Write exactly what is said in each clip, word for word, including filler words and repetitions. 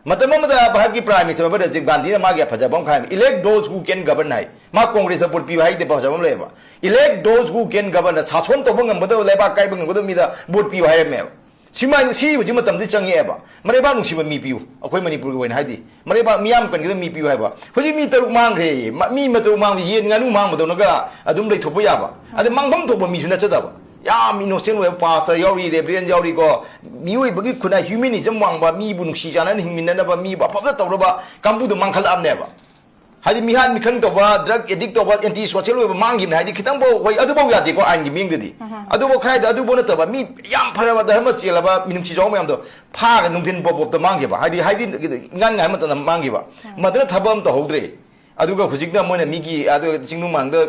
ꯃꯇꯝ ꯑꯃꯗ ꯚꯥꯔꯠꯀꯤ Prime Minister ꯑꯃ ꯔꯥꯖꯤꯕ ꯒꯥꯟꯙꯤꯅ ꯃꯥꯒꯤ ꯐꯖꯕ ꯑꯃ ꯍꯥꯏ, "Elect those who can govern" ꯍꯥꯏ꯫ ꯃꯥ ꯀꯣꯡꯒ꯭ꯔꯦꯁꯇ ꯚꯣꯠ ꯄꯤꯌꯨ ꯍꯥꯏꯗꯦ, ꯐꯖꯕ ꯑꯃ ꯂꯩꯌꯦꯕ꯫ "Elect those who can govern", ꯁꯥꯁꯣꯟ ꯇꯧꯕ ꯉꯝꯒꯗꯕ, ꯂꯩꯕꯥꯛ ꯀꯥꯏꯕ ꯉꯝꯒꯗꯕ ꯃꯤꯗ ꯚꯣꯠ ꯄꯤꯌꯨ ꯍꯥꯏꯔꯝꯃꯦꯕ꯫ ꯁꯤꯃꯥꯏꯅ, ꯁꯤ ꯍꯧꯖꯤꯛ ꯃꯇꯝꯗꯤ ꯆꯪꯉꯛꯑꯦꯕ꯫ ꯃꯔꯩꯕꯥꯛ ꯅꯨꯡꯁꯤꯕ ꯃꯤ ꯄꯤꯌꯨ, ꯑꯩꯈꯣꯏ ꯃꯅꯤꯄꯨꯔꯒꯤ ꯑꯣꯏꯅ ꯍꯥꯏꯗꯤ꯫ ꯃꯔꯩꯕꯥꯛ ꯃꯤꯌꯥꯝ ꯀꯟꯒꯗꯕ ꯃꯤ ꯄꯤꯌꯨ ꯍꯥꯏꯕ꯫ ꯍꯧꯖꯤꯛ ꯃꯤ ꯇꯔꯨꯛ ꯃꯥꯡꯈ꯭ꯔꯦ꯫ ꯃ-, ꯃꯤ ꯇꯔꯨꯛ ꯃꯥꯡꯕ, ꯌꯦꯟ ꯉꯥꯅꯨ ꯃꯥꯡꯕꯗꯧꯅꯒ ꯑꯗꯨꯝ ꯂꯩꯊꯣꯛꯄ ꯌꯥꯕ꯫ ꯑꯗ ꯃꯥꯡꯐꯝ ꯊꯣꯛꯄ ꯃꯤꯁꯨ ꯅꯠꯆꯗꯕ꯫ ꯌꯥꯝ innocent ꯑꯣꯏꯕ pastor ꯌꯥꯎꯔꯤ, reverend ꯌꯥꯎꯔꯤꯀꯣ꯫ ꯃꯤꯑꯣꯏꯕꯒꯤ ꯈꯨꯟꯅꯥꯏ, humanism ꯋꯥꯡꯕ, ꯃꯤꯕꯨ ꯅꯨꯡꯁꯤ ꯆꯥꯟꯅꯅ ꯍꯤꯡꯃꯤꯟꯅꯅꯕ, ꯃꯤꯕꯨ ꯑꯐꯕ ꯇꯧꯅꯕ ꯀꯥꯡꯕꯨꯗꯣ ꯃꯥꯡꯈꯠꯂꯛꯑꯕꯅꯦꯕ꯫ ꯍꯥꯏꯗꯤ ꯃꯤꯍꯥꯠ ꯃꯤꯈꯪ ꯇꯧꯕ, drug addict ꯇꯧꯕ, anti social ꯑꯣꯏꯕ ꯃꯥꯡꯈꯤꯕꯅꯦ꯫ ꯍꯥꯏꯗꯤ ꯈꯤꯇꯪꯐꯥꯎ, ꯍꯣꯏ, ꯑꯗꯨꯐꯥꯎ ꯌꯥꯗꯦꯀꯣ ꯑꯥꯏꯟꯒꯤ ꯃꯤꯡꯗꯗꯤ꯫ ꯑꯗꯨꯐꯥꯎ ꯈꯔ ꯍꯥꯏꯗꯤ ꯑꯗꯨꯐꯥꯎ ꯅꯠꯇꯕ ꯃꯤ ꯌꯥꯝ ꯐꯔꯕ ꯙꯔꯃ ꯆꯦꯜꯂꯕ ꯃꯤꯅꯨꯡꯁꯤ ꯆꯥꯎꯕ ꯃꯌꯥꯝꯗꯣ ꯐꯥꯒ ꯅꯨꯡꯊꯤꯟ ꯄꯣꯞ ꯄꯣꯞꯇ ꯃꯥꯡꯈꯤꯕ꯫ ꯍꯥꯏꯗꯤ, ꯍꯥꯏꯗꯤ ꯏꯉꯥꯟ ꯉꯥꯏ ꯃꯇꯝꯗ ꯃꯥꯡꯈꯤꯕ꯫ ꯃꯗꯨꯅ ꯊꯕꯛ ꯑꯃ ꯇꯧꯍꯧꯗ꯭ꯔꯦ꯫ ꯑꯗꯨꯒ ꯍꯧꯖꯤꯛꯅ ꯃꯣꯏꯅ ꯃꯤꯒꯤ ꯑꯗꯨ ꯆꯤꯡꯅꯨꯡ ꯃꯥꯡꯗ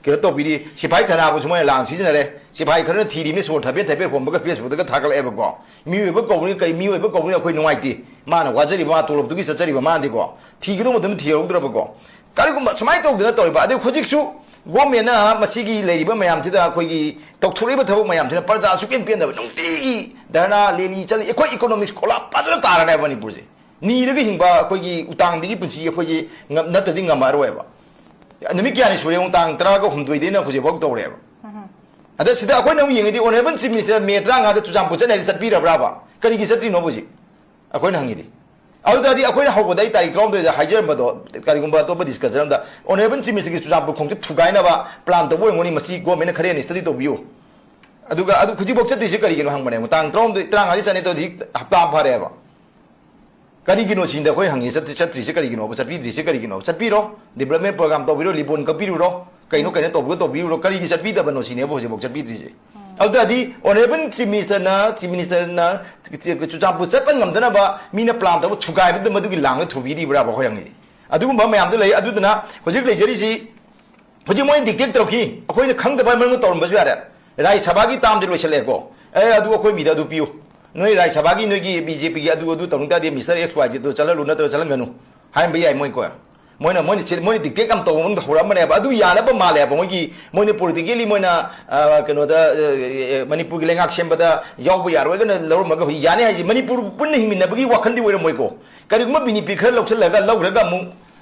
ꯀꯩꯅꯣ ꯇꯧꯕꯤꯔꯤ, ꯁꯤꯐꯥꯏ ꯊꯥꯅꯕꯁꯨ ꯃꯣꯏꯅ ꯂꯥꯟ ꯁꯤꯖꯤꯟꯅꯔꯦ꯫ ꯁꯤꯐꯥꯏ ꯈꯔꯅ ꯊꯤꯔꯤꯅꯤ, ꯁꯣꯔ ꯊꯕꯦꯠ ꯊꯕꯦꯠ ꯍꯣꯟꯕꯒ Facebookꯇꯒ ꯊꯥꯒꯠꯂꯛꯑꯦꯕꯀꯣ꯫ ꯃꯤꯑꯣꯏꯕ ꯀꯧꯕꯅꯤ, ꯀꯩ ꯃꯤꯑꯣꯏꯕ ꯀꯧꯕꯅꯤ, ꯑꯩꯈꯣꯏ ꯅꯨꯡꯉꯥꯏꯇꯦ꯫ ꯃꯥꯅ ꯋꯥꯖꯔꯤꯕ, ꯃꯥ ꯇꯣꯂꯣꯞꯇꯨꯒꯤ ꯆꯠꯆꯔꯤꯕ ꯃꯥꯅꯗꯤꯀꯣ, ꯊꯤꯒꯗꯧꯕ ꯃꯇꯝꯗ ꯊꯤꯍꯧꯗ꯭ꯔꯕꯀꯣ꯫ ꯀꯔꯤꯒꯨꯝꯕ ꯁꯨꯃꯥꯏꯅ ꯇꯧꯗꯅ ꯇꯧꯔꯤꯕ, ꯑꯗꯩ ꯍꯧꯖꯤꯛꯁꯨ governmentꯅ ꯃꯁꯤꯒꯤ ꯂꯩꯔꯤꯕ ꯃꯌꯥꯝꯁꯤꯗ, ꯑꯩꯈꯣꯏꯒꯤ ꯇꯧꯊꯣꯔꯛꯏꯕ ꯊꯕꯛ ꯃꯌꯥꯝꯁꯤꯅ ꯄ꯭ꯔꯖꯥ ꯁꯨꯛꯄꯦꯟ ꯄꯦꯟꯗꯕ, ꯅꯨꯡꯇꯤꯒꯤ ꯙꯔꯅꯥ, rally ꯆꯠꯂꯤ꯫ ꯑꯩꯈꯣꯏ economics collapse ꯐꯖꯅ ꯇꯥꯔꯅꯦꯕ ꯃꯅꯤꯄꯨꯔꯁꯦ꯫ ꯅꯤꯔꯒ ꯍꯤꯡꯕ ꯑꯩꯈꯣꯏꯒꯤ ꯎꯇꯥꯡꯕꯤꯒꯤ ꯄꯨꯟꯁꯤ ꯑꯩꯈꯣꯏꯒꯤ ꯉꯝ-, ꯅꯠꯇ꯭ꯔꯗꯤ ꯉꯝꯃꯛꯑꯔꯣꯏꯕ꯫ ꯅꯨꯃꯤꯠ ꯀꯌꯥꯅꯤ ꯁꯨꯔꯦ ꯌꯦꯡꯉꯨ, ꯇꯥꯡ ꯇꯔꯥꯒ ꯍꯨꯝꯗꯣꯏꯗꯩꯅ ꯍꯧꯖꯤꯛꯐꯥꯎ ꯇꯧꯔꯦꯕ꯫ ꯑꯗ ꯁꯤꯗ ꯑꯩꯈꯣꯏꯅ ꯑꯃꯨꯛ ꯌꯦꯡꯉꯗꯤ, Honourable Chief Minister May ꯇꯔꯥꯃꯉꯥꯗ Churachandpur ꯆꯠꯅꯤ ꯍꯥꯏꯗꯤ ꯆꯠꯄꯤꯔꯕ꯭ꯔꯥꯕ? ꯀꯔꯤꯒꯤ ꯆꯠꯇ꯭ꯔꯤꯅꯣꯕ ꯍꯧꯖꯤꯛ? ꯑꯩꯈꯣꯏꯅ ꯍꯪꯉꯤꯗꯤ꯫ ꯑꯗꯨ ꯇꯥꯔꯗꯤ ꯑꯩꯈꯣꯏꯅ ꯍꯧꯕꯗ ꯑꯩ ꯇꯥꯔꯤꯛ ꯇꯔꯥꯍꯨꯝꯗꯣꯏꯗ ꯍꯥꯏꯖꯔꯝꯕꯗꯣ, ꯀꯔꯤꯒꯨꯝꯕ ꯑꯇꯣꯞꯄ discussion ꯑꯃꯗ, Honourable Chief Ministerꯒꯤ ꯆꯨꯔꯆꯥꯟꯄꯨꯔ ꯈꯣꯡꯆꯠ ꯊꯨꯒꯥꯏꯅꯕ plan ꯇꯧꯕ ꯑꯣꯏꯔꯝꯒꯅꯤ, ꯃꯁꯤ governmentꯅ ꯈꯔ ꯍꯦꯟꯅ study ꯇꯧꯕꯤꯌꯨ꯫ ꯑꯗꯨꯒ ꯑꯗꯨ ꯍꯧꯖꯤꯛꯐꯥꯎ ꯆꯠꯇ꯭ꯔꯤꯁꯦ ꯀꯔꯤꯒꯤꯅꯣ ꯍꯪꯕꯅꯦ꯫ ꯇꯥꯡ ꯇꯔꯥꯍꯨꯝꯗꯣꯏ, ꯇꯔꯥꯃꯉꯥꯗꯤ ꯆꯠꯅꯤ, ꯇꯧꯗꯤ ꯍꯞꯇꯥ ꯑꯃ ꯐꯥꯔꯦꯕ꯫ ꯀꯔꯤꯒꯤꯅꯣ ꯁꯤꯅꯤꯗ ꯑꯩꯈꯣꯏ ꯍꯪꯉꯤ, ꯆꯠꯇ꯭ꯔꯤ-, ꯆꯠꯇ꯭ꯔꯤꯁꯦ ꯀꯔꯤꯒꯤꯅꯣꯕ, ꯆꯠꯄꯤꯗ꯭ꯔꯤꯁꯦ ꯀꯔꯤꯒꯤꯅꯣ? ꯆꯠꯄꯤꯔꯣ, development program ꯇꯧꯕꯤꯔꯣ, ribbon ꯀꯛꯄꯤꯔꯨꯔꯣ, ꯀꯩꯅꯣ ꯀꯩꯅꯣ ꯇꯧꯕꯒ ꯇꯧꯕꯤꯔꯨꯔꯣ, ꯀꯔꯤꯒꯤ ꯆꯠꯄꯤꯗꯕꯅꯣ ꯁꯤꯅꯦꯕ ꯍꯧꯖꯤꯛꯐꯥꯎ ꯆꯠꯄꯤꯗ꯭ꯔꯤꯁꯦ꯫ ꯑꯗꯨ ꯇꯥꯔꯗꯤ Honourable Chief Ministerꯅ, Chief Ministerꯅ ꯆꯨꯔꯆꯥꯟꯄꯨꯔ ꯆꯠꯄ ꯉꯝꯗꯅꯕ ꯃꯤꯅ plan ꯇꯧꯕ ꯊꯨꯒꯥꯏꯕꯗ ꯃꯗꯨꯒꯤ ꯂꯥꯡꯗ ꯊꯨꯕꯤꯔꯤꯕ꯭ꯔꯥꯕ ꯑꯩꯈꯣꯏ ꯍꯪꯉꯤ꯫ ꯑꯗꯨꯒꯨꯝꯕ ꯃꯌꯥꯝꯗꯣ ꯂꯩ꯫ ꯑꯗꯨꯗꯨꯅ ꯍꯧꯖꯤꯛ ꯂꯩꯖꯔꯤꯁꯤ ꯍꯧꯖꯤꯛ ꯃꯣꯏꯅ dictate ꯇꯧꯔꯛꯈꯤ, ꯑꯩꯈꯣꯏꯅ ꯈꯪꯗꯕ ꯃꯔꯝ ꯇꯧꯔꯝꯕꯁꯨ ꯌꯥꯔꯦ꯫ ꯔꯥꯖ꯭ꯌ ꯁꯚꯥꯒꯤ termꯗꯤ ꯂꯣꯏꯁꯤꯜꯂꯛꯑꯦꯀꯣ꯫ ꯑꯦ, ꯑꯗꯨ ꯑꯩꯈꯣꯏ ꯃꯤꯗ ꯑꯗꯨ ꯄꯤꯌꯨ, ꯅꯣꯏ ꯔꯥꯖ꯭ꯌ ꯁꯚꯥꯒꯤ ꯅꯣꯏꯒꯤ BJPꯒꯤ ꯑꯗꯨ, ꯑꯗꯨ ꯇꯧꯅꯤꯡ ꯇꯥꯔꯗꯤ Mister X Y Z ꯑꯗꯨ ꯆꯠꯍꯜꯂꯨ ꯅꯠꯇ꯭ꯔꯒ ꯆꯠꯍꯟꯒꯅꯨ ꯍꯥꯏꯔꯝꯕ ꯌꯥꯏ ꯃꯣꯏꯀꯣ꯫ ꯃꯣꯏꯅ ꯃꯣꯏꯅ ꯆꯦ- ꯃꯣꯏꯅ ꯗꯤꯛꯇꯦꯠ ꯌꯥꯝ ꯇꯧꯕ ꯃꯑꯣꯡꯗ ꯍꯧꯔꯛꯑꯝꯕꯅꯦꯕ꯫ ꯑꯗꯨ ꯌꯥꯅꯕ ꯃꯥꯜꯂꯦꯕ꯫ ꯃꯣꯏꯒꯤ ꯃꯣꯏꯅ ꯄꯣꯂꯤꯇꯤꯀꯦꯜꯂꯤ ꯃꯣꯏꯅ, ꯑ, ꯀꯩꯅꯣꯗ, ꯑ, ꯃꯅꯤꯄꯨꯔꯒꯤ ꯂꯩꯉꯥꯛ ꯁꯦꯝꯕꯗ ꯌꯥꯎꯕ ꯌꯥꯔꯣꯏꯒꯅ ꯂꯧꯔꯝꯃꯒ ꯍꯧꯖꯤꯛ ꯌꯥꯅꯤ ꯍꯥꯏꯁꯦ꯫ ꯃꯅꯤꯄꯨꯔ ꯄꯨꯟꯅ ꯍꯤꯡꯃꯤꯟꯅꯕꯒꯤ ꯋꯥꯈꯜꯗꯤ ꯑꯣꯏꯔꯝꯃꯣꯏꯀꯣ꯫ ꯀꯔꯤꯒꯨꯝꯕ ꯕꯤꯅꯤꯐꯤꯠ ꯈꯔ ꯂꯧꯁꯤꯜꯂꯒ ꯂꯧꯈ꯭ꯔꯒ ꯑꯃꯨꯛ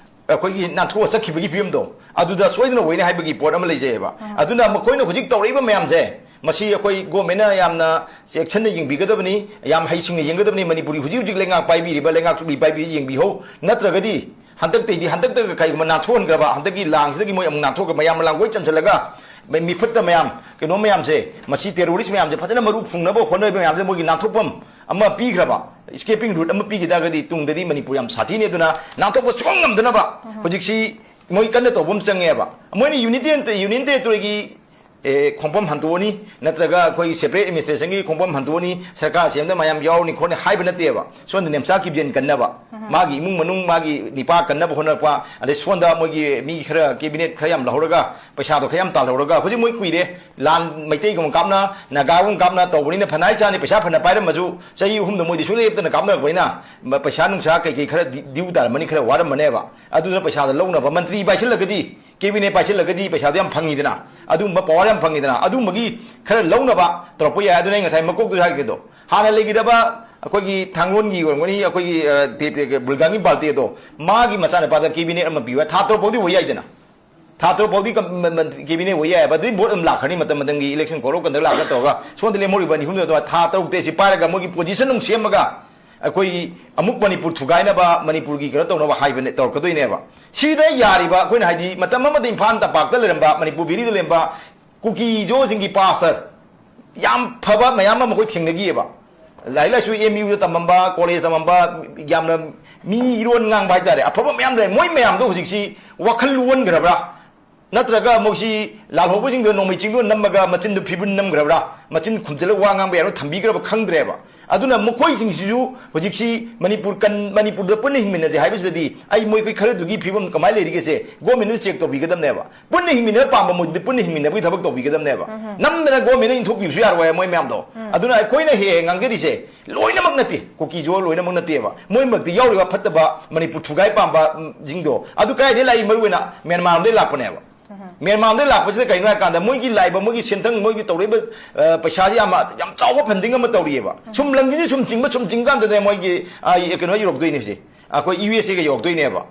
ꯑꯩꯈꯣꯏꯒꯤ ꯅꯥꯟꯊꯣꯛꯑ ꯆꯠꯈꯤꯕꯒꯤ ꯐꯤꯕꯝꯗꯣ, ꯑꯗꯨꯗ ꯁꯣꯏꯗꯅ ꯑꯣꯏꯅꯤ ꯍꯥꯏꯕꯒꯤ ꯄꯣꯠ ꯑꯃ ꯂꯩꯖꯩꯑꯕ꯫ ꯑꯗꯨꯅ ꯃꯈꯣꯏꯅ ꯍꯧꯖꯤꯛ ꯇꯧꯔꯛꯏꯕ ꯃꯌꯥꯝꯁꯦ, ꯃꯁꯤ ꯑꯩꯈꯣꯏ ꯒꯣꯔꯃꯦꯟꯅ ꯌꯥꯝꯅ ꯆꯦꯛꯁꯤꯟꯅ ꯌꯦꯡꯕꯤꯒꯗꯕꯅꯤ, ꯌꯥꯝ ꯍꯩꯁꯤꯡꯅ ꯌꯦꯡꯒꯗꯕꯅꯤ꯫ ꯃꯅꯤꯄꯨꯔꯒꯤ ꯍꯧꯖꯤꯛ ꯍꯧꯖꯤꯛ ꯂꯩꯉꯥꯛ ꯄꯥꯏꯕꯤꯔꯤꯕ, ꯂꯩꯉꯥꯛ ꯆꯨꯞꯂꯤ ꯄꯥꯏꯕꯤꯔꯤ ꯌꯦꯡꯕꯤꯍꯧ꯫ ꯅꯠꯇ꯭ꯔꯒꯗꯤ ꯍꯟꯗꯛꯇꯩꯗꯤ, ꯍꯟꯗꯛꯇꯒ ꯀꯩꯒꯨꯝꯕ ꯅꯥꯟꯊꯣꯛꯍꯟꯈ꯭ꯔꯕ, ꯍꯟꯗꯛꯀꯤ ꯂꯥꯡꯁꯤꯗꯒꯤ ꯃꯣꯏ ꯑꯃꯨꯛ ꯅꯥꯟꯊꯣꯛꯑꯒ ꯃꯌꯥꯝ ꯂꯥꯡꯒꯣꯏ ꯆꯟꯁꯤꯜꯂꯒ ꯃꯩ-, ꯃꯤꯐꯠꯇ ꯃꯌꯥꯝ, ꯀꯩꯅꯣ ꯃꯌꯥꯝꯁꯦ, ꯃꯁꯤ ꯇꯦꯔꯣꯔꯤꯁ ꯃꯌꯥꯝꯁꯦ ꯐꯖꯅ ꯃꯔꯨ ꯐꯨꯡꯅꯕ ꯍꯣꯠꯅꯔꯤꯕ ꯃꯌꯥꯝꯁꯦ ꯃꯣꯏꯒꯤ ꯅꯥꯟꯊꯣꯛꯐꯝ ꯑꯃ ꯄꯤꯈ꯭ꯔꯕ, ꯏꯁꯀꯦꯄꯤꯡ ꯔꯨꯠ ꯑꯃ ꯄꯤꯈꯤ ꯇꯥꯔꯒꯗꯤ ꯇꯨꯡꯗꯗꯤ ꯃꯅꯤꯄꯨꯔ ꯌꯥꯝ ꯁꯥꯊꯤꯅꯤ꯫ ꯑꯗꯨꯅ ꯅꯥꯟꯊꯣꯛꯄ ꯁꯨꯡꯉꯝ ꯉꯝꯗꯅꯕ ꯍꯧꯖꯤꯛꯁꯤ ꯃꯣꯏ ꯀꯟꯅ ꯇꯧꯕ ꯑꯃ ꯆꯪꯉꯦꯕ꯫ ꯃꯣꯏꯅ ꯌꯨꯅꯤꯇꯦꯟ, ꯌꯨꯅꯤꯌꯟ ꯇꯦꯔꯤꯇꯣꯔꯤꯒꯤ, ꯑꯦ, ꯈꯣꯡꯐꯝ ꯍꯟꯗꯣꯛꯑꯅꯤ, ꯅꯠꯇ꯭ꯔꯒ ꯑꯩꯈꯣꯏꯒꯤ ꯁꯦꯄꯔꯦꯠ ꯑꯦꯗꯃꯤꯅꯤꯁꯇ꯭ꯔꯦꯁꯟꯒꯤ ꯈꯣꯡꯐꯝ ꯍꯟꯗꯣꯛꯑꯅꯤ, ꯁꯔꯀꯥꯔ ꯁꯦꯝꯗ ꯃꯌꯥꯝ ꯌꯥꯎꯔꯅꯤ ꯈꯣꯠꯅꯤ ꯍꯥꯏꯕ ꯅꯠꯇꯦꯕ꯫ ꯁꯣꯝꯗ ꯅꯦꯝꯆꯥ ꯀꯤꯞꯖꯦꯟ ꯀꯟꯅꯕ, ꯃꯥꯒꯤ ꯏꯃꯨꯡ ꯃꯅꯨꯡ, ꯃꯥꯒꯤ ꯅꯤꯄꯥ ꯀꯟꯅꯕ ꯍꯣꯠꯅꯔꯛꯄ, ꯑꯗꯩ ꯁꯣꯝꯗ ꯃꯣꯏꯒꯤ ꯃꯤ ꯈꯔ, ꯀꯦꯕꯤꯅꯦꯠ ꯈꯔ ꯌꯥꯝ ꯂꯧꯍꯧꯔꯒ, ꯄꯩꯁꯥꯗꯣ ꯈꯔ ꯌꯥꯝ ꯇꯥꯜꯍꯧꯔꯒ, ꯍꯧꯖꯤꯛ ꯃꯣꯏ ꯀꯨꯏꯔꯦ, ꯂꯥꯟ ꯃꯩꯇꯩꯒꯨꯝꯕ ꯀꯥꯞꯅ, ꯅꯥꯒꯥꯒꯨꯝꯕ ꯀꯥꯞꯅ ꯇꯧꯕꯅꯤꯅ ꯐꯅ ꯍꯥꯏ ꯆꯥꯅꯤ, ꯄꯩꯁꯥ ꯐꯅ ꯄꯥꯏꯔꯝꯃꯁꯨ ꯆꯍꯤ ꯑꯍꯨꯝꯗ ꯃꯣꯏꯗꯤ ꯁꯨꯡꯂꯦꯞ ꯂꯦꯞꯇꯅ ꯀꯥꯞꯅꯔꯛꯄꯅꯤꯅ, ꯃ-, ꯄꯩꯁꯥ ꯅꯨꯡꯁꯥ ꯀꯩꯀꯩ ꯈꯔ ꯗꯤ-, ꯗ꯭ꯌꯨ ꯇꯥꯔꯝꯃꯅꯤ, ꯈꯔ ꯋꯥꯔꯝꯃꯅꯦꯕ꯫ ꯑꯗꯨꯅ ꯄꯩꯁꯥꯗꯣ ꯂꯧꯅꯕ ꯃꯟꯇ꯭ꯔꯤ ꯄꯥꯏꯁꯤꯜꯂꯒꯗꯤ, ꯀꯦꯕꯤꯅꯦꯠ ꯄꯥꯏꯁꯤꯜꯂꯒꯗꯤ ꯄꯩꯁꯥꯗꯣ ꯌꯥꯝ ꯐꯪꯉꯤꯗꯅ, ꯑꯗꯨꯒꯨꯝꯕ ꯄꯋꯥꯔ ꯌꯥꯝ ꯐꯪꯉꯤꯗꯅ, ꯑꯗꯨꯒꯨꯝꯕꯒꯤ ꯈꯔ ꯂꯧꯅꯕ ꯇꯧꯔꯛꯄ ꯌꯥꯏ꯫ ꯑꯗꯨꯅ ꯑꯩ ꯉꯁꯥꯏ ꯃꯀꯣꯛꯇꯨ ꯍꯥꯏꯈꯤꯗꯣ, ꯍꯥꯟꯅ ꯂꯩꯈꯤꯗꯕ ꯑꯩꯈꯣꯏꯒꯤ ꯊꯥꯡꯒꯣꯟꯒꯤ ꯑꯣꯏꯔꯝꯒꯅꯤ, ꯑꯩꯈꯣꯏꯒꯤ, ꯑ, ꯇꯦ-, ꯇꯦ-, ꯕꯨꯜꯒꯥꯡꯒꯤ ꯄꯥꯔꯇꯤ ꯑꯗꯣ, ꯃꯥꯒꯤ ꯃꯆꯥꯅꯨꯄꯥꯗ ꯀꯦꯕꯤꯅꯦꯠ ꯑꯃ ꯄꯤꯕ, ꯊꯥ ꯇꯔꯨꯛ ꯐꯥꯎꯗꯤ ꯑꯣꯏ ꯌꯥꯏꯗꯅ꯫ ꯊꯥ ꯇꯔꯨꯛ ꯐꯥꯎꯗꯤ ꯀꯝ-, ꯃ-, ꯃ-, ꯀꯦꯕꯤꯅꯦꯠ ꯑꯣꯏ ꯌꯥꯏꯑꯕ꯫ ꯑꯗꯨꯗꯤ ꯚꯣꯠ ꯑꯗꯨꯝ ꯂꯥꯛꯈ꯭ꯔꯅꯤ, ꯃꯇꯝ ꯃꯇꯝꯒꯤ ꯏꯂꯦꯛꯁꯟ ꯀꯧꯔꯛ ꯀꯟꯗ ꯂꯥꯛꯀ ꯇꯧꯔꯒ꯫ ꯁꯣꯝꯗ ꯂꯦꯝꯍꯧꯔꯤꯕ ꯅꯤꯐꯨꯗ ꯊꯥ ꯇꯔꯨꯛꯇ ꯁꯤ ꯄꯥꯏꯔꯒ ꯃꯣꯏꯒꯤ ꯄꯣꯖꯤꯁꯟ ꯑꯃꯨꯛ ꯁꯦꯝꯃꯒ ꯑꯩꯈꯣꯏ ꯑꯃꯨꯛ ꯃꯅꯤꯄꯨꯔ ꯊꯨꯒꯥꯏꯅꯕ, ꯃꯅꯤꯄꯨꯔꯒꯤ ꯀꯩꯅꯣ ꯇꯧꯅꯕ ꯍꯥꯏꯕꯅꯦ, ꯇꯧꯔꯛꯀꯗꯣꯏꯅꯦꯕ꯫ ꯁꯤꯗ ꯌꯥꯔꯤꯕ ꯑꯩꯈꯣꯏꯅ ꯍꯥꯏꯗꯤ ꯃꯇꯝ ꯑꯃꯗ ꯏꯝꯐꯥꯜ ꯇꯝꯄꯥꯛꯇ ꯂꯩꯔꯝꯕ, ꯃꯅꯤꯄꯨꯔ ꯚꯦꯂꯤꯗ ꯂꯩꯔꯝꯕ ꯀꯨꯀꯤꯖꯣꯁꯤꯡꯒꯤ ꯄꯥꯁꯇꯔ ꯌꯥꯝ ꯐꯕ ꯃꯌꯥꯝ ꯑꯃ ꯑꯩꯈꯣꯏ ꯊꯦꯡꯅꯈꯤꯑꯕ꯫ ꯂꯥꯏꯔꯤꯛ ꯂꯥꯏꯁꯨ ꯑꯦꯝ ꯌꯨꯗ ꯇꯝꯃꯝꯕ, ꯀꯣꯂꯦꯖ ꯇꯝꯃꯝꯕ, ꯌꯥꯝꯅ ꯃꯤ ꯏꯔꯣꯟ ꯉꯥꯡꯕ ꯍꯥꯏꯇꯥꯔꯦ, ꯑꯐꯕ ꯃꯌꯥꯝ ꯂꯩ꯫ ꯃꯣꯏ ꯃꯌꯥꯝꯗꯣ ꯍꯧꯖꯤꯛꯁꯤ ꯋꯥꯈꯜ ꯑꯣꯟꯈ꯭ꯔꯕ꯭ꯔꯥ? ꯅꯠꯇ꯭ꯔꯒ ꯃꯣꯏꯁꯤ ꯂꯥꯜꯍꯧꯕꯁꯤꯡꯗꯣ ꯅꯣꯡꯃꯩ ꯆꯤꯡꯗꯣ ꯅꯝꯃꯒ ꯃꯆꯤꯟꯗꯣ ꯐꯤꯕꯨꯟ ꯅꯝꯈ꯭ꯔꯕ꯭ꯔꯥ? ꯃꯆꯤꯟ ꯈꯨꯝꯖꯤꯜꯂꯒ ꯋꯥ ꯉꯥꯡꯕ ꯌꯥꯔꯣꯏ ꯊꯝꯕꯤꯈ꯭ꯔꯕ ꯈꯪꯗ꯭ꯔꯦꯕ꯫ ꯑꯗꯨꯅ ꯃꯈꯣꯏꯁꯤꯡꯁꯤꯁꯨ ꯍꯧꯖꯤꯛꯁꯤ ꯃꯅꯤꯄꯨꯔ ꯀꯟ-, ꯃꯅꯤꯄꯨꯔꯗ ꯄꯨꯟꯅ ꯍꯤꯡꯃꯤꯟꯅꯁꯦ ꯍꯥꯏꯕꯁꯤꯗꯗꯤ ꯑꯩ ꯃꯣꯏ ꯈꯔꯗꯨꯒꯤ ꯐꯤꯕꯝ ꯀꯃꯥꯏꯅ ꯂꯩꯔꯤꯒꯦꯁꯦ ꯒꯣꯔꯃꯦꯟꯅ ꯆꯦꯛ ꯇꯧꯕꯤꯒꯗꯕꯅꯦꯕ꯫ ꯄꯨꯟꯅ ꯍꯤꯡꯃꯤꯟꯅꯕ ꯄꯥꯝꯕ ꯃꯣꯏꯗꯨꯗꯤ ꯄꯨꯟꯅ ꯍꯤꯡꯃꯤꯟꯅꯕꯒꯤ ꯊꯕꯛ ꯇꯧꯕꯤꯒꯗꯕꯅꯦꯕ꯫ ꯅꯝꯗꯅ ꯒꯣꯔꯃꯦꯟꯅ ꯏꯟꯊꯣꯛꯄꯤꯕꯁꯨ ꯌꯥꯔꯣꯏ ꯃꯣꯏ ꯃꯌꯥꯝꯗꯣ꯫ ꯑꯗꯨꯅ ꯑꯩꯈꯣꯏꯅ ꯍꯦꯛ ꯍꯦꯛ ꯉꯥꯡꯖꯔꯤꯁꯦ ꯂꯣꯏꯅꯃꯛ ꯅꯠꯇꯦ, ꯀꯨꯀꯤꯁꯨ ꯂꯣꯏꯅꯃꯛ ꯅꯠꯇꯦꯕ꯫ ꯃꯣꯏ ꯃꯔꯛꯇ ꯌꯥꯎꯔꯤꯕ ꯐꯠꯇꯕ ꯃꯅꯤꯄꯨꯔ ꯊꯨꯒꯥꯏ ꯄꯥꯝꯕ, ꯎꯝ, ꯁꯤꯡꯗꯣ ꯑꯗꯨ ꯀꯗꯥꯏꯗꯒꯤ ꯂꯥꯛꯏ? ꯃꯔꯨ ꯑꯣꯏꯅ ꯃ꯭ꯌꯥꯟꯃꯥꯔ ꯂꯣꯝꯗꯒꯤ ꯂꯥꯛꯄꯅꯦꯕ꯫ ꯃ꯭ꯌꯥꯟꯃꯥꯔꯗ ꯂꯥꯛꯄꯁꯤꯗ ꯀꯩꯅꯣ ꯍꯥꯏꯀꯥꯟꯗ ꯃꯣꯏꯒꯤ ꯂꯥꯛꯏꯕ, ꯃꯣꯏꯒꯤ ꯁꯦꯟꯊꯪ, ꯃꯣꯏꯒꯤ ꯇꯧꯔꯛꯏꯕ, ꯑ, ꯄꯩꯁꯥꯁꯤ ꯌꯥꯝ, ꯌꯥꯝ ꯆꯥꯎꯕ ꯐꯟꯗꯤꯡ ꯑꯃ ꯇꯧꯔꯤꯑꯕ꯫ ꯁꯨꯝ ꯂꯪꯁꯤꯅ ꯁꯨꯝ ꯆꯤꯡꯕ, ꯁꯨꯝ ꯆꯤꯡ ꯀꯥꯟꯗꯗꯅꯦ ꯃꯣꯏꯒꯤ, ꯑ, ꯀꯩꯅꯣ ꯌꯧꯔꯛꯇꯣꯏꯅꯦ ꯍꯧꯖꯤꯛ꯫ ꯑꯩꯈꯣꯏ ꯌꯨ ꯑꯦꯁ ꯑꯦꯒ ꯌꯧꯔꯛꯇꯣꯏꯅꯦꯕ꯫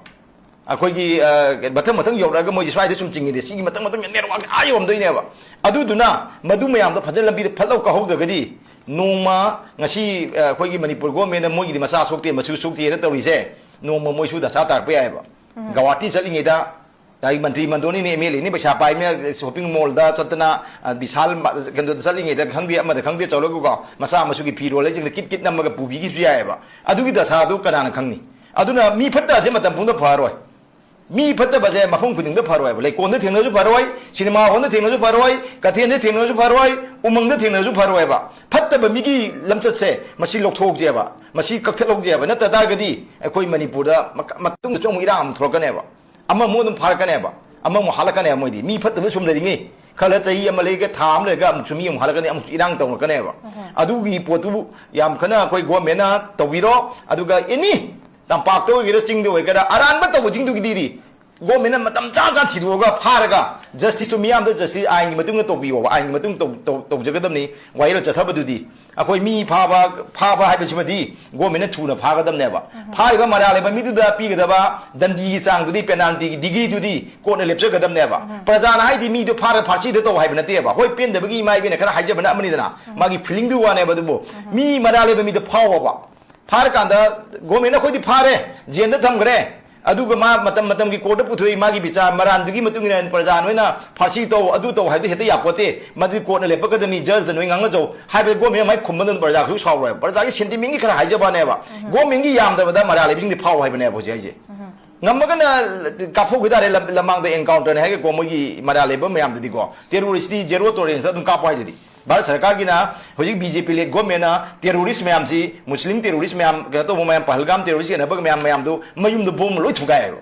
ꯑꯩꯈꯣꯏꯒꯤ, ꯑ, ꯃꯊꯪ ꯃꯊꯪ ꯌꯧꯔꯛꯑꯒ ꯃꯣꯏꯁꯦ ꯁ꯭ꯋꯥꯏꯗ ꯁꯨꯝ ꯆꯤꯡꯉꯤꯗꯤ ꯁꯤꯒꯤ ꯃꯊꯪ ꯃꯊꯪ ꯅꯦꯠꯋꯥꯛ ꯑꯥ ꯌꯧꯔꯝꯗꯣꯏꯅꯦꯕ꯫ ꯑꯗꯨꯗꯨꯅ ꯃꯗꯨ ꯃꯌꯥꯝꯗꯣ ꯐꯖꯅ ꯂꯝꯕꯤꯗ ꯐꯠꯂꯥꯎ ꯀꯥꯍꯧꯗ꯭ꯔꯒꯗꯤ ꯅꯣꯡꯃ ꯉꯁꯤ, ꯑ, ꯑꯩꯈꯣꯏꯒꯤ ꯃꯅꯤꯄꯨꯔ ꯒꯣꯔꯃꯦꯟꯅ ꯃꯣꯏꯒꯤꯗꯤ ꯃꯆꯥ ꯁꯣꯛꯇꯦ, ꯃꯁꯨ ꯁꯣꯛꯇꯦꯅ ꯇꯧꯔꯤꯁꯦ, ꯅꯣꯡꯃ ꯃꯣꯏꯁꯨ ꯗꯁꯥ ꯇꯥꯔꯛꯄ ꯌꯥꯏꯑꯕ꯫ ꯒꯧꯍꯥꯇꯤ ꯆꯠꯂꯤꯉꯩꯗ ꯑꯩ ꯃꯟꯇ꯭ꯔꯤ ꯃꯟꯗꯣꯟꯅꯤꯅꯦ, ꯑꯦꯝ ꯑꯦꯜ ꯑꯦꯅꯤ, ꯄꯩꯁꯥ ꯄꯥꯏ, ꯃꯤ ꯁꯣꯄꯤꯡ ꯃꯣꯜꯗ ꯆꯠꯇꯅ, ꯑ, ꯕꯤꯁꯥꯜ ꯃ-, ꯀꯩꯅꯣꯗ ꯆꯠꯂꯤꯉꯩꯗ ꯈꯪꯗꯦ, ꯑꯃꯗ ꯈꯪꯗꯦ, ꯆꯠꯂꯒꯀꯣ, ꯃꯆꯥ ꯃꯁꯨꯒꯤ ꯐꯤꯔꯣꯜ ꯂꯩꯁꯤꯡꯗ ꯀꯤꯠ ꯀꯤꯠ ꯅꯝꯃꯒ ꯄꯨꯕꯤꯈꯤꯕꯁꯨ ꯌꯥꯏꯑꯕ꯫ ꯑꯗꯨꯒꯤ ꯗꯁꯥꯗꯨ ꯀꯅꯥꯅ ꯈꯪꯅꯤ? ꯑꯗꯨꯅ ꯃꯤ ꯐꯠꯇꯁꯦ ꯃꯇꯝ ꯄꯨꯝꯕꯗ ꯐꯔꯣꯏ꯫ ꯃꯤ ꯐꯠꯇꯕꯁꯦ ꯃꯐꯝ ꯈꯨꯗꯤꯡꯗ ꯐꯔꯣꯏꯕ꯫ ꯂꯩꯀꯣꯜꯗ ꯊꯦꯡꯅꯁꯨ ꯐꯔꯣꯏ, ꯁꯤꯅꯦꯃꯥ ꯍꯣꯜꯗ ꯊꯦꯡꯅꯁꯨ ꯐꯔꯣꯏ, ꯀꯩꯊꯦꯜꯗ ꯊꯦꯡꯅꯁꯨ ꯐꯔꯣꯏ, ꯎꯃꯪꯗ ꯊꯦꯡꯅꯁꯨ ꯐꯔꯣꯏꯕ꯫ ꯐꯠꯇꯕ ꯃꯤꯒꯤ ꯂꯝꯆꯠꯁꯦ ꯃꯁꯤ ꯂꯧꯊꯣꯛꯍꯧꯁꯦꯕ, ꯃꯁꯤ ꯀꯛꯊꯠꯍꯧꯁꯦꯕ꯫ ꯅꯠꯇ ꯇꯥꯔꯒꯗꯤ ꯑꯩꯈꯣꯏ ꯃꯅꯤꯄꯨꯔꯗ ꯃꯛ-, ꯃꯇꯨꯡꯗꯁꯨ ꯑꯃꯨꯛ ꯏꯔꯥꯡ ꯑꯃꯨꯛ ꯊꯣꯛꯂꯛꯀꯅꯦꯕ꯫ ꯑꯃꯃꯨꯛ ꯑꯗꯨꯝ ꯐꯥꯔꯛꯀꯅꯦꯕ, ꯑꯃꯃꯨꯛ ꯍꯥꯠꯂꯛꯀꯅꯦꯕ꯫ ꯃꯣꯏꯗꯤ ꯃꯤ ꯐꯠꯇꯕ ꯁꯨꯝ ꯂꯩꯔꯤꯉꯩ, ꯈꯔ ꯆꯍꯤ ꯑꯃ ꯂꯩꯔꯒ, ꯊꯥ ꯑꯃ ꯂꯩꯔꯒ ꯑꯃꯨꯛꯁꯨ ꯃꯤ ꯑꯃꯨꯛ ꯍꯥꯠꯂꯛꯀꯅꯤ, ꯑꯃꯨꯛꯁꯨ ꯏꯔꯥꯡ ꯇꯧꯔꯛꯀꯅꯦꯕ꯫ ꯑꯗꯨꯒꯤ ꯄꯣꯠꯇꯨ ꯌꯥꯝ ꯀꯟꯅ ꯑꯩꯈꯣꯏ ꯒꯣꯔꯃꯦꯟꯅ ꯇꯧꯕꯤꯔꯣ꯫ ꯑꯗꯨꯒ ꯑꯦꯅꯤ ꯇꯝꯄꯥꯛꯇ ꯑꯣꯏꯒꯦꯔꯥ, ꯆꯤꯡꯗ ꯑꯣꯏꯒꯦꯔꯥ, ꯑꯔꯥꯟꯕ ꯇꯧꯕꯁꯤꯡꯗꯨꯒꯤꯗꯤ ꯒꯣꯔꯃꯦꯟꯅ ꯃꯇꯝ ꯆꯥ ꯆꯥ ꯊꯤꯗꯣꯛꯑꯒ ꯐꯥꯔꯒ ꯖꯁꯇꯤꯁꯇꯨ ꯃꯤꯌꯥꯝꯗ ꯖꯁꯇꯤꯁ ꯑꯥꯏꯟꯒꯤ ꯃꯇꯨꯡ ꯏꯟꯅ ꯇꯧꯕꯤꯌꯣꯕ, ꯑꯥꯏꯟꯒꯤ ꯃꯇꯨꯡ ꯇꯧ-, ꯇꯧ-, ꯇꯧꯖꯒꯗꯕꯅꯤ꯫ ꯋꯥꯌꯦꯜ ꯆꯠꯊꯕꯗꯨꯗꯤ ꯑꯩꯈꯣꯏ ꯃꯤ ꯐꯥꯕ, ꯐꯥꯕ ꯍꯥꯏꯕꯁꯤꯃꯗꯤ ꯒꯣꯔꯃꯦꯟꯅ ꯊꯨꯅ ꯐꯥꯒꯗꯕꯅꯦꯕ꯫ ꯐꯥꯔꯤꯕ ꯃꯔꯥꯜ ꯂꯩꯕ ꯃꯤꯗꯨꯗ ꯄꯤꯒꯗꯕ ꯗꯟꯗꯤꯒꯤ ꯆꯥꯡꯗꯨꯗꯤ, ꯄꯦꯅꯥꯜꯇꯤꯒꯤ ꯗꯤꯒ꯭ꯔꯤꯗꯨꯗꯤ ꯀꯣꯔꯠꯅ ꯂꯦꯞꯆꯒꯗꯕꯅꯦꯕ꯫ ꯄ꯭ꯔꯖꯥꯅ ꯍꯥꯏꯗꯤ ꯃꯤꯗꯨ ꯐꯥꯔꯒ ꯐꯥꯁꯤꯗ ꯇꯧ ꯍꯥꯏꯕ ꯅꯠꯇꯦꯕ꯫ ꯍꯣꯏ, ꯄꯦꯟꯗꯕꯒꯤ ꯏꯃꯥ ꯏꯕꯦꯟꯅ ꯈꯔ ꯍꯥꯏꯖꯕꯅ ꯑꯃꯅꯤꯗꯅ, ꯃꯥꯒꯤ ꯐꯤꯂꯤꯡꯗꯨ ꯋꯥꯅꯦꯕ꯫ ꯑꯗꯨꯕꯨ ꯃꯤ ꯃꯔꯥꯜ ꯂꯩꯕ ꯃꯤꯗ ꯐꯥꯎꯕ, ꯐꯥꯔꯀꯥꯟꯗ ꯒꯣꯔꯃꯦꯟꯅ ꯑꯩꯈꯣꯏꯗꯤ ꯐꯥꯔꯦ, ꯖꯦꯜꯗ ꯊꯝꯈ꯭ꯔꯦ, ꯑꯗꯨꯒ ꯃꯥ ꯃꯇꯝ ꯃꯇꯝꯒꯤ ꯀꯣꯔꯠꯇ ꯄꯨꯊꯣꯛꯏ, ꯃꯥꯒꯤ ꯕꯤꯆꯥꯔ ꯃꯔꯥꯟꯗꯨꯒꯤ ꯃꯇꯨꯡ ꯏꯟꯅ ꯄ꯭ꯔꯖꯥ ꯅꯣꯏꯅ ꯐꯥꯁꯤ ꯇꯧ, ꯑꯗꯨ ꯇꯧ ꯍꯥꯏꯕꯗꯨ ꯍꯦꯛꯇ ꯌꯥꯄꯣꯠꯇꯦ꯫ ꯃꯗꯨꯗꯤ ꯀꯣꯔꯠꯅ ꯂꯦꯞꯄꯛꯀꯗꯕꯅꯤ, ꯖꯖꯇ ꯅꯣꯏ ꯉꯥꯡꯅꯖꯧ ꯍꯥꯏꯕꯗꯤ ꯒꯣꯔꯃꯦꯟ ꯃꯥꯏ ꯈꯨꯝꯕꯗ ꯄ꯭ꯔꯖꯥ ꯀꯩꯁꯨ ꯁꯥꯎꯔꯣꯏꯕ꯫ ꯄ꯭ꯔꯖꯥꯒꯤ ꯁꯦꯟꯇꯤꯃꯦꯟꯒꯤ ꯈꯔ ꯍꯥꯏꯖꯕꯅꯦꯕ꯫ ꯒꯣꯔꯃꯦꯟꯒꯤ ꯌꯥꯝꯗ꯭ꯔꯕꯗ ꯃꯔꯥꯜ ꯂꯩꯕꯁꯤꯡꯗꯤ ꯐꯥꯎ ꯍꯥꯏꯕꯅꯦꯕ ꯍꯧꯖꯤꯛ ꯍꯥꯏꯁꯦ꯫ ꯉꯝꯃꯒꯅ ꯀꯥꯞꯊꯣꯛꯈꯤ ꯇꯥꯔꯦ, ꯂꯝ-, ꯂꯃꯥꯡꯗ ꯑꯦꯟꯀꯥꯎꯟꯇꯔꯅꯦ ꯍꯥꯏꯒꯦꯀꯣ, ꯃꯣꯏꯒꯤ ꯃꯔꯥꯜ ꯂꯩꯕ ꯃꯌꯥꯝꯗꯨꯗꯤꯀꯣ, ꯇꯦꯔꯣꯔꯤꯁꯇꯤ ꯖꯦꯔꯣ ꯇꯣꯂꯔꯦꯟꯁꯇ ꯑꯗꯨꯝ ꯀꯥꯞꯄꯣ ꯍꯥꯏꯗꯨꯗꯤ꯫ ꯚꯥꯔꯠ ꯁꯔꯀꯥꯔꯒꯤꯅ ꯍꯧꯖꯤꯛ ꯕꯤ ꯖꯦ ꯄꯤ ꯂꯦꯠ ꯒꯣꯔꯃꯦꯟꯅ ꯇꯦꯔꯣꯔꯤꯁ ꯃꯌꯥꯝꯁꯤ, ꯃꯨꯁꯂꯤꯝ ꯇꯦꯔꯣꯔꯤꯁ ꯃꯌꯥꯝ, ꯀꯩꯅꯣ ꯇꯧꯕ ꯃꯌꯥꯝ, ꯄꯍꯜꯒꯥꯝ ꯇꯦꯔꯣꯔꯤꯁ ꯌꯦꯟꯅꯕ ꯃꯌꯥꯝ ꯃꯌꯥꯝꯗꯨ ꯃꯌꯨꯝꯗ ꯕꯣꯝ ꯂꯣꯏ ꯊꯨꯒꯥꯏꯌꯦꯕ꯫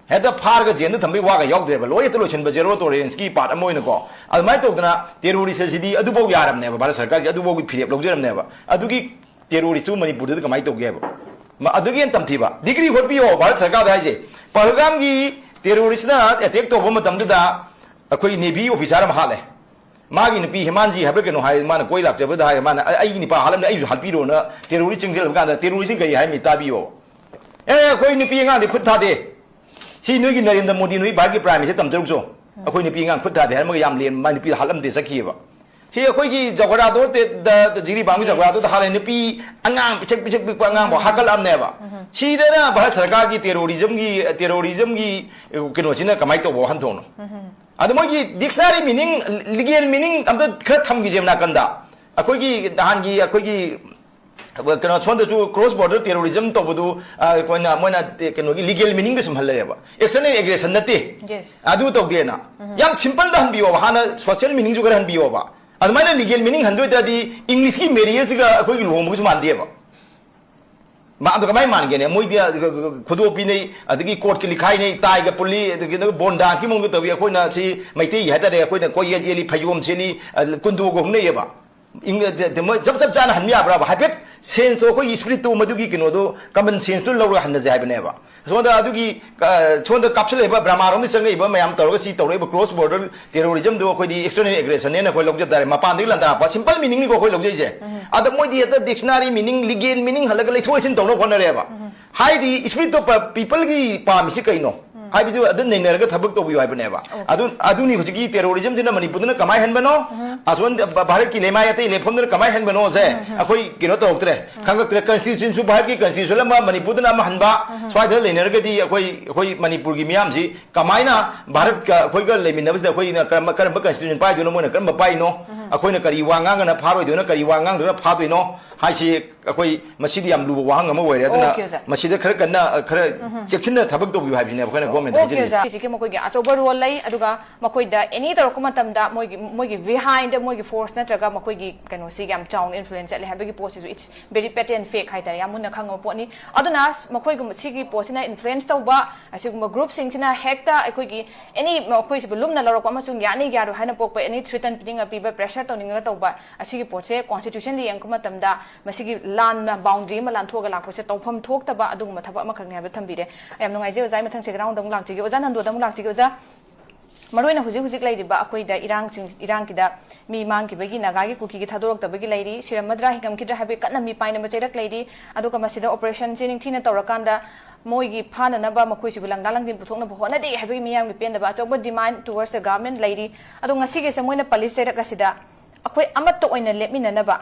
ꯍꯦꯛꯇ ꯐꯥꯔꯒ ꯖꯦꯜꯗ ꯊꯝꯕꯩ ꯋꯥꯒ ꯌꯥꯎꯗ꯭ꯔꯦꯕ, ꯂꯣꯏ ꯍꯦꯛꯇ ꯂꯣꯏꯁꯤꯟꯕ, ꯖꯦꯔꯣ ꯇꯣꯂꯔꯦꯟꯁꯀꯤ ꯄꯥꯔꯠ ꯑꯃ ꯑꯣꯏꯅꯀꯣ꯫ ꯑꯗꯨꯃꯥꯏꯅ ꯇꯧꯗꯅ ꯇꯦꯔꯣꯔꯤꯁ ꯑꯁꯤꯗꯤ ꯑꯗꯨꯐꯥꯎ ꯌꯥꯔꯝꯅꯦꯕ, ꯚꯥꯔꯠ ꯁꯔꯀꯥꯔꯒꯤ ꯑꯗꯨꯐꯥꯎꯒꯤ ꯐꯤꯔꯦꯞ ꯂꯧꯖꯔꯝꯅꯦꯕ꯫ ꯑꯗꯨꯒꯤ ꯇꯦꯔꯣꯔꯤꯁꯇꯨ ꯃꯅꯤꯄꯨꯔꯗꯗꯤ ꯀꯃꯥꯏꯅ ꯇꯧꯒꯦ ꯍꯥꯏꯕ? ꯃ-, ꯑꯗꯨꯒꯤ ꯍꯦꯟꯅ ꯇꯝꯊꯤꯕ ꯗꯤꯒ꯭ꯔꯤ ꯍꯣꯠꯄꯤꯌꯣ ꯚꯥꯔꯠ ꯁꯔꯀꯥꯔꯗ ꯍꯥꯏꯁꯦ꯫ ꯄꯍꯜꯒꯥꯝꯒꯤ ꯇꯦꯔꯣꯔꯤꯁꯅ ꯑꯦꯇꯦꯛ ꯇꯧꯕ ꯃꯇꯝꯗꯨꯗ ꯑꯩꯈꯣꯏ ꯅꯦꯚꯤ ꯑꯣꯐꯤꯁꯥꯔ ꯑꯃ ꯍꯥꯠꯂꯦ꯫ ꯃꯥꯒꯤ ꯅꯨꯄꯤ ꯍꯦꯃꯥꯟꯖꯤ ꯍꯥꯏꯕ꯭ꯔꯥ ꯀꯩꯅꯣ ꯍꯥꯏ, ꯃꯥꯅ ꯀꯣꯏ ꯂꯥꯛꯆꯕꯗ ꯍꯥꯏ, ꯃꯥꯅ "ꯑꯩ-, ꯑꯩꯒꯤ ꯅꯨꯄꯥ ꯍꯥꯠꯂꯝꯅꯤ, ꯑꯩꯁꯨ ꯍꯥꯠꯄꯤꯔꯣꯅ" ꯇꯦꯔꯣꯔꯤꯁ ꯆꯤꯡꯁꯤꯜꯂꯕ ꯀꯥꯟꯗ ꯇꯦꯔꯣꯔꯤꯁꯁꯤꯡ ꯀꯔꯤ ꯍꯥꯏ ꯃꯤ ꯇꯥꯕꯤꯌꯣ꯫ "ꯑꯦ, ꯑꯩꯈꯣꯏ ꯅꯨꯄꯤ ꯑꯉꯥꯡꯗꯤ ꯈꯨꯠ ꯊꯥꯗꯦ, ꯁꯤ ꯅꯣꯏꯒꯤ ꯅꯔꯦꯟꯗ꯭ꯔ ꯃꯣꯗꯤ, ꯅꯣꯏ ꯚꯥꯔꯠꯀꯤ ꯄ꯭ꯔꯥꯏꯝ ꯃꯤꯅꯤꯁꯇꯔ ꯇꯝꯖꯔꯨꯆꯣ, ꯑꯩꯈꯣꯏ ꯅꯨꯄꯤ ꯑꯉꯥꯡ ꯈꯨꯠ ꯊꯥꯗꯦ" ꯍꯥꯏꯔꯝꯃꯒ ꯌꯥꯝ ꯂꯦꯝ, ꯃꯥꯏ ꯅꯨꯄꯤꯗ ꯍꯥꯠꯂꯝꯗꯦ ꯆꯠꯈꯤꯑꯕ꯫ ꯁꯤ ꯑꯩꯈꯣꯏꯒꯤ ꯖꯒꯣꯔꯥꯗꯣ ꯇꯦ-, ꯗ-, ꯗ-, ꯖꯤꯔꯤꯕꯥꯝꯒꯤ Yes. ꯖꯒꯣꯔꯥꯗꯣꯗ ꯍꯥꯠꯂꯦ, ꯅꯨꯄꯤ ꯑꯉꯥꯡ ꯄꯤꯁꯛ ꯄꯤꯁꯛ ꯄꯤꯛꯄ ꯑꯉꯥꯡꯐꯥꯎ ꯍꯥꯠꯀꯠꯂꯛꯑꯝꯅꯦꯕ꯫ ꯁꯤꯗꯅ ꯚꯥꯔꯠ ꯁꯔꯀꯥꯔꯒꯤ ꯇꯦꯔꯣꯔꯤꯖꯝꯒꯤ, ꯇꯦꯔꯣꯔꯤꯖꯝꯒꯤ ꯀꯩꯅꯣꯁꯤꯅ ꯀꯃꯥꯏꯅ ꯇꯧꯕ ꯋꯥꯍꯟꯊꯣꯛꯅꯣ? ꯑꯗꯣ ꯃꯣꯏꯒꯤ ꯗꯤꯛꯁꯅꯥꯔꯤ ꯃꯤꯅꯤꯡ, ꯂꯤꯒꯦꯜ ꯃꯤꯅꯤꯡ ꯑꯝꯇ ꯈꯔ ꯊꯝꯈꯤꯁꯦꯕ ꯅꯥꯀꯟꯗ꯫ ꯑꯩꯈꯣꯏꯒꯤ ꯅꯍꯥꯟꯒꯤ ꯑꯩꯈꯣꯏꯒꯤ ꯀꯩꯅꯣ ꯁꯣꯝꯗꯁꯨ ꯀ꯭ꯔꯣꯁ ꯕꯣꯔꯗꯔ ꯇꯦꯔꯣꯔꯤꯖꯝ ꯇꯧꯕꯗꯨ, ꯑ, ꯑꯩꯈꯣꯏꯅ, ꯃꯣꯏꯅ ꯇꯦ-, ꯀꯩꯅꯣꯒꯤ ꯂꯤꯒꯦꯜ ꯃꯤꯅꯤꯡꯗ ꯁꯨꯝ ꯍꯜꯂꯛꯑꯦꯕ꯫ ꯑꯦꯛꯁꯇꯔꯅꯦꯜ ꯑꯦꯒ꯭ꯔꯦꯁꯟ ꯅꯠꯇꯦ꯫ Yes. ꯑꯗꯨ ꯇꯧꯗꯦꯅ꯫ ꯌꯥꯝ ꯁꯤꯝꯄꯜꯗ ꯍꯟꯕꯤꯌꯣꯕ, ꯍꯥꯟꯅ ꯁꯣꯁꯤꯌꯦꯜ ꯃꯤꯅꯤꯡꯁꯨ ꯈꯔ ꯍꯟꯕꯤꯌꯣꯕ꯫ ꯑꯗꯨꯃꯥꯏꯅ ꯂꯤꯒꯦꯜ ꯃꯤꯅꯤꯡ ꯍꯟꯗꯣꯏ ꯇꯥꯔꯗꯤ ꯏꯪꯂꯤꯁꯀꯤ ꯃꯦꯔꯤꯌꯦꯖꯁꯤꯒ ꯑꯩꯈꯣꯏꯒꯤ ꯂꯨꯍꯣꯡꯕꯒꯁꯨ ꯃꯥꯟꯗꯦꯕ꯫ ꯃꯥ ꯑꯗꯣ ꯀꯃꯥꯏꯅ ꯃꯥꯟꯒꯦꯅꯦ? ꯃꯣꯏꯗꯤ, ꯑ, ꯈꯨꯗꯣꯞ ꯄꯤꯅꯩ, ꯑꯗꯒꯤ ꯀꯣꯔꯠꯀꯤ ꯂꯤꯈꯥꯏꯅꯩ, ꯇꯥꯏꯒ ꯄꯨꯜꯂꯤ, ꯑꯗꯒꯤ ꯕꯣꯟ ꯗꯥꯟꯁꯀꯤ ꯃꯑꯣꯡꯗ ꯇꯧꯏ꯫ ꯑꯩꯈꯣꯏꯅ ꯁꯤ ꯃꯩꯇꯩꯒꯤ ꯍꯥꯏꯇꯥꯔꯦ, ꯑꯩꯈꯣꯏꯅ ꯀꯣꯌꯦꯠ ꯌꯦꯠꯂꯤ, ꯐꯩꯖꯣꯝ ꯁꯦꯠꯂꯤ, ꯑ, ꯀꯨꯟꯗꯣꯒ ꯍꯨꯝꯅꯩꯌꯦꯕ꯫ ꯏꯪ-, ꯇ-, ꯇ-, ꯃꯣꯏ ꯆꯞ, ꯆꯞ ꯆꯥꯅ ꯍꯟꯕ ꯌꯥꯕ꯭ꯔꯥꯕ? ꯍꯥꯏꯐꯦꯠ ꯁꯦꯟꯁꯇꯣ, ꯑꯩꯈꯣꯏꯒꯤ ꯏꯁꯄꯤꯔꯤꯠꯇꯣ, ꯃꯗꯨꯒꯤ ꯀꯩꯅꯣꯗꯣ, ꯀꯃꯟ ꯁꯦꯟꯁꯇꯣ ꯂꯧꯔꯒ ꯍꯟꯅꯁꯦ ꯍꯥꯏꯕꯅꯦꯕ꯫ ꯁꯣꯝꯗ ꯑꯗꯨꯒꯤ, ꯑ, ꯁꯣꯝꯗ ꯀꯥꯞꯁꯤꯜꯂꯛꯏꯕ ꯕ꯭ꯔꯃꯥꯔꯣꯝꯗ ꯆꯪꯉꯛꯏꯕ ꯃꯌꯥꯝ ꯇꯧꯔꯒ ꯁꯤ ꯇꯧꯔꯛꯏꯕ ꯀ꯭ꯔꯣꯁ ꯕꯣꯔꯗꯔ ꯇꯦꯔꯣꯔꯤꯖꯝꯗꯣ ꯑꯩꯈꯣꯏꯗꯤ ꯑꯦꯛꯁꯇꯔꯅꯦꯜ ꯑꯦꯒ꯭ꯔꯦꯁꯟꯅꯦꯅ ꯑꯩꯈꯣꯏ ꯂꯧꯖ ꯇꯥꯔꯦ꯫ ꯃꯄꯥꯟꯗꯒꯤ ꯂꯥꯟꯗꯥꯔꯛꯄ ꯁꯤꯝꯄꯜ ꯃꯤꯅꯤꯡꯅꯤꯀꯣ ꯑꯩꯈꯣꯏ ꯂꯧꯖꯩꯁꯦ꯫ ꯑꯗ ꯃꯣꯏꯗꯤ ꯍꯦꯛꯇ ꯗꯤꯛꯁꯅꯥꯔꯤ ꯃꯤꯅꯤꯡ, ꯂꯤꯒꯦꯜ ꯃꯤꯅꯤꯡ ꯍꯜꯂꯒ ꯂꯩꯊꯣꯛ ꯂꯩꯁꯤꯟ ꯇꯧꯅꯕ ꯍꯣꯠꯅꯔꯦꯕ꯫ ꯍꯥꯏꯗꯤ ꯏꯁꯄꯤꯔꯤꯠ ꯑꯣꯐ ꯄꯤꯄꯜꯒꯤ ꯄꯥꯝꯃꯤꯁꯤ ꯀꯩꯅꯣ? ꯍꯥꯏꯕꯗꯨ ꯑꯗꯨ ꯅꯩꯅꯔꯒ ꯊꯕꯛ ꯇꯧꯕꯤꯌꯨ ꯍꯥꯏꯕꯅꯦꯕ꯫ ꯑꯗꯨ, ꯑꯗꯨꯅꯤ ꯍꯧꯖꯤꯛꯀꯤ ꯇꯦꯔꯣꯔꯤꯖꯝꯁꯤꯅ ꯃꯅꯤꯄꯨꯔꯗꯅ ꯀꯃꯥꯏꯅ ꯍꯟꯕꯅꯣ? ꯑꯁꯣꯝꯗ ꯚꯥꯔꯠꯀꯤ ꯂꯩꯃꯥꯏ ꯑꯇꯩ ꯂꯩꯐꯝꯗꯨꯅ ꯀꯃꯥꯏꯅ ꯍꯟꯕꯅꯣꯁꯦ ꯑꯩꯈꯣꯏ ꯀꯩꯅꯣ ꯇꯧꯔꯛꯇ꯭ꯔꯦ, ꯈꯪꯉꯛꯇ꯭ꯔꯦ꯫ ꯀꯟꯁꯇꯤꯇ꯭ꯌꯨꯁꯟꯁꯨ ꯚꯥꯔꯠꯀꯤ ꯀꯟꯁꯇꯤꯇ꯭ꯌꯨꯁꯟ ꯑꯃ, ꯃꯅꯤꯄꯨꯔꯗꯅ ꯑꯃ ꯍꯟꯕ, ꯁ꯭ꯋꯥꯏꯗ ꯂꯩꯅꯔꯒꯗꯤ ꯑꯩꯈꯣꯏ, ꯑꯩꯈꯣꯏ ꯃꯅꯤꯄꯨꯔꯒꯤ ꯃꯤꯌꯥꯝꯁꯤ ꯀꯃꯥꯏꯅ ꯚꯥꯔꯠꯀ ꯑꯩꯈꯣꯏꯒ ꯂꯩꯃꯤꯟꯅꯕꯁꯤꯗ ꯑꯩꯈꯣꯏꯅ ꯀꯔꯝꯕ, ꯀꯔꯝꯕ ꯀꯟꯁꯇꯤꯇ꯭ꯌꯨꯁꯟ ꯄꯥꯏꯗꯣꯏꯅꯣ, ꯃꯣꯏꯅ ꯀꯔꯝꯕ ꯄꯥꯏꯅꯣ, ꯑꯩꯈꯣꯏꯅ ꯀꯔꯤ ꯋꯥ ꯉꯥꯡꯉꯒꯅ ꯐꯥꯔꯣꯏꯗꯣꯏꯅꯣ, ꯀꯔꯤ ꯋꯥ ꯉꯥꯡꯗ꯭ꯔꯒꯅ ꯐꯥꯗꯣꯏꯅꯣ, ꯍꯥꯏꯁꯤ ꯑꯩꯈꯣꯏ ꯃꯁꯤꯗꯤ ꯌꯥꯝ ꯂꯨꯕ ꯋꯥꯍꯪ ꯑꯃ ꯑꯣꯏꯔꯦ꯫ ꯑꯗꯨꯅ Okay, ꯑꯣꯖꯥ꯫ ꯃꯁꯤꯗ ꯈꯔ ꯀꯟꯅ, ꯑ, ꯈꯔ ꯆꯦꯛꯁꯤꯟꯅ ꯊꯕꯛ ꯇꯧꯕꯤꯌꯨ ꯍꯥꯏꯕꯁꯤꯅꯦ ꯑꯩꯈꯣꯏꯅ government Okay, ꯍꯥꯏꯖꯔꯤꯁꯦ꯫ ꯑꯣꯖꯥ꯫ ꯁꯤꯒꯤ ꯃꯈꯣꯏꯒꯤ ꯑꯆꯧꯕ role ꯂꯩ, ꯑꯗꯨꯒ ꯃꯈꯣꯏꯗ any ꯇꯧꯔꯛꯄ ꯃꯇꯝꯗ ꯃꯣꯏꯒꯤ, ꯃꯣꯏꯒꯤ behind ꯃꯣꯏꯒꯤ force ꯅꯠꯇ꯭ꯔꯒ ꯃꯈꯣꯏꯒꯤ ꯀꯩꯅꯣꯁꯤ ꯌꯥꯝ ꯆꯥꯎꯅ influence ꯆꯠꯂꯦ ꯍꯥꯏꯕꯒꯤ ꯄꯣꯠꯁꯤꯁꯨ it's very patent fact ꯍꯥꯏꯇꯥꯔꯦ, ꯌꯥꯝ ꯃꯨꯟꯅ ꯈꯪꯉꯕ ꯄꯣꯠꯅꯤ꯫ ꯑꯗꯨꯅ ꯃꯈꯣꯏꯒꯨꯝꯕ ꯁꯤꯒꯤ ꯄꯣꯠꯁꯤꯅ influence ꯇꯧꯕ ꯑꯁꯤꯒꯨꯝꯕ groupꯁꯤꯡꯁꯤꯅ ꯍꯦꯛꯇ ꯑꯩꯈꯣꯏꯒꯤ any ꯃꯈꯣꯏꯁꯤꯕꯨ ꯂꯨꯝꯅ ꯂꯧꯔꯛꯄ ꯑꯃꯁꯨꯡ ꯌꯥꯅꯤ ꯌꯥꯔꯣꯏ ꯍꯥꯏꯅ ꯄꯣꯛꯄ any threaten ꯄꯤꯅꯤꯡꯉ ꯄꯤꯕ, pressure ꯇꯧꯅꯤꯡꯉꯒ ꯇꯧꯕ ꯑꯁꯤꯒꯤ ꯄꯣꯠꯁꯦ constitutionꯗ ꯌꯦꯡꯉꯛꯄ ꯃꯇꯝꯗ ꯃꯁꯤꯒꯤ ꯂꯥꯟꯅ boundary ꯑꯃ ꯂꯥꯟꯊꯣꯛꯑꯒ ꯂꯥꯛꯄꯁꯦ ꯇꯧꯐꯝ ꯊꯣꯛꯇꯕ ꯑꯗꯨꯒꯨꯝꯕ ꯊꯕꯛ ꯑꯃꯈꯛꯅꯤ ꯍꯥꯏꯕ ꯊꯝꯕꯤꯔꯦ꯫ ꯌꯥꯝ ꯅꯨꯡꯉꯥꯏꯖꯩ ꯑꯣꯖꯥ꯫ ꯑꯩ ꯃꯊꯪ second roundꯗ ꯑꯃꯨꯛ ꯂꯥꯛꯆꯒꯦ꯫ ꯑꯣꯖꯥ ꯅꯟꯗꯣꯗ ꯑꯃꯨꯛ ꯂꯥꯛꯆꯒꯦ꯫ ꯑꯣꯖꯥ, ꯃꯔꯨꯑꯣꯏꯅ ꯍꯧꯖꯤꯛ ꯍꯧꯖꯤꯛ ꯂꯩꯔꯤꯕ ꯑꯩꯈꯣꯏꯗ ꯏꯔꯥꯡꯁꯤꯡ, ꯏꯔꯥꯡꯒꯤꯗ ꯃꯤ ꯃꯥꯡꯈꯤꯕꯒꯤ, ꯅꯥꯒꯥꯒꯤ, ꯀꯨꯀꯤꯒꯤ ꯊꯥꯗꯣꯔꯛꯇꯕꯒꯤ ꯂꯩꯔꯤ, ꯁꯤꯔꯝꯃꯗ꯭ꯔꯥ ꯍꯤꯡꯉꯝꯈꯤꯗ꯭ꯔꯥ ꯍꯥꯏꯕꯒꯤ ꯀꯟꯅ ꯃꯤ ꯄꯥꯏꯅꯕ ꯆꯩꯔꯛ ꯂꯩꯔꯤ꯫ ꯑꯗꯨꯒ ꯃꯁꯤꯗ operationꯁꯤ ꯅꯤꯡꯊꯤꯅ ꯇꯧꯔꯀꯥꯟꯗ ꯃꯣꯏꯒꯤ ꯐꯥꯅꯅꯕ, ꯃꯈꯣꯏꯁꯤꯕꯨ ꯂꯪꯗꯥ ꯂꯪꯖꯤꯟ ꯄꯨꯊꯣꯛꯅꯕ ꯍꯣꯠꯅꯗꯦ ꯍꯥꯏꯕꯒꯤ ꯃꯤꯌꯥꯝꯒꯤ ꯄꯦꯟꯗꯕ ꯑꯆꯧꯕ demand towards the government ꯂꯩꯔꯤ꯫ ꯑꯗꯣ ꯉꯁꯤꯒꯤꯁꯦ ꯃꯣꯏꯅ ꯄꯜꯂꯤ ꯆꯩꯔꯛ ꯑꯁꯤꯗ ꯑꯩꯈꯣꯏ ꯑꯃꯠꯇ ꯑꯣꯏꯅ ꯂꯦꯞꯃꯤꯟꯅꯅꯕ,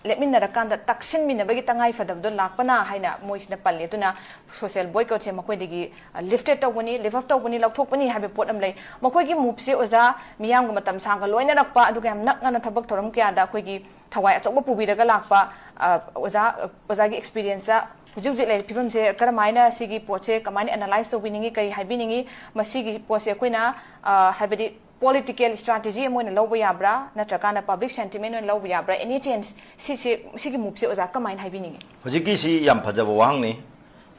ꯂꯦꯞꯃꯤꯟꯅꯔꯀꯥꯟꯗ ꯇꯛꯁꯤꯟꯃꯤꯟꯅꯕꯒꯤ ꯇꯉꯥꯏ ꯐꯗꯕꯗꯣ ꯂꯥꯛꯄꯅ ꯍꯥꯏꯅ ꯃꯣꯏꯁꯤꯅ ꯄꯜꯂꯤ꯫ ꯑꯗꯨꯅ social boycottꯁꯦ ꯃꯈꯣꯏꯗꯒꯤ, ꯑ, lifted ꯇꯧꯒꯅꯤ, lift up ꯇꯧꯒꯅꯤ, ꯂꯧꯊꯣꯛꯄꯅꯤ ꯍꯥꯏꯕ ꯄꯣꯠ ꯑꯃ ꯂꯩ꯫ ꯃꯈꯣꯏꯒꯤ moveꯁꯦ ꯑꯣꯖꯥ ꯃꯤꯌꯥꯝꯒ ꯃꯇꯝ ꯁꯥꯡꯅ ꯂꯣꯏꯅꯔꯛꯄ, ꯑꯗꯨꯒ ꯌꯥꯝ ꯅꯛꯅꯅ ꯊꯕꯛ ꯊꯧꯔꯝ ꯀꯌꯥꯗ ꯑꯩꯈꯣꯏꯒꯤ ꯊꯋꯥꯏ ꯑꯆꯧꯕ ꯄꯨꯕꯤꯔꯒ ꯂꯥꯛꯄ, ꯑ, ꯑꯣꯖꯥ, ꯑꯣꯖꯥꯒꯤ experienceꯇ ꯍꯧꯖꯤꯛ ꯍꯧꯖꯤꯛ ꯂꯩꯔꯤꯕ ꯐꯤꯕꯝꯁꯦ ꯀꯔꯝꯍꯥꯏꯅ ꯁꯤꯒꯤ ꯄꯣꯠꯁꯦ ꯀꯃꯥꯏꯅ analyse ꯇꯧꯕꯤꯅꯤꯡꯉꯤ, ꯀꯔꯤ ꯍꯥꯏꯕꯤꯅꯤꯡꯉꯤ? ꯃꯁꯤꯒꯤ ꯄꯣꯠꯁꯦ ꯑꯩꯈꯣꯏꯅ, ꯑ, ꯍꯥꯏꯕꯗꯤ political strategy ꯑꯃ ꯑꯣꯏꯅ ꯂꯧꯕ ꯌꯥꯕ꯭ꯔꯥ, ꯅꯠꯇ꯭ꯔꯀꯥꯟꯗ public sentiment ꯑꯣꯏꯅ ꯂꯧꯕ ꯌꯥꯕ꯭ꯔꯥ? Any change, ꯁꯤꯁꯦ, ꯁꯤꯒꯤ moveꯁꯦ ꯑꯣꯖꯥ ꯀꯃꯥꯏꯅ ꯍꯥꯏꯕꯤꯅꯤꯡꯉꯤ? ꯍꯧꯖꯤꯛꯀꯤꯁꯤ ꯌꯥꯝ ꯐꯖꯕ ꯋꯥꯍꯪꯅꯤ꯫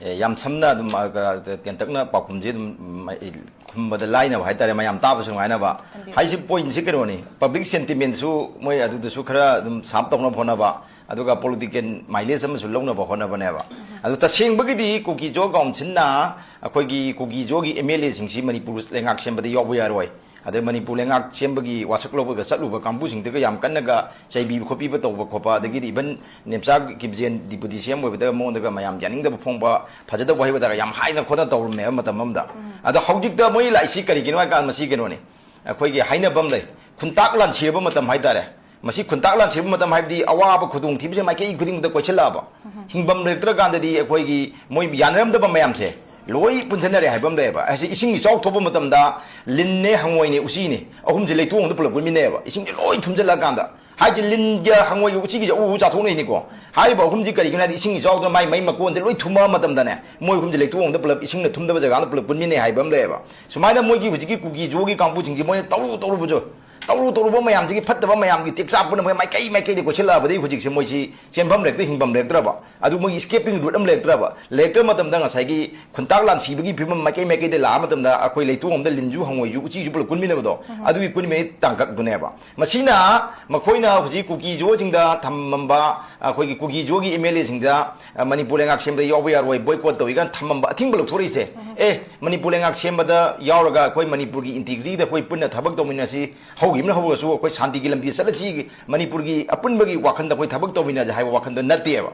ꯑꯦ, ꯌꯥꯝ ꯁꯝꯅ ꯑꯗꯨꯝ, ꯑ, ꯀ-, ꯇꯦꯟꯇꯛꯅ ꯄꯥꯎꯈꯨꯝꯁꯤ ꯑꯗꯨꯝ, ꯎꯝ, ꯑꯩ ꯈꯨꯝꯕꯗ ꯂꯥꯏꯅꯕ ꯍꯥꯏꯇꯥꯔꯦ, ꯃꯌꯥꯝ ꯇꯥꯕꯁꯨ ꯅꯨꯡꯉꯥꯏꯅꯕ꯫ ꯊꯝꯕꯤꯌꯨ꯫ ꯍꯥꯏꯁꯤ pointꯁꯤ ꯀꯩꯅꯣꯅꯤ, public sentimentꯁꯨ ꯃꯣꯏ ꯑꯗꯨꯗꯁꯨ ꯈꯔ ꯑꯗꯨꯝ sharp ꯇꯧꯅꯕ ꯍꯣꯠꯅꯕ, ꯑꯗꯨꯒ political mileage ꯑꯃꯁꯨ ꯂꯧꯅꯕ ꯍꯣꯠꯅꯕꯅꯦꯕ꯫ ꯎꯝ꯫ ꯑꯗꯨ ꯇꯁꯦꯡꯕꯒꯤꯗꯤ ꯀꯨꯀꯤ ꯖꯣ ꯀꯥꯎꯟꯁꯤꯜꯅ ꯑꯩꯈꯣꯏꯒꯤ ꯀꯨꯀꯤ ꯖꯣꯒꯤ MLAꯁꯤꯡꯁꯤ ꯃꯅꯤꯄꯨꯔ ꯂꯩꯉꯥꯛ ꯁꯦꯝꯕꯗ ꯌꯥꯎꯕ ꯌꯥꯔꯣꯏ꯫ ꯑꯗꯩ ꯃꯅꯤꯄꯨꯔ ꯂꯩꯉꯥꯛ ꯁꯦꯝꯕꯒꯤ ꯋꯥꯁꯛ ꯂꯧꯕꯗ ꯆꯠꯂꯨꯕ ꯀꯥꯡꯕꯨꯁꯤꯡꯗꯨꯒ ꯌꯥꯝ ꯀꯟꯅꯒ ꯆꯩꯕꯤꯕ ꯈꯣꯠꯄꯤꯕ ꯇꯧꯕ ꯈꯣꯠꯄ, ꯑꯗꯒꯤꯗꯤ even ꯅꯦꯝꯆꯥ ꯀꯤꯞꯖꯦꯟ deputy CM ꯑꯣꯏꯕꯗꯒ ꯃꯉꯣꯟꯗꯒ ꯃꯌꯥꯝ ꯌꯥꯅꯤꯡꯗꯕ ꯐꯣꯡꯕ, ꯐꯖꯗꯕ ꯋꯥꯍꯩ ꯋꯥꯇꯥꯒ ꯌꯥꯝ ꯍꯥꯏꯅ ꯈꯣꯠꯅ ꯇꯧꯔꯝꯃꯦꯕ ꯃꯇꯝ ꯑꯃꯗ꯫ ꯎꯝ꯫ ꯑꯗꯣ ꯍꯧꯖꯤꯛꯇ ꯃꯣꯏ ꯂꯥꯛꯏꯁꯤ ꯀꯔꯤꯒꯤꯅꯣ ꯍꯥꯏ ꯀꯥꯟꯗ ꯃꯁꯤ ꯀꯩꯅꯣꯅꯤ, ꯑꯩꯈꯣꯏꯒꯤ ꯍꯥꯏꯅꯕ ꯑꯃ ꯂꯩ, ꯈꯨꯟꯇꯥꯛ ꯂꯥꯟꯁꯤꯔꯕ ꯃꯇꯝ ꯍꯥꯏꯇꯥꯔꯦ꯫ ꯃꯁꯤ ꯈꯨꯟꯇꯥꯛ ꯂꯥꯟꯁꯤꯔꯕ ꯃꯇꯝ ꯍꯥꯏꯕꯗꯤ ꯑꯋꯥꯕ ꯈꯨꯗꯣꯡꯊꯤꯕꯁꯦ ꯃꯥꯏꯀꯩ ꯈꯨꯗꯤꯡꯃꯛꯇ ꯀꯣꯏꯁꯤꯜꯂꯛꯑꯕ꯫ ꯎꯝ꯫ ꯍꯤꯡꯐꯝ ꯂꯩꯔꯛꯇ꯭ꯔꯀꯥꯟꯗꯗꯤ ꯑꯩꯈꯣꯏꯒꯤ ꯃꯣꯏ ꯌꯥꯅꯔꯝꯗꯕ ꯃꯌꯥꯝꯁꯦ ꯂꯣꯏ ꯄꯨꯟꯁꯤꯟꯅꯔꯦ ꯍꯥꯏꯕ ꯑꯃ ꯂꯩꯌꯦꯕ꯫ ꯑꯁꯤ ꯏꯁꯤꯡ ꯏꯆꯥꯎ ꯊꯣꯛꯄ ꯃꯇꯝꯗ ꯂꯤꯟꯅꯦ, ꯍꯪꯉꯣꯏꯅꯦ, ꯎꯆꯤꯅꯦ, ꯑꯍꯨꯝꯁꯦ ꯂꯩꯇꯣꯡ ꯑꯃꯗ ꯄꯨꯂꯞ ꯄꯨꯟꯃꯤꯟꯅꯩꯌꯦꯕ꯫ ꯏꯁꯤꯡꯁꯦ ꯂꯣꯏ ꯊꯨꯝꯖꯤꯜꯂꯛꯑꯀꯥꯟꯗ ꯍꯥꯏꯁꯦ ꯂꯤꯟꯒ ꯍꯪꯉꯣꯏꯒ ꯎꯆꯤꯒꯤꯁꯦ ꯑꯎ ꯑꯎ ꯆꯥꯊꯣꯛꯅꯩꯅꯤꯀꯣ꯫ ꯍꯥꯏꯔꯤꯕ ꯑꯍꯨꯝꯁꯤ ꯀꯔꯤꯒꯤꯅꯣ ꯍꯥꯏꯗꯤ ꯏꯁꯤꯡ ꯏꯆꯥꯎꯗꯨꯅ ꯃꯥꯏ ꯃꯩ ꯃꯀꯣꯟꯗ ꯂꯣꯏ ꯊꯨꯝꯃꯛꯑ ꯃꯇꯝꯗꯅꯦ, ꯃꯣꯏ ꯑꯍꯨꯝꯁꯦ ꯂꯩꯇꯣꯡ ꯑꯃꯗ ꯄꯨꯂꯞ ꯏꯁꯤꯡꯅ ꯊꯨꯝꯗꯕ ꯖꯒꯥꯗ ꯄꯨꯂꯞ ꯄꯨꯟꯃꯤꯟꯅꯩ ꯍꯥꯏꯕ ꯑꯃ ꯂꯩꯌꯦꯕ꯫ ꯁꯨꯃꯥꯏꯅ ꯃꯣꯏꯒꯤ ꯍꯧꯖꯤꯛꯀꯤ ꯀꯨꯀꯤ ꯖꯣꯒꯤ ꯀꯥꯡꯕꯨꯁꯤꯡꯁꯤ ꯃꯣꯏꯅ ꯇꯧꯔꯨ ꯇꯧꯔꯨꯕꯁꯨ, ꯇꯧꯔꯨ ꯇꯧꯔꯨꯕ ꯃꯌꯥꯝꯁꯤꯒꯤ ꯐꯠꯇꯕ ꯃꯌꯥꯝꯒꯤ ꯇꯦꯛꯆꯥꯛ ꯄꯨꯝꯅꯃꯛ ꯃꯥꯏꯀꯩ ꯃꯥꯏꯀꯩꯗ ꯀꯣꯏꯁꯤꯜꯂꯛꯑꯕꯗꯒꯤ ꯍꯧꯖꯤꯛꯁꯦ ꯃꯣꯏꯁꯤ ꯆꯦꯟꯐꯝ ꯂꯩꯔꯛꯇ ꯍꯤꯡꯐꯝ ꯂꯩꯔꯛꯇ꯭ꯔꯕ꯫ ꯑꯗꯨ ꯃꯣꯏꯒꯤ escaping route ꯑꯃ ꯂꯩꯔꯛꯇ꯭ꯔꯕ꯫ ꯂꯩꯔꯛꯇꯕ ꯃꯇꯝꯗ ꯉꯁꯥꯏꯒꯤ ꯈꯨꯟꯇꯥꯛ ꯂꯥꯟꯊꯤꯕꯒꯤ ꯐꯤꯕꯝ ꯃꯥꯏꯀꯩ ꯃꯥꯏꯀꯩꯗ ꯂꯥꯛꯑ ꯃꯇꯝꯗ ꯑꯩꯈꯣꯏ ꯂꯩꯇꯣꯡ ꯑꯃꯗ ꯂꯤꯟꯁꯨ ꯍꯪꯉꯣꯏꯁꯨ ꯎꯆꯤꯁꯨ ꯄꯨꯂꯞ ꯀꯨꯟꯃꯤꯟꯅꯕꯗꯣ, ꯑꯗꯨꯒꯤ ꯀꯨꯟꯃꯤꯟꯅꯕꯒꯤ ꯇꯥꯡꯀꯛꯇꯨꯅꯦꯕ꯫ ꯃꯁꯤꯅ ꯃꯈꯣꯏꯅ ꯍꯧꯖꯤꯛ ꯀꯨꯀꯤ ꯖꯣꯁꯤꯡꯗ ꯊꯝꯃꯝꯕ, ꯑꯩꯈꯣꯏꯒꯤ ꯀꯨꯀꯤ ꯖꯣꯒꯤ MLAꯁꯤꯡꯗ, ꯑ, ꯃꯅꯤꯄꯨꯔ ꯂꯩꯉꯥꯛ ꯁꯦꯝꯕꯗ ꯌꯥꯎꯕ ꯌꯥꯔꯣꯏ, boycott ꯇꯧꯏ ꯀꯥꯏꯅ ꯊꯝꯃꯝꯕ ꯑꯊꯤꯡꯕ ꯂꯧꯊꯣꯔꯛꯏꯁꯦ꯫ ꯑꯦ, ꯃꯅꯤꯄꯨꯔ ꯂꯩꯉꯥꯛ ꯁꯦꯝꯕꯗ ꯌꯥꯎꯔꯒ ꯑꯩꯈꯣꯏ ꯃꯅꯤꯄꯨꯔꯒꯤ integrityꯗ ꯑꯩꯈꯣꯏ ꯄꯨꯟꯅ ꯊꯕꯛ ꯇꯧꯃꯤꯟꯅꯁꯤ, ꯍꯧꯈꯤꯕꯅ ꯍꯧꯔꯁꯨ ꯑꯩꯈꯣꯏ ꯁꯥꯟꯇꯤꯒꯤ ꯂꯝꯕꯤꯗ ꯆꯠꯂꯁꯤ, ꯃꯅꯤꯄꯨꯔꯒꯤ ꯑꯄꯨꯟꯕꯒꯤ ꯋꯥꯈꯜꯗ ꯑꯩꯈꯣꯏ ꯊꯕꯛ ꯇꯧꯃꯤꯟꯅꯁꯦ ꯍꯥꯏꯕ ꯋꯥꯈꯜꯗꯣ ꯅꯠꯇꯦꯕ꯫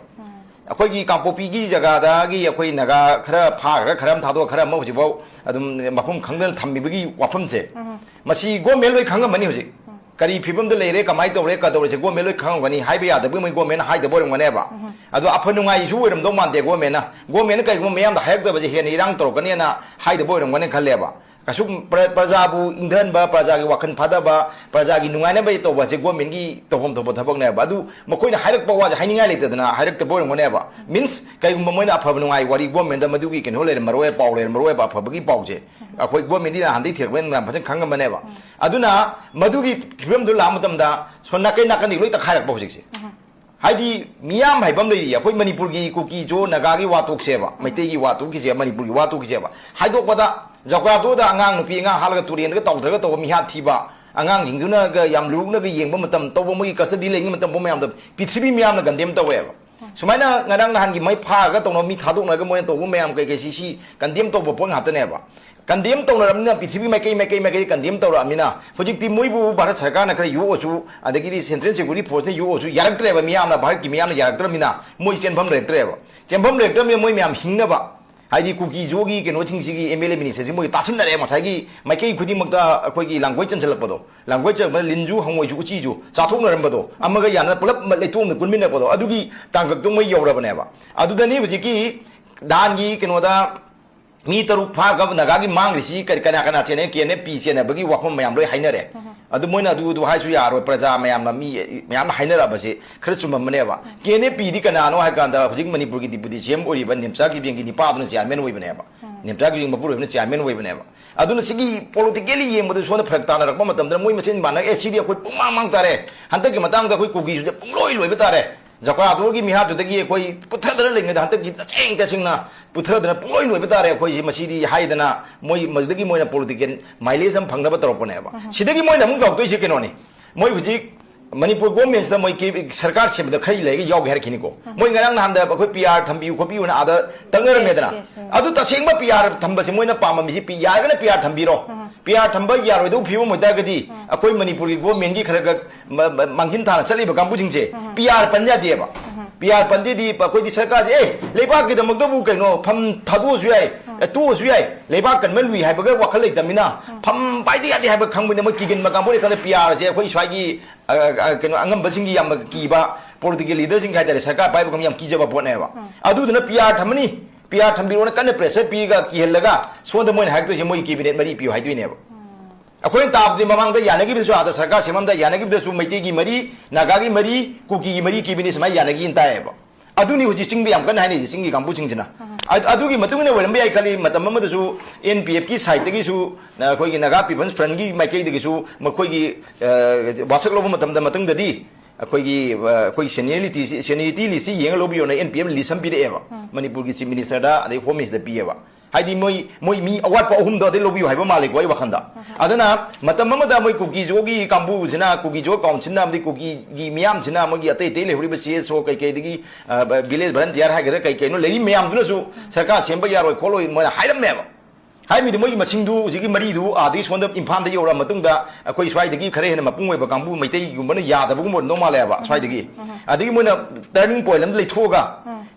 ꯑꯩꯈꯣꯏꯒꯤ ꯀꯥꯡꯄꯣꯛꯄꯤꯒꯤ ꯖꯒꯥꯗꯒꯤ ꯑꯩꯈꯣꯏ ꯅꯥꯒꯥ ꯈꯔ ꯐꯥꯈ꯭ꯔꯒ ꯈꯔ ꯑꯃ ꯊꯥꯗꯣꯛꯑ ꯈꯔ ꯑꯃ ꯍꯧꯖꯤꯛꯐꯥꯎ ꯑꯗꯨꯝ ꯃꯐꯝ ꯈꯪꯗꯅ ꯊꯝꯕꯤꯕꯒꯤ ꯋꯥꯐꯝꯁꯦ, ꯃꯁꯤ government ꯂꯣꯏ ꯈꯪꯉꯝꯃꯅꯤ ꯍꯧꯖꯤꯛ꯫ ꯀꯔꯤ ꯐꯤꯕꯝꯗ ꯂꯩꯔꯦ, ꯀꯃꯥꯏꯅ ꯇꯧꯔꯦ, ꯀꯗꯧꯔꯦꯁꯦ government ꯂꯣꯏ ꯈꯪꯉꯝꯒꯅꯤ꯫ ꯍꯥꯏꯕ ꯌꯥꯗꯕꯒꯤ ꯃꯣꯏ governmentꯅ ꯍꯥꯏꯗꯕ ꯑꯣꯏꯔꯝꯒꯅꯦꯕ꯫ ꯑꯗꯣ ꯑꯐ ꯅꯨꯡꯉꯥꯏꯁꯨ ꯑꯣꯏꯔꯝꯗꯧ ꯃꯥꯟꯗꯦ governmentꯅ꯫ Governmentꯅ ꯀꯩꯒꯨꯝꯕ ꯃꯤꯌꯥꯝꯗ ꯍꯥꯏꯔꯛꯇꯕꯁꯦ ꯍꯦꯟꯅ ꯏꯔꯥꯡ ꯇꯧꯔꯛꯀꯅꯦꯅ ꯍꯥꯏꯗꯕ ꯑꯣꯏꯔꯝꯒꯅꯤ ꯈꯜꯂꯦꯕ꯫ ꯀꯩꯁꯨ ꯄ꯭ꯔ-, ꯄ꯭ꯔꯖꯥꯕꯨ ꯏꯪꯊꯍꯟꯕ, ꯄ꯭ꯔꯖꯥꯒꯤ ꯋꯥꯈꯜ ꯐꯥꯊꯕ, ꯄ꯭ꯔꯖꯥꯒꯤ ꯅꯨꯡꯉꯥꯏꯅꯕ ꯇꯧꯕ ꯍꯥꯏꯁꯦ governmentꯀꯤ ꯇꯧꯐꯝ ꯊꯣꯛꯄ ꯊꯕꯛꯅꯦꯕ꯫ ꯑꯗꯨ ꯃꯈꯣꯏꯅ ꯍꯥꯏꯔꯛꯄ ꯋꯥꯁꯦ ꯍꯥꯏꯅꯤꯡꯉꯥꯏ ꯂꯩꯇꯗꯅ ꯍꯥꯏꯔꯛꯇꯕ ꯑꯣꯏꯔꯝꯒꯅꯦꯕ꯫ Means ꯀꯩꯒꯨꯝꯕ ꯃꯣꯏꯅ ꯑꯐꯕ ꯅꯨꯡꯉꯥꯏ ꯋꯥꯔꯤ governmentꯗ ꯃꯗꯨꯒꯤ ꯀꯩꯅꯣ ꯂꯩꯔꯝꯃꯔꯣꯏ, ꯄꯥꯎ ꯂꯩꯔꯝꯃꯔꯣꯏꯕ ꯑꯐꯕꯒꯤ ꯄꯥꯎꯁꯦ꯫ ꯑꯩꯈꯣꯏ governmentꯗꯤ ꯅꯍꯥꯟꯗꯩ ꯊꯤꯔꯛꯄꯅꯤꯅ ꯃꯌꯥꯝ ꯐꯖꯅ ꯈꯪꯉꯝꯃꯅꯦꯕ꯫ ꯑꯗꯨꯅ ꯃꯗꯨꯒꯤ ꯐꯤꯕꯝꯗꯨ ꯂꯥꯛꯄ ꯃꯇꯝꯗ ꯁꯣꯝ ꯅꯥꯀꯩ ꯅꯥꯀꯟꯗꯒꯤ ꯂꯣꯏ ꯇꯛꯈꯥꯏꯔꯛꯄ ꯍꯧꯖꯤꯛꯁꯦ꯫ ꯍꯥꯏꯗꯤ ꯃꯤꯌꯥꯝ ꯍꯥꯏꯕ ꯑꯃ ꯂꯩꯔꯤ, ꯑꯩꯈꯣꯏ ꯃꯅꯤꯄꯨꯔꯒꯤ ꯀꯨꯀꯤ ꯖꯣ ꯅꯥꯒꯥꯒꯤ ꯋꯥ ꯇꯣꯛꯁꯦꯕ, ꯃꯩꯇꯩꯒꯤ ꯋꯥ ꯇꯣꯛꯈꯤꯁꯦ, ꯃꯅꯤꯄꯨꯔꯒꯤ ꯋꯥ ꯇꯣꯛꯈꯤꯁꯦꯕ꯫ ꯍꯥꯏꯗꯣꯛꯄꯗ ꯖꯒꯥꯗꯨꯗ ꯑꯉꯥꯡ ꯅꯨꯄꯤ ꯑꯉꯥꯡ ꯍꯥꯠꯂꯒ ꯇꯨꯔꯦꯟꯗꯒ ꯇꯥꯎꯊꯔꯒ ꯇꯧꯕ ꯃꯤꯍꯥꯠ ꯊꯤꯕ, ꯑꯉꯥꯡꯁꯤꯡꯗꯨꯅꯒ ꯌꯥꯝ ꯂꯨꯅꯒ ꯌꯦꯡꯕ ꯃꯇꯝ ꯇꯧꯕ, ꯃꯣꯏꯒꯤ custody ꯂꯩꯔꯤꯉꯩ ꯃꯇꯝ ꯄꯨꯝꯕ ꯃꯌꯥꯝꯗꯣ ꯄ꯭ꯔꯤꯊꯤꯕꯤ ꯃꯤꯌꯥꯝꯅ condemn ꯇꯧꯋꯦꯕ꯫ ꯁꯨꯃꯥꯏꯅ ꯉꯔꯥꯡ ꯅꯍꯥꯟꯒꯤ ꯃꯩ ꯐꯥꯔꯒ ꯇꯧꯅꯕ ꯃꯤ ꯊꯥꯗꯣꯛꯅꯔꯒ ꯃꯣꯏꯅ ꯇꯧꯕ ꯃꯌꯥꯝ ꯀꯩꯀꯩꯁꯤ ꯁꯤ condemn ꯇꯧꯕ ꯄꯣꯠ ꯉꯥꯛꯇꯅꯦꯕ꯫ Condemn ꯇꯧꯅꯔꯕꯅꯤꯅ ꯄ꯭ꯔꯤꯊꯤꯕꯤ ꯃꯥꯏꯀꯩ ꯃꯥꯏꯀꯩ ꯃꯥꯏꯀꯩ condemn ꯇꯧꯔꯛꯑꯃꯤꯅ ꯍꯧꯖꯤꯛꯇꯤ ꯃꯣꯏꯕꯨ ꯚꯥꯔꯠ ꯁꯔꯀꯥꯔꯅ ꯈꯔ ꯌꯣꯛꯑꯁꯨ ꯑꯗꯒꯤꯗꯤ central security forceꯅ ꯌꯣꯛꯑꯁꯨ ꯌꯥꯔꯛꯇ꯭ꯔꯦꯕ, ꯃꯤꯌꯥꯝꯅ, ꯚꯥꯔꯠꯀꯤ ꯃꯤꯌꯥꯝꯅ ꯌꯥꯔꯛꯇ꯭ꯔꯕꯅꯤꯅ ꯃꯣꯏ ꯆꯦꯟꯐꯝ ꯂꯩꯔꯛꯇ꯭ꯔꯦꯕ꯫ ꯆꯦꯟꯐꯝ ꯂꯩꯔꯛꯇ꯭ꯔꯕꯅꯤꯅ ꯃꯣꯏ ꯃꯌꯥꯝ ꯍꯤꯡꯅꯕ ꯍꯥꯏꯗꯤ ꯀꯨꯀꯤ ꯖꯣꯒꯤ ꯀꯩꯅꯣꯁꯤꯡꯁꯤꯒꯤ MLA ministerꯁꯤ ꯃꯣꯏ ꯇꯥꯁꯤꯟꯅꯔꯦ, ꯉꯁꯥꯏꯒꯤ ꯃꯥꯏꯀꯩ ꯈꯨꯗꯤꯡꯃꯛꯇ ꯑꯩꯈꯣꯏꯒꯤ ꯂꯥꯡꯒꯣꯏ ꯆꯟꯁꯤꯜꯂꯛꯄꯗꯣ, ꯂꯥꯡꯒꯣꯏ ꯆꯟꯕꯗ ꯂꯤꯟꯁꯨ ꯍꯪꯉꯣꯏꯁꯨ ꯎꯆꯤꯁꯨ ꯆꯥꯊꯣꯛꯅꯔꯝꯕꯗꯣ ꯑꯃꯒ ꯌꯥꯅ ꯄꯨꯂꯞ ꯂꯩꯇꯣꯝꯗ ꯀꯨꯟꯃꯤꯟꯅꯕꯗꯣ ꯑꯗꯨꯒꯤ ꯇꯥꯡꯀꯛꯇꯣ ꯃꯣꯏ ꯌꯧꯔꯕꯅꯦꯕ꯫ ꯑꯗꯨꯗꯅꯤ ꯍꯧꯖꯤꯛꯀꯤ ꯅꯍꯥꯟꯒꯤ ꯀꯩꯅꯣꯗ ꯃꯤ ꯇꯔꯨꯛ ꯐꯥꯈ꯭ꯔꯕ ꯅꯥꯒꯥꯒꯤ ꯃꯥꯡꯈ꯭ꯔꯤꯁꯤ ꯀꯔꯤ, ꯀꯅꯥ ꯀꯅꯥ ꯆꯦꯟꯅꯩ? KNFP ꯆꯦꯟꯅꯕꯒꯤ ꯋꯥꯐꯝ ꯃꯌꯥꯝ ꯂꯣꯏ ꯍꯥꯏꯅꯔꯦ꯫ ꯑꯗꯨ ꯃꯣꯏꯅ ꯑꯗꯨ ꯑꯗꯨ ꯍꯥꯏꯁꯨ ꯌꯥꯔꯣꯏ, ꯄ꯭ꯔꯖꯥ ꯃꯌꯥꯝꯅ, ꯃꯤ ꯃꯌꯥꯝꯅ ꯍꯥꯏꯅꯔꯛꯑꯕꯁꯦ ꯈꯔ ꯆꯨꯝꯃꯝꯕꯅꯦꯕ꯫ ꯀꯦ ꯑꯦꯟ ꯑꯦꯐ ꯄꯤꯗꯤ ꯀꯅꯥꯅꯣ ꯍꯥꯏ ꯀꯥꯟꯗ, ꯍꯧꯖꯤꯛ ꯃꯅꯤꯄꯨꯔꯒꯤ ꯗꯤꯄꯨꯇꯤ ꯁꯤ ꯑꯦꯝ ꯑꯣꯏꯔꯤꯕ ꯅꯦꯝꯆꯥ ꯀꯤꯕꯦꯡꯒꯤ ꯅꯤꯄꯥꯗꯨꯅ ꯆꯤꯌꯥꯔꯃꯦꯟ ꯑꯣꯏꯕꯅꯦꯕ꯫ ꯅꯦꯝꯆꯥ ꯀꯤꯕꯦꯡ ꯃꯄꯨꯔꯣꯏꯕꯅ ꯆꯤꯌꯥꯔꯃꯦꯟ ꯑꯣꯏꯕꯅꯦꯕ꯫ ꯑꯗꯨꯅ ꯁꯤꯒꯤ ꯄꯣꯂꯤꯇꯤꯀꯦꯜꯂꯤ ꯌꯦꯡꯕꯗ ꯁꯣꯝꯗ ꯐꯔꯛ ꯇꯥꯅꯔꯛꯄ ꯃꯇꯝꯗ ꯃꯣꯏ ꯃꯁꯦꯟ ꯃꯥꯟꯅ, "ꯑꯦ, ꯁꯤꯗꯤ ꯑꯩꯈꯣꯏ ꯄꯨꯡꯃꯥꯡ ꯃꯥꯡ ꯇꯥꯔꯦ, ꯍꯟꯗꯛꯀꯤ ꯃꯇꯥꯡꯗ ꯑꯩꯈꯣꯏ ꯀꯨꯀꯤꯁꯨ ꯄꯨꯡꯂꯣꯏ ꯂꯣꯏꯕ ꯇꯥꯔꯦ, ꯖꯀ꯭ꯋꯥꯗꯨꯒꯤ ꯃꯤꯍꯥꯠꯇꯨꯗꯒꯤ ꯑꯩꯈꯣꯏ ꯄꯨꯊꯗꯅ ꯂꯩꯉꯩꯗ ꯍꯟꯗꯛꯀꯤ ꯇꯁꯦꯡ ꯇꯁꯦꯡꯅ ꯄꯨꯊꯗꯅ ꯄꯨꯡꯂꯣꯏ ꯂꯣꯏꯕ ꯇꯥꯔꯦ ꯑꯩꯈꯣꯏꯁꯤ", ꯃꯁꯤꯗꯤ ꯍꯥꯏꯗꯅ ꯃꯣꯏ ꯃꯗꯨꯗꯒꯤ ꯃꯣꯏꯅ ꯄꯣꯂꯤꯇꯤꯀꯦꯜ ꯃꯥꯏꯂꯦꯖ ꯑꯃ ꯐꯪꯅꯕ ꯇꯧꯔꯛꯄꯅꯦꯕ꯫ ꯁꯤꯗꯒꯤ ꯃꯣꯏꯅ ꯑꯃꯨꯛ ꯇꯧꯔꯛꯇꯣꯏꯁꯦ ꯀꯩꯅꯣꯅꯤ, ꯃꯣꯏ ꯍꯧꯖꯤꯛ ꯃꯅꯤꯄꯨꯔ ꯒꯣꯔꯃꯦꯟꯁꯤꯗ ꯃꯣꯏ ꯀꯦ-, ꯁꯔꯀꯥꯔ ꯁꯦꯝꯕꯗ ꯈꯔ ꯂꯩꯔꯒ ꯌꯥꯎꯒꯦ ꯍꯥꯏꯔꯛꯈꯤꯅꯤꯀꯣ꯫ ꯃꯣꯏ ꯉꯔꯥꯡ ꯅꯍꯥꯟꯗ ꯑꯩꯈꯣꯏ ꯄꯤ ꯑꯥꯔ ꯊꯝꯕꯤꯌꯨ ꯈꯣꯠꯄꯤꯌꯨꯅ ꯑꯥꯗ ꯇꯛꯅꯔꯝꯃꯦꯗꯅ꯫ Yes, yes, ꯎꯝ꯫ ꯑꯗꯨ ꯇꯁꯦꯡꯕ ꯄꯤ ꯑꯥꯔ ꯊꯝꯕꯁꯦ ꯃꯣꯏꯅ ꯄꯥꯝꯃꯝꯃꯤꯁꯤ ꯄꯤ-, ꯌꯥꯔꯒꯅ ꯄꯤ ꯑꯥꯔ ꯊꯝꯕꯤꯔꯣ꯫ ꯄꯤ ꯑꯥꯔ ꯊꯝꯕ ꯌꯥꯔꯣꯏꯗꯧꯕ ꯐꯤꯕꯝ ꯑꯣꯏꯇꯥꯔꯒꯗꯤ ꯑꯩꯈꯣꯏ ꯃꯅꯤꯄꯨꯔꯒꯤ ꯒꯣꯔꯃꯦꯟꯒꯤ ꯈꯔ ꯈꯔ ꯃ-, ꯃ-, ꯃꯥꯡꯖꯤꯟ ꯊꯥꯅ ꯆꯠꯂꯤꯕ ꯀꯥꯡꯕꯨꯁꯤꯡꯁꯦ ꯄꯤ ꯑꯥꯔ ꯄꯟ ꯌꯥꯗꯦꯕ꯫ ꯄꯤ ꯑꯥꯔ ꯄꯟꯗꯦꯗꯤ ꯑꯩꯈꯣꯏꯗꯤ ꯁꯔꯀꯥꯔꯁꯦ, "ꯑꯦ, ꯂꯩꯕꯥꯛꯀꯤꯗꯃꯛꯇꯕꯨ ꯀꯩꯅꯣ ꯐꯝ ꯊꯥꯗꯣꯛꯑꯁꯨ ꯌꯥꯏ, ꯑꯦ, ꯇꯣꯛꯑꯁꯨ ꯌꯥꯏ, ꯂꯩꯕꯥꯛ ꯀꯟꯕ ꯂꯨꯏ" ꯍꯥꯏꯕꯒ ꯋꯥꯈꯜ ꯂꯩꯇꯕꯅꯤꯅ ꯐꯝ ꯄꯥꯏꯗ ꯌꯥꯗꯦ ꯍꯥꯏꯕ ꯈꯪꯕꯅꯤꯅ ꯃꯣꯏ ꯀꯤꯒꯟꯕ ꯀꯥꯡꯕꯨꯅꯤ ꯈꯪꯗꯦ꯫ ꯄꯤ ꯑꯥꯔꯁꯦ ꯑꯩꯈꯣꯏ ꯁ꯭ꯋꯥꯏꯒꯤ ꯑ, ꯑ, ꯀꯩꯅꯣ, ꯑꯉꯝꯕꯁꯤꯡꯒꯤ ꯌꯥꯝꯅ ꯀꯤꯕ, ꯄꯣꯂꯤꯇꯤꯀꯦꯜ ꯂꯤꯗꯔꯁꯤꯡꯒꯤ ꯍꯥꯏꯇꯥꯔꯦ, ꯁꯔꯀꯥꯔ ꯄꯥꯏꯕ ꯀꯥꯡꯕꯨ ꯌꯥꯝ ꯀꯤꯖꯕ ꯄꯣꯠꯅꯦꯕ꯫ ꯑꯗꯨꯗꯨꯅ ꯄꯤ ꯑꯥꯔ ꯊꯝꯃꯅꯤ, ꯄꯤ ꯑꯥꯔ ꯊꯝꯕꯤꯔꯣꯅ ꯀꯟꯅ ꯄ꯭ꯔꯦꯁꯔ ꯄꯤꯔꯒ ꯀꯤꯍꯜꯂꯒ ꯁꯣꯝꯗ ꯃꯣꯏꯅ ꯍꯥꯏꯔꯛꯇꯣꯏꯁꯦ ꯃꯣꯏꯒꯤ ꯀꯦꯕꯤꯅꯦꯠ ꯃꯔꯤ ꯄꯤꯌꯨ ꯍꯥꯏꯗꯣꯏꯅꯦꯕ꯫ ꯑꯩꯈꯣꯏꯅ ꯇꯥꯕꯗꯤ ꯃꯃꯥꯡꯗ ꯌꯥꯅꯈꯤꯕꯗꯁꯨ, ꯑꯥꯗ ꯁꯔꯀꯥꯔ ꯁꯦꯝꯃꯝꯗꯥꯏ ꯌꯥꯅꯈꯤꯕꯗꯁꯨ ꯃꯩꯇꯩꯒꯤ ꯃꯔꯤ, ꯅꯥꯒꯥꯒꯤ ꯃꯔꯤ, ꯀꯨꯀꯤꯒꯤ ꯃꯔꯤ ꯀꯦꯕꯤꯅꯦꯠ ꯁꯨꯃꯥꯏꯅ ꯌꯥꯅꯈꯤꯅ ꯇꯥꯏꯌꯦꯕ꯫ ꯑꯗꯨꯅꯤ ꯍꯧꯖꯤꯛ ꯆꯤꯡꯗ ꯌꯥꯝ ꯀꯟꯅ ꯍꯥꯏꯅꯩꯁꯦ, ꯆꯤꯡꯒꯤ ꯀꯥꯡꯕꯨꯁꯤꯡꯁꯤꯅ꯫ ꯑ-, ꯑꯗꯨꯒꯤ ꯃꯇꯨꯡ ꯏꯟꯅ ꯑꯣꯏꯔꯝꯕ ꯌꯥꯏ ꯈꯜꯂꯤ, ꯃꯇꯝ ꯑꯃꯗꯁꯨ ꯑꯦꯟ ꯄꯤ ꯑꯦꯐꯀꯤ ꯁꯥꯏꯠꯇꯒꯤꯁꯨ, ꯑ, ꯑꯩꯈꯣꯏꯒꯤ ꯅꯥꯒꯥ ꯄꯤꯄꯜꯁ ꯐ꯭ꯔꯟꯒꯤ ꯃꯥꯏꯀꯩꯗꯒꯤꯁꯨ ꯃꯈꯣꯏꯒꯤ, ꯑ, ꯋꯥꯁꯛ ꯂꯧꯕ ꯃꯇꯝꯗ ꯃꯇꯨꯡꯗꯗꯤ ꯑꯩꯈꯣꯏꯒꯤ, ꯑ, ꯑꯩꯈꯣꯏꯒꯤ ꯁꯦꯅꯤꯌꯔ ꯂꯤꯇꯤꯁꯤ-, ꯁꯦꯅꯤꯌꯔꯤꯇꯤ ꯂꯤꯁꯁꯤ ꯌꯦꯡꯉ ꯂꯧꯕꯤꯌꯣꯅ ꯑꯦꯟ ꯄꯤ ꯑꯦꯐ ꯂꯤꯁ ꯑꯃ ꯄꯤꯔꯛꯑꯦꯕ꯫ ꯃꯅꯤꯄꯨꯔꯒꯤ ꯆꯤꯐ ꯃꯤꯅꯤꯁꯇꯔꯗ, ꯑꯗꯩ ꯍꯣꯝ ꯃꯤꯅꯤꯁꯇꯔꯗ ꯄꯤꯌꯦꯕ꯫ ꯍꯥꯏꯗꯤ ꯃꯣꯏ, ꯃꯣꯏ ꯃꯤ ꯑꯋꯥꯠꯄ ꯑꯍꯨꯝꯗꯣ ꯑꯗꯩ ꯂꯧꯕꯤꯌꯨ ꯍꯥꯏꯕ ꯃꯥꯜꯂꯦꯀꯣ ꯑꯩ ꯋꯥꯈꯜꯗ꯫ ꯑꯗꯨꯅ ꯃꯇꯝ ꯑꯃꯗ ꯃꯣꯏ ꯀꯨꯀꯤꯖꯣꯒꯤ ꯀꯥꯡꯕꯨꯁꯤꯅ, ꯀꯨꯀꯤꯖꯣ ꯀꯥꯎꯟꯁꯤꯜꯅ, ꯑꯃꯗꯤ ꯀꯨꯀꯤꯒꯤ ꯃꯤꯌꯥꯝꯁꯤꯅ, ꯃꯣꯏꯒꯤ ꯑꯇꯩ ꯑꯇꯩ ꯂꯩꯍꯧꯔꯤꯕ ꯁꯤ ꯑꯦꯁ ꯑꯣ ꯀꯩꯀꯩꯗꯒꯤ, ꯑ, ꯚꯤꯂꯦꯖ ꯚꯂꯟꯇꯤꯌꯥꯔ ꯍꯥꯏꯒꯗ꯭ꯔꯥ ꯀꯩ ꯀꯩꯅꯣ ꯂꯩꯔꯤ ꯃꯌꯥꯝꯗꯨꯅꯁꯨ ꯁꯔꯀꯥꯔ ꯁꯦꯝꯕ ꯌꯥꯔꯣꯏ ꯈꯣꯠꯂꯣꯏ ꯃꯣꯏꯅ ꯍꯥꯏꯔꯝꯃꯦꯕ꯫ ꯍꯥꯏꯕꯗꯤ ꯃꯣꯏꯒꯤ ꯃꯁꯤꯡꯗꯨ ꯍꯧꯖꯤꯛꯀꯤ ꯃꯔꯤꯗꯨ ꯑꯥꯗꯒꯤ ꯁꯣꯝꯗ ꯏꯝꯐꯥꯜꯗ ꯌꯧꯔꯛꯑ ꯃꯇꯨꯡꯗ ꯑꯩꯈꯣꯏ ꯁ꯭ꯋꯥꯏꯗꯒꯤ ꯈꯔ ꯍꯦꯟꯅ ꯃꯄꯨꯡ ꯑꯣꯏꯕ ꯀꯥꯡꯕꯨ ꯃꯩꯇꯩꯒꯨꯝꯕꯅ ꯌꯥꯗꯕꯒꯨꯝꯕ ꯑꯣꯏꯔꯝꯗꯧ ꯃꯥꯜꯂꯦꯕ ꯁ꯭ꯋꯥꯏꯗꯒꯤ꯫ ꯑꯗꯒꯤ ꯃꯣꯏꯅ ꯇꯔꯅꯤꯡ ꯄꯣꯏꯟꯠ ꯑꯃꯗ ꯂꯩꯊꯣꯛꯑꯒ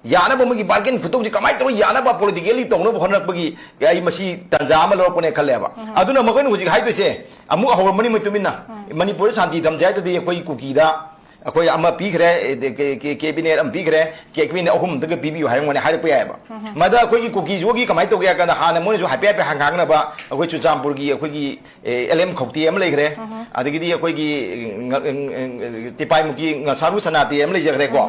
ꯌꯥꯅꯕ ꯃꯣꯏꯒꯤ ꯕꯥꯔꯒꯦꯟ ꯈꯨꯇꯧꯁꯦ ꯀꯃꯥꯏꯅ ꯇꯧꯔꯒ ꯌꯥꯅꯕ ꯄꯣꯂꯤꯇꯤꯀꯦꯜꯂꯤ ꯇꯧꯅꯕ ꯍꯣꯠꯅꯔꯛꯄꯒꯤ ꯑꯩ ꯃꯁꯤ ꯇꯥꯟꯖꯥ ꯑꯃ ꯂꯧꯔꯛꯄꯅꯦ ꯈꯜꯂꯦꯕ꯫ ꯑꯗꯨꯅ ꯃꯈꯣꯏꯅ ꯍꯧꯖꯤꯛ ꯍꯥꯏꯗꯣꯏꯁꯦ ꯑꯃꯨꯛ ꯍꯧꯔꯝꯃꯅꯤ ꯃꯣꯏ ꯇꯨꯃꯤꯟꯅ꯫ ꯃꯅꯤꯄꯨꯔꯗ ꯁꯥꯟꯇꯤ ꯊꯝꯁꯦ ꯍꯥꯏꯔꯒꯗꯤ ꯑꯩꯈꯣꯏ ꯀꯨꯀꯤꯗ ꯑꯩꯈꯣꯏ ꯑꯃ ꯄꯤꯈ꯭ꯔꯦ, ꯑꯦ, ꯀꯦ-, ꯀꯦ-, ꯀꯦꯕꯤꯅꯦꯠ ꯑꯃ ꯄꯤꯈ꯭ꯔꯦ, ꯀꯦꯕꯤꯅꯦꯠ ꯑꯍꯨꯝ ꯑꯝꯇꯒ ꯄꯤꯕꯤꯌꯨ ꯍꯥꯏꯔꯝꯒꯅꯤ, ꯍꯥꯏꯔꯛꯄ ꯌꯥꯏꯑꯕ꯫ ꯃꯗ ꯑꯩꯈꯣꯏꯒꯤ ꯀꯨꯀꯤꯖꯣꯒꯤ ꯀꯃꯥꯏꯅ ꯇꯧꯒꯦ ꯍꯥꯏ ꯀꯥꯟꯗ, ꯍꯥꯟꯅ ꯃꯣꯏꯅꯁꯨ ꯍꯥꯏꯐꯦꯠ ꯍꯥꯏꯐꯦꯠ ꯍꯪ-, ꯉꯥꯡꯅꯕ, ꯑꯩꯈꯣꯏ ꯆꯨꯔꯆꯥꯟꯄꯨꯔꯒꯤ ꯑꯩꯈꯣꯏꯒꯤ, ꯑꯦ, ꯑꯦꯜ ꯑꯦꯝ ꯈꯧꯇꯦ ꯑꯃ ꯂꯩꯈ꯭ꯔꯦ, ꯑꯗꯒꯤꯗꯤ ꯑꯩꯈꯣꯏꯒꯤ ꯉ-, ꯉ-, ꯇꯤꯄꯥꯏꯃꯨꯛꯀꯤ ꯉꯁꯥꯔꯨ ꯁꯅꯥꯇꯦ ꯑꯃ ꯂꯩꯖꯈ꯭ꯔꯦꯀꯣ꯫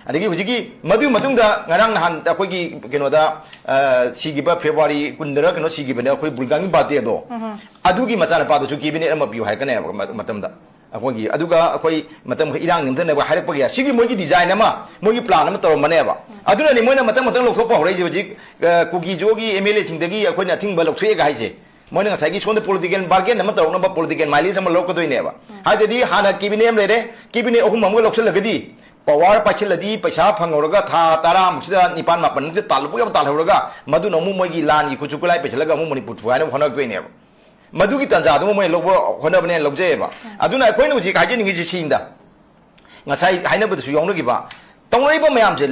ꯑꯗꯒꯤ ꯍꯧꯖꯤꯛꯀꯤ ꯃꯗꯨ ꯃꯇꯨꯡꯗ ꯉꯔꯥꯡ ꯅꯍꯥꯟ ꯑꯩꯈꯣꯏꯒꯤ ꯀꯩꯅꯣꯗ, ꯑ, ꯁꯤꯈꯤꯕ ꯐꯦꯕ꯭ꯔꯨꯋꯥꯔꯤ ꯀꯨꯟꯗꯔ ꯀꯩꯅꯣ ꯁꯤꯈꯤꯕꯅꯦ, ꯑꯩꯈꯣꯏ ꯕꯨꯜꯒꯥꯡꯒꯤ ꯕꯥꯔꯗꯦꯗꯣ, ꯑꯗꯨꯒꯤ ꯃꯆꯥꯅꯨꯄꯥꯗꯨꯁꯨ ꯀꯦꯕꯤꯅꯦꯠ ꯑꯃ ꯄꯤꯌꯨ ꯍꯥꯏꯔꯛꯀꯅꯦꯕ ꯃ-, ꯃꯇꯝꯗ꯫ ꯑꯩꯈꯣꯏꯒꯤ, ꯑꯗꯨꯒ ꯑꯩꯈꯣꯏ ꯃꯇꯝ ꯈꯔ ꯏꯔꯥꯡ ꯅꯦꯝꯊꯅꯕ ꯍꯥꯏꯔꯛꯄꯒꯤ, ꯁꯤꯒꯤ ꯃꯣꯏꯒꯤ ꯗꯤꯖꯥꯏꯟ ꯑꯃ, ꯃꯣꯏꯒꯤ ꯄ꯭ꯂꯥꯟ ꯑꯃ ꯇꯧꯔꯝꯕꯅꯦꯕ꯫ ꯑꯗꯨꯅꯅꯤ ꯃꯣꯏꯅ ꯃꯊꯪ ꯃꯊꯪ ꯂꯧꯊꯣꯛꯄ ꯍꯧꯔꯛꯏꯁꯦ꯫ ꯍꯧꯖꯤꯛ, ꯑ, ꯀꯨꯀꯤꯖꯣꯒꯤ ꯑꯦꯝ ꯑꯦꯜ ꯑꯦꯁꯤꯡꯗꯒꯤ ꯑꯩꯈꯣꯏꯅ ꯑꯊꯤꯡꯕ ꯂꯧꯊꯣꯛꯑꯦꯒ ꯍꯥꯏꯁꯦ꯫ ꯃꯣꯏꯅ ꯉꯁꯥꯏꯒꯤ ꯁꯣꯝꯗ ꯄꯣꯂꯤꯇꯤꯀꯦꯜ ꯕꯥꯔꯒꯦꯟ ꯑꯃ ꯇꯧꯔꯛꯅꯕ, ꯄꯣꯂꯤꯇꯤꯀꯦꯜ ꯃꯥꯏꯂꯦꯖ ꯑꯃ ꯂꯧꯔꯛꯀꯗꯣꯏꯅꯦꯕ꯫ ꯍꯥꯏꯗꯗꯤ ꯍꯥꯟꯅ ꯀꯦꯕꯤꯅꯦꯠ ꯑꯃ ꯂꯩꯔꯦ, ꯀꯦꯕꯤꯅꯦꯠ ꯑꯍꯨꯝ ꯑꯃꯒ ꯂꯧꯁꯤꯜꯂꯒꯗꯤ, ꯄꯋꯥꯔ ꯄꯥꯏꯁꯤꯜꯂꯗꯤ, ꯄꯩꯁꯥ ꯐꯪꯍꯧꯔꯒ ꯊꯥ ꯇꯔꯥꯃꯨꯛꯁꯤꯗ ꯅꯤꯄꯥꯟ ꯃꯥꯄꯟꯃꯨꯛꯁꯤꯗ ꯇꯥꯜꯂꯨꯕ ꯌꯥꯕ ꯇꯥꯜꯍꯧꯔꯒ, ꯃꯗꯨꯅ ꯑꯃꯨꯛ ꯃꯣꯏꯒꯤ ꯂꯥꯟꯒꯤ ꯈꯨꯠꯁꯨ ꯈꯨꯠꯂꯥꯏ ꯄꯩꯁꯤꯜꯂꯒ ꯑꯃꯨꯛ ꯃꯅꯤꯄꯨꯔ ꯊꯨꯒꯥꯏꯅꯕ ꯍꯣꯠꯅꯔꯛꯇꯣꯏꯅꯦꯕ꯫ ꯃꯗꯨꯒꯤ ꯇꯥꯟꯖꯥꯗꯨꯃ ꯃꯣꯏꯅ ꯂꯧꯕ ꯍꯣꯠꯅꯕꯅꯦꯅ ꯂꯧꯖꯩꯑꯕ꯫ ꯑꯗꯨꯅ ꯑꯩꯈꯣꯏꯅ ꯍꯧꯖꯤꯛ ꯍꯥꯏꯖꯅꯤꯡꯉꯤꯁꯤ ꯁꯤꯅꯤꯗ, ꯉꯁꯥꯏ ꯍꯥꯏꯅꯕꯗꯁꯨ ꯌꯥꯎꯅꯈꯤꯕ, ꯇꯧꯅꯔꯤꯕ ꯃꯌꯥꯝꯁꯦ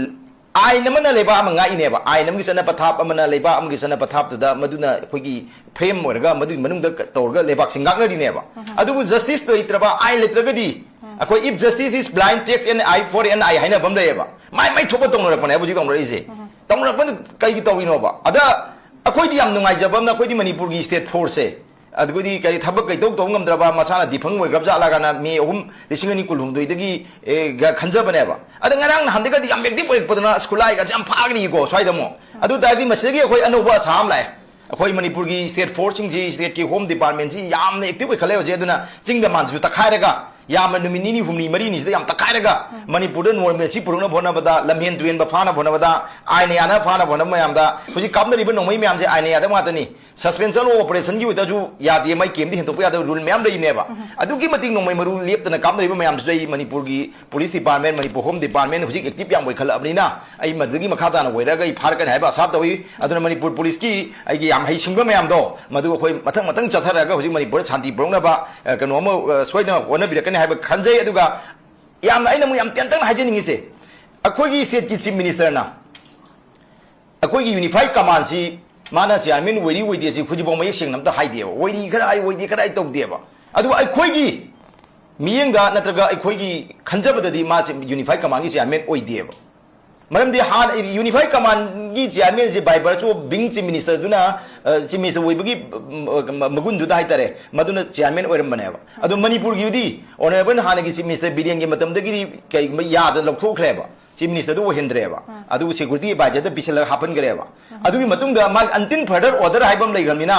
ꯑꯥꯏꯟ ꯑꯃꯅ ꯂꯩꯕꯥꯛ ꯑꯃ ꯉꯥꯛꯏꯅꯦꯕ꯫ ꯑꯥꯏꯟ ꯑꯃꯒꯤ ꯆꯠꯅ ꯄꯊꯥꯞ ꯑꯃꯅ ꯂꯩꯕꯥꯛ ꯑꯃꯒꯤ ꯆꯠꯅ ꯄꯊꯥꯞꯇꯨꯗ ꯃꯗꯨꯅ ꯑꯩꯈꯣꯏꯒꯤ ꯐ꯭ꯔꯦꯝ ꯑꯣꯏꯔꯒ, ꯃꯗꯨꯒꯤ ꯃꯅꯨꯡꯗ ꯇꯧꯔꯒ ꯂꯩꯕꯥꯛꯁꯤ ꯉꯥꯛꯅꯔꯤꯅꯦꯕ꯫ ꯑꯗꯨꯕꯨ ꯖꯁꯇꯤꯁ ꯂꯩꯇ꯭ꯔꯕ, ꯑꯥꯏꯟ ꯂꯩꯇ꯭ꯔꯒꯗꯤ, ꯑꯩꯈꯣꯏ "If justice is blind, takes an eye for an eye" ꯍꯥꯏꯅꯕ ꯑꯃ ꯂꯩꯌꯦꯕ꯫ ꯃꯥꯏ ꯃꯥꯏ ꯊꯣꯛꯄ ꯇꯧꯅꯔꯛꯄꯅꯦ ꯍꯧꯖꯤꯛ ꯇꯧꯅꯔꯛꯏꯁꯦ꯫ ꯇꯧꯅꯔꯛꯄꯅ ꯀꯩꯒꯤ ꯇꯧꯔꯤꯅꯣꯕ? ꯑꯗ ꯑꯩꯈꯣꯏꯗꯤ ꯌꯥꯝ ꯅꯨꯡꯉꯥꯏꯖꯕ ꯑꯃꯅ, ꯑꯩꯈꯣꯏꯗꯤ ꯃꯅꯤꯄꯨꯔꯒꯤ ꯁ꯭ꯇꯦꯠ ꯐꯣꯔꯁꯁꯦ, ꯑꯗꯨꯒꯗꯤ ꯀꯔꯤ ꯊꯕꯛ ꯀꯩꯇꯧ ꯇꯧ ꯉꯝꯗ꯭ꯔꯕ, ꯃꯁꯥꯅ ꯗꯤꯐꯪ ꯑꯣꯏꯈ꯭ꯔꯕ ꯖꯥꯠꯂ ꯀꯥꯏꯅ ꯃꯦ ꯑꯍꯨꯝ, ꯂꯤꯁꯤꯡ ꯑꯅꯤ ꯀꯨꯟꯍꯨꯝꯗꯣꯏꯗꯒꯤ, ꯑꯦ, ꯒ ꯈꯟꯖꯕꯅꯦꯕ꯫ ꯑꯗ ꯉꯔꯥꯡ ꯅꯍꯥꯟꯗꯒꯗꯤ ꯌꯥꯝ ꯑꯦꯛꯇꯤꯚ ꯑꯣꯏꯔꯛꯄꯗꯨꯅ ꯁ꯭ꯀꯨꯜ ꯂꯥꯏꯒꯁꯦ ꯌꯥꯝ ꯐꯥꯒꯅꯤꯀꯣ ꯁ꯭ꯋꯥꯏꯗ ꯑꯃꯨꯛ꯫ ꯑꯗꯨ ꯇꯥꯔꯗꯤ ꯃꯁꯤꯗꯒꯤ ꯑꯩꯈꯣꯏ ꯑꯅꯧꯕ ꯑꯁꯥ ꯑꯃ ꯂꯥꯛꯑꯦ꯫ ꯑꯩꯈꯣꯏ ꯃꯅꯤꯄꯨꯔꯒꯤ ꯁ꯭ꯇꯦꯠ ꯐꯣꯔꯁꯁꯤꯡꯁꯤ, ꯁ꯭ꯇꯦꯠꯀꯤ ꯍꯣꯝ ꯗꯤꯄꯥꯔꯠꯃꯦꯟꯁꯤ ꯌꯥꯝꯅ ꯑꯦꯛꯇꯤꯚ ꯑꯣꯏꯈꯠꯂꯦ ꯍꯧꯖꯤꯛ꯫ ꯑꯗꯨꯅ ꯆꯤꯡꯗ ꯃꯥꯟꯁꯨ ꯇꯛꯈꯥꯏꯔꯒ, ꯌꯥꯝꯅ ꯅꯨꯃꯤꯠ ꯅꯤꯅꯤ ꯍꯨꯝꯅꯤ ꯃꯔꯤꯅꯤꯁꯤꯗ ꯌꯥꯝ ꯇꯛꯈꯥꯏꯔꯒ, ꯃꯅꯤꯄꯨꯔꯗ ꯅꯣꯔꯃꯦꯜꯁꯤ ꯄꯨꯔꯛꯅꯕ ꯍꯣꯠꯅꯕꯗ, ꯂꯝꯍꯦꯟ ꯇꯨꯍꯦꯟꯕ ꯐꯥꯅꯕ ꯍꯣꯠꯅꯕꯗ, ꯑꯥꯏꯟ ꯌꯥꯅꯕ ꯐꯥꯅꯕ ꯍꯣꯠꯅꯕ ꯃꯌꯥꯝꯗ, ꯍꯧꯖꯤꯛ ꯀꯥꯞꯅꯔꯤꯕ ꯅꯣꯡꯃꯩ ꯃꯌꯥꯝꯁꯦ ꯑꯥꯏꯟ ꯌꯥꯗꯕ ꯉꯥꯛꯇꯅꯤ꯫ ꯁꯁꯄꯦꯟꯁꯟ ꯑꯣꯐ ꯑꯣꯄꯔꯦꯁꯟꯒꯤ ꯑꯣꯏꯇꯥꯔꯁꯨ ꯌꯥꯗꯦ, ꯃꯥꯏ ꯀꯦꯝꯗ ꯍꯦꯟꯗꯣꯛꯄ ꯌꯥꯗꯕ ꯔꯨꯜ ꯃꯌꯥꯝ ꯂꯩꯔꯤꯅꯦꯕ꯫ ꯑꯗꯨꯛꯀꯤ ꯃꯇꯤꯛ ꯅꯣꯡꯃꯩ ꯃꯔꯨ ꯂꯦꯞꯇꯅ ꯀꯥꯞꯅꯔꯤꯕ ꯃꯌꯥꯝꯁꯤꯗ ꯑꯩ ꯃꯅꯤꯄꯨꯔꯒꯤ police department, Manipur home department ꯍꯧꯖꯤꯛ ꯑꯦꯛꯇꯤꯚ ꯌꯥꯝ ꯑꯣꯏꯈꯠꯂꯛꯑꯕꯅꯤꯅ, ꯑꯩ ꯃꯗꯨꯗꯒꯤ ꯃꯈꯥ ꯇꯥꯅ ꯑꯣꯏꯔꯒ ꯑꯩ ꯐꯥꯔꯛꯀꯅꯤ ꯍꯥꯏꯕ ꯑꯁꯥ ꯇꯧꯏ꯫ ꯑꯗꯨꯅ ꯃꯅꯤꯄꯨꯔ ꯄꯨꯂꯤꯁꯀꯤ ꯑꯩꯒꯤ ꯌꯥꯝ ꯍꯩꯁꯤꯡꯕ ꯃꯌꯥꯝꯗꯣ, ꯃꯗꯨ ꯑꯩꯈꯣꯏ ꯃꯊꯪ ꯃꯊꯪ ꯆꯠꯊꯔꯛꯑꯒ ꯍꯧꯖꯤꯛ ꯃꯅꯤꯄꯨꯔꯗ ꯁꯥꯟꯇꯤ ꯄꯨꯔꯛꯅꯕ, ꯑ, ꯀꯩꯅꯣ ꯑꯃ, ꯑ, ꯁꯣꯏꯗꯅ ꯍꯣꯠꯅꯕꯤꯔꯛꯀꯅꯤ ꯍꯥꯏꯕ ꯈꯟꯖꯩ꯫ ꯑꯗꯨꯒ ꯌꯥꯝꯅ ꯑꯩꯅ ꯑꯃꯨꯛ ꯌꯥꯝ ꯇꯦꯟꯇꯛꯅ ꯍꯥꯏꯖꯅꯤꯡꯉꯤꯁꯦ, ꯑꯩꯈꯣꯏꯒꯤ ꯁ꯭ꯇꯦꯠꯀꯤ ꯆꯤꯐ ꯃꯤꯅꯤꯁꯇꯔꯅ ꯑꯩꯈꯣꯏꯒꯤ ꯌꯨꯅꯤꯐꯥꯏꯗ ꯀꯃꯥꯟꯁꯤ ꯃꯥꯅ ꯆꯤꯌꯥꯔꯃꯦꯟ ꯑꯣꯏꯔꯤ ꯑꯣꯏꯗꯦ ꯁꯤ ꯍꯧꯖꯤꯛꯐꯥꯎ ꯃꯌꯦꯛ ꯁꯦꯡꯅ ꯑꯝꯇ ꯍꯥꯏꯗꯦꯕ꯫ ꯑꯣꯏꯔꯤ ꯈꯔ ꯍꯥꯏ, ꯑꯣꯏꯗꯦ ꯈꯔ ꯍꯥꯏ ꯇꯧꯗꯦꯕ꯫ ꯑꯗꯨꯒ ꯑꯩꯈꯣꯏꯒꯤ ꯃꯤꯠꯌꯦꯡꯗ ꯅꯠꯇ꯭ꯔꯒ ꯑꯩꯈꯣꯏꯒꯤ ꯈꯟꯖꯕꯗꯗꯤ ꯃꯥꯁꯦ ꯌꯨꯅꯤꯐꯥꯏ ꯀꯃꯥꯟꯒꯤ ꯆꯤꯌꯥꯔꯃꯦꯟ ꯑꯣꯏꯗꯦꯕ꯫ ꯃꯔꯝꯗꯤ ꯍꯥꯟꯅ ꯌꯨꯅꯤꯐꯥꯏ ꯀꯃꯥꯟꯒꯤ ꯆꯤꯌꯥꯔꯃꯦꯟꯁꯦ by virtue of being chief ministerꯗꯨꯅ, ꯑ, chief minister ꯑꯣꯏꯕꯒꯤ, ꯎꯝ, ꯃꯒꯨꯟꯗꯨꯗ ꯍꯥꯏꯇꯥꯔꯦ, ꯃꯗꯨꯅ ꯆꯤꯌꯥꯔꯃꯦꯟ ꯑꯣꯏꯔꯝꯕꯅꯦꯕ꯫ ꯑꯗꯣ ꯃꯅꯤꯄꯨꯔꯒꯤꯗꯤ ꯑꯣꯅꯔꯦꯕꯜ ꯍꯥꯟꯅꯒꯤ chief minister ꯕꯤꯔꯦꯟꯒꯤ ꯃꯇꯝꯗꯒꯤꯗꯤ ꯀꯩꯒꯨꯝꯕ ꯌꯥꯗꯅ ꯂꯧꯊꯣꯛꯈ꯭ꯔꯦꯕ꯫ ꯆꯤꯐ ꯃꯤꯅꯤꯁꯇꯔꯗꯨ ꯑꯣꯏꯍꯟꯗ꯭ꯔꯦꯕ꯫ ꯑꯗꯨꯕꯨ ꯁꯦꯀ꯭ꯌꯨꯔꯤꯇꯤ ꯑꯦꯗꯚꯥꯏꯖꯔꯗ ꯄꯤꯁꯤꯜꯂꯒ ꯍꯥꯞꯍꯟꯈ꯭ꯔꯦꯕ꯫ ꯑꯗꯨꯒꯤ ꯃꯇꯨꯡꯗ ꯃꯥꯒꯤ until further order ꯍꯥꯏꯕ ꯑꯃ ꯂꯩꯈ꯭ꯔꯕꯅꯤꯅ,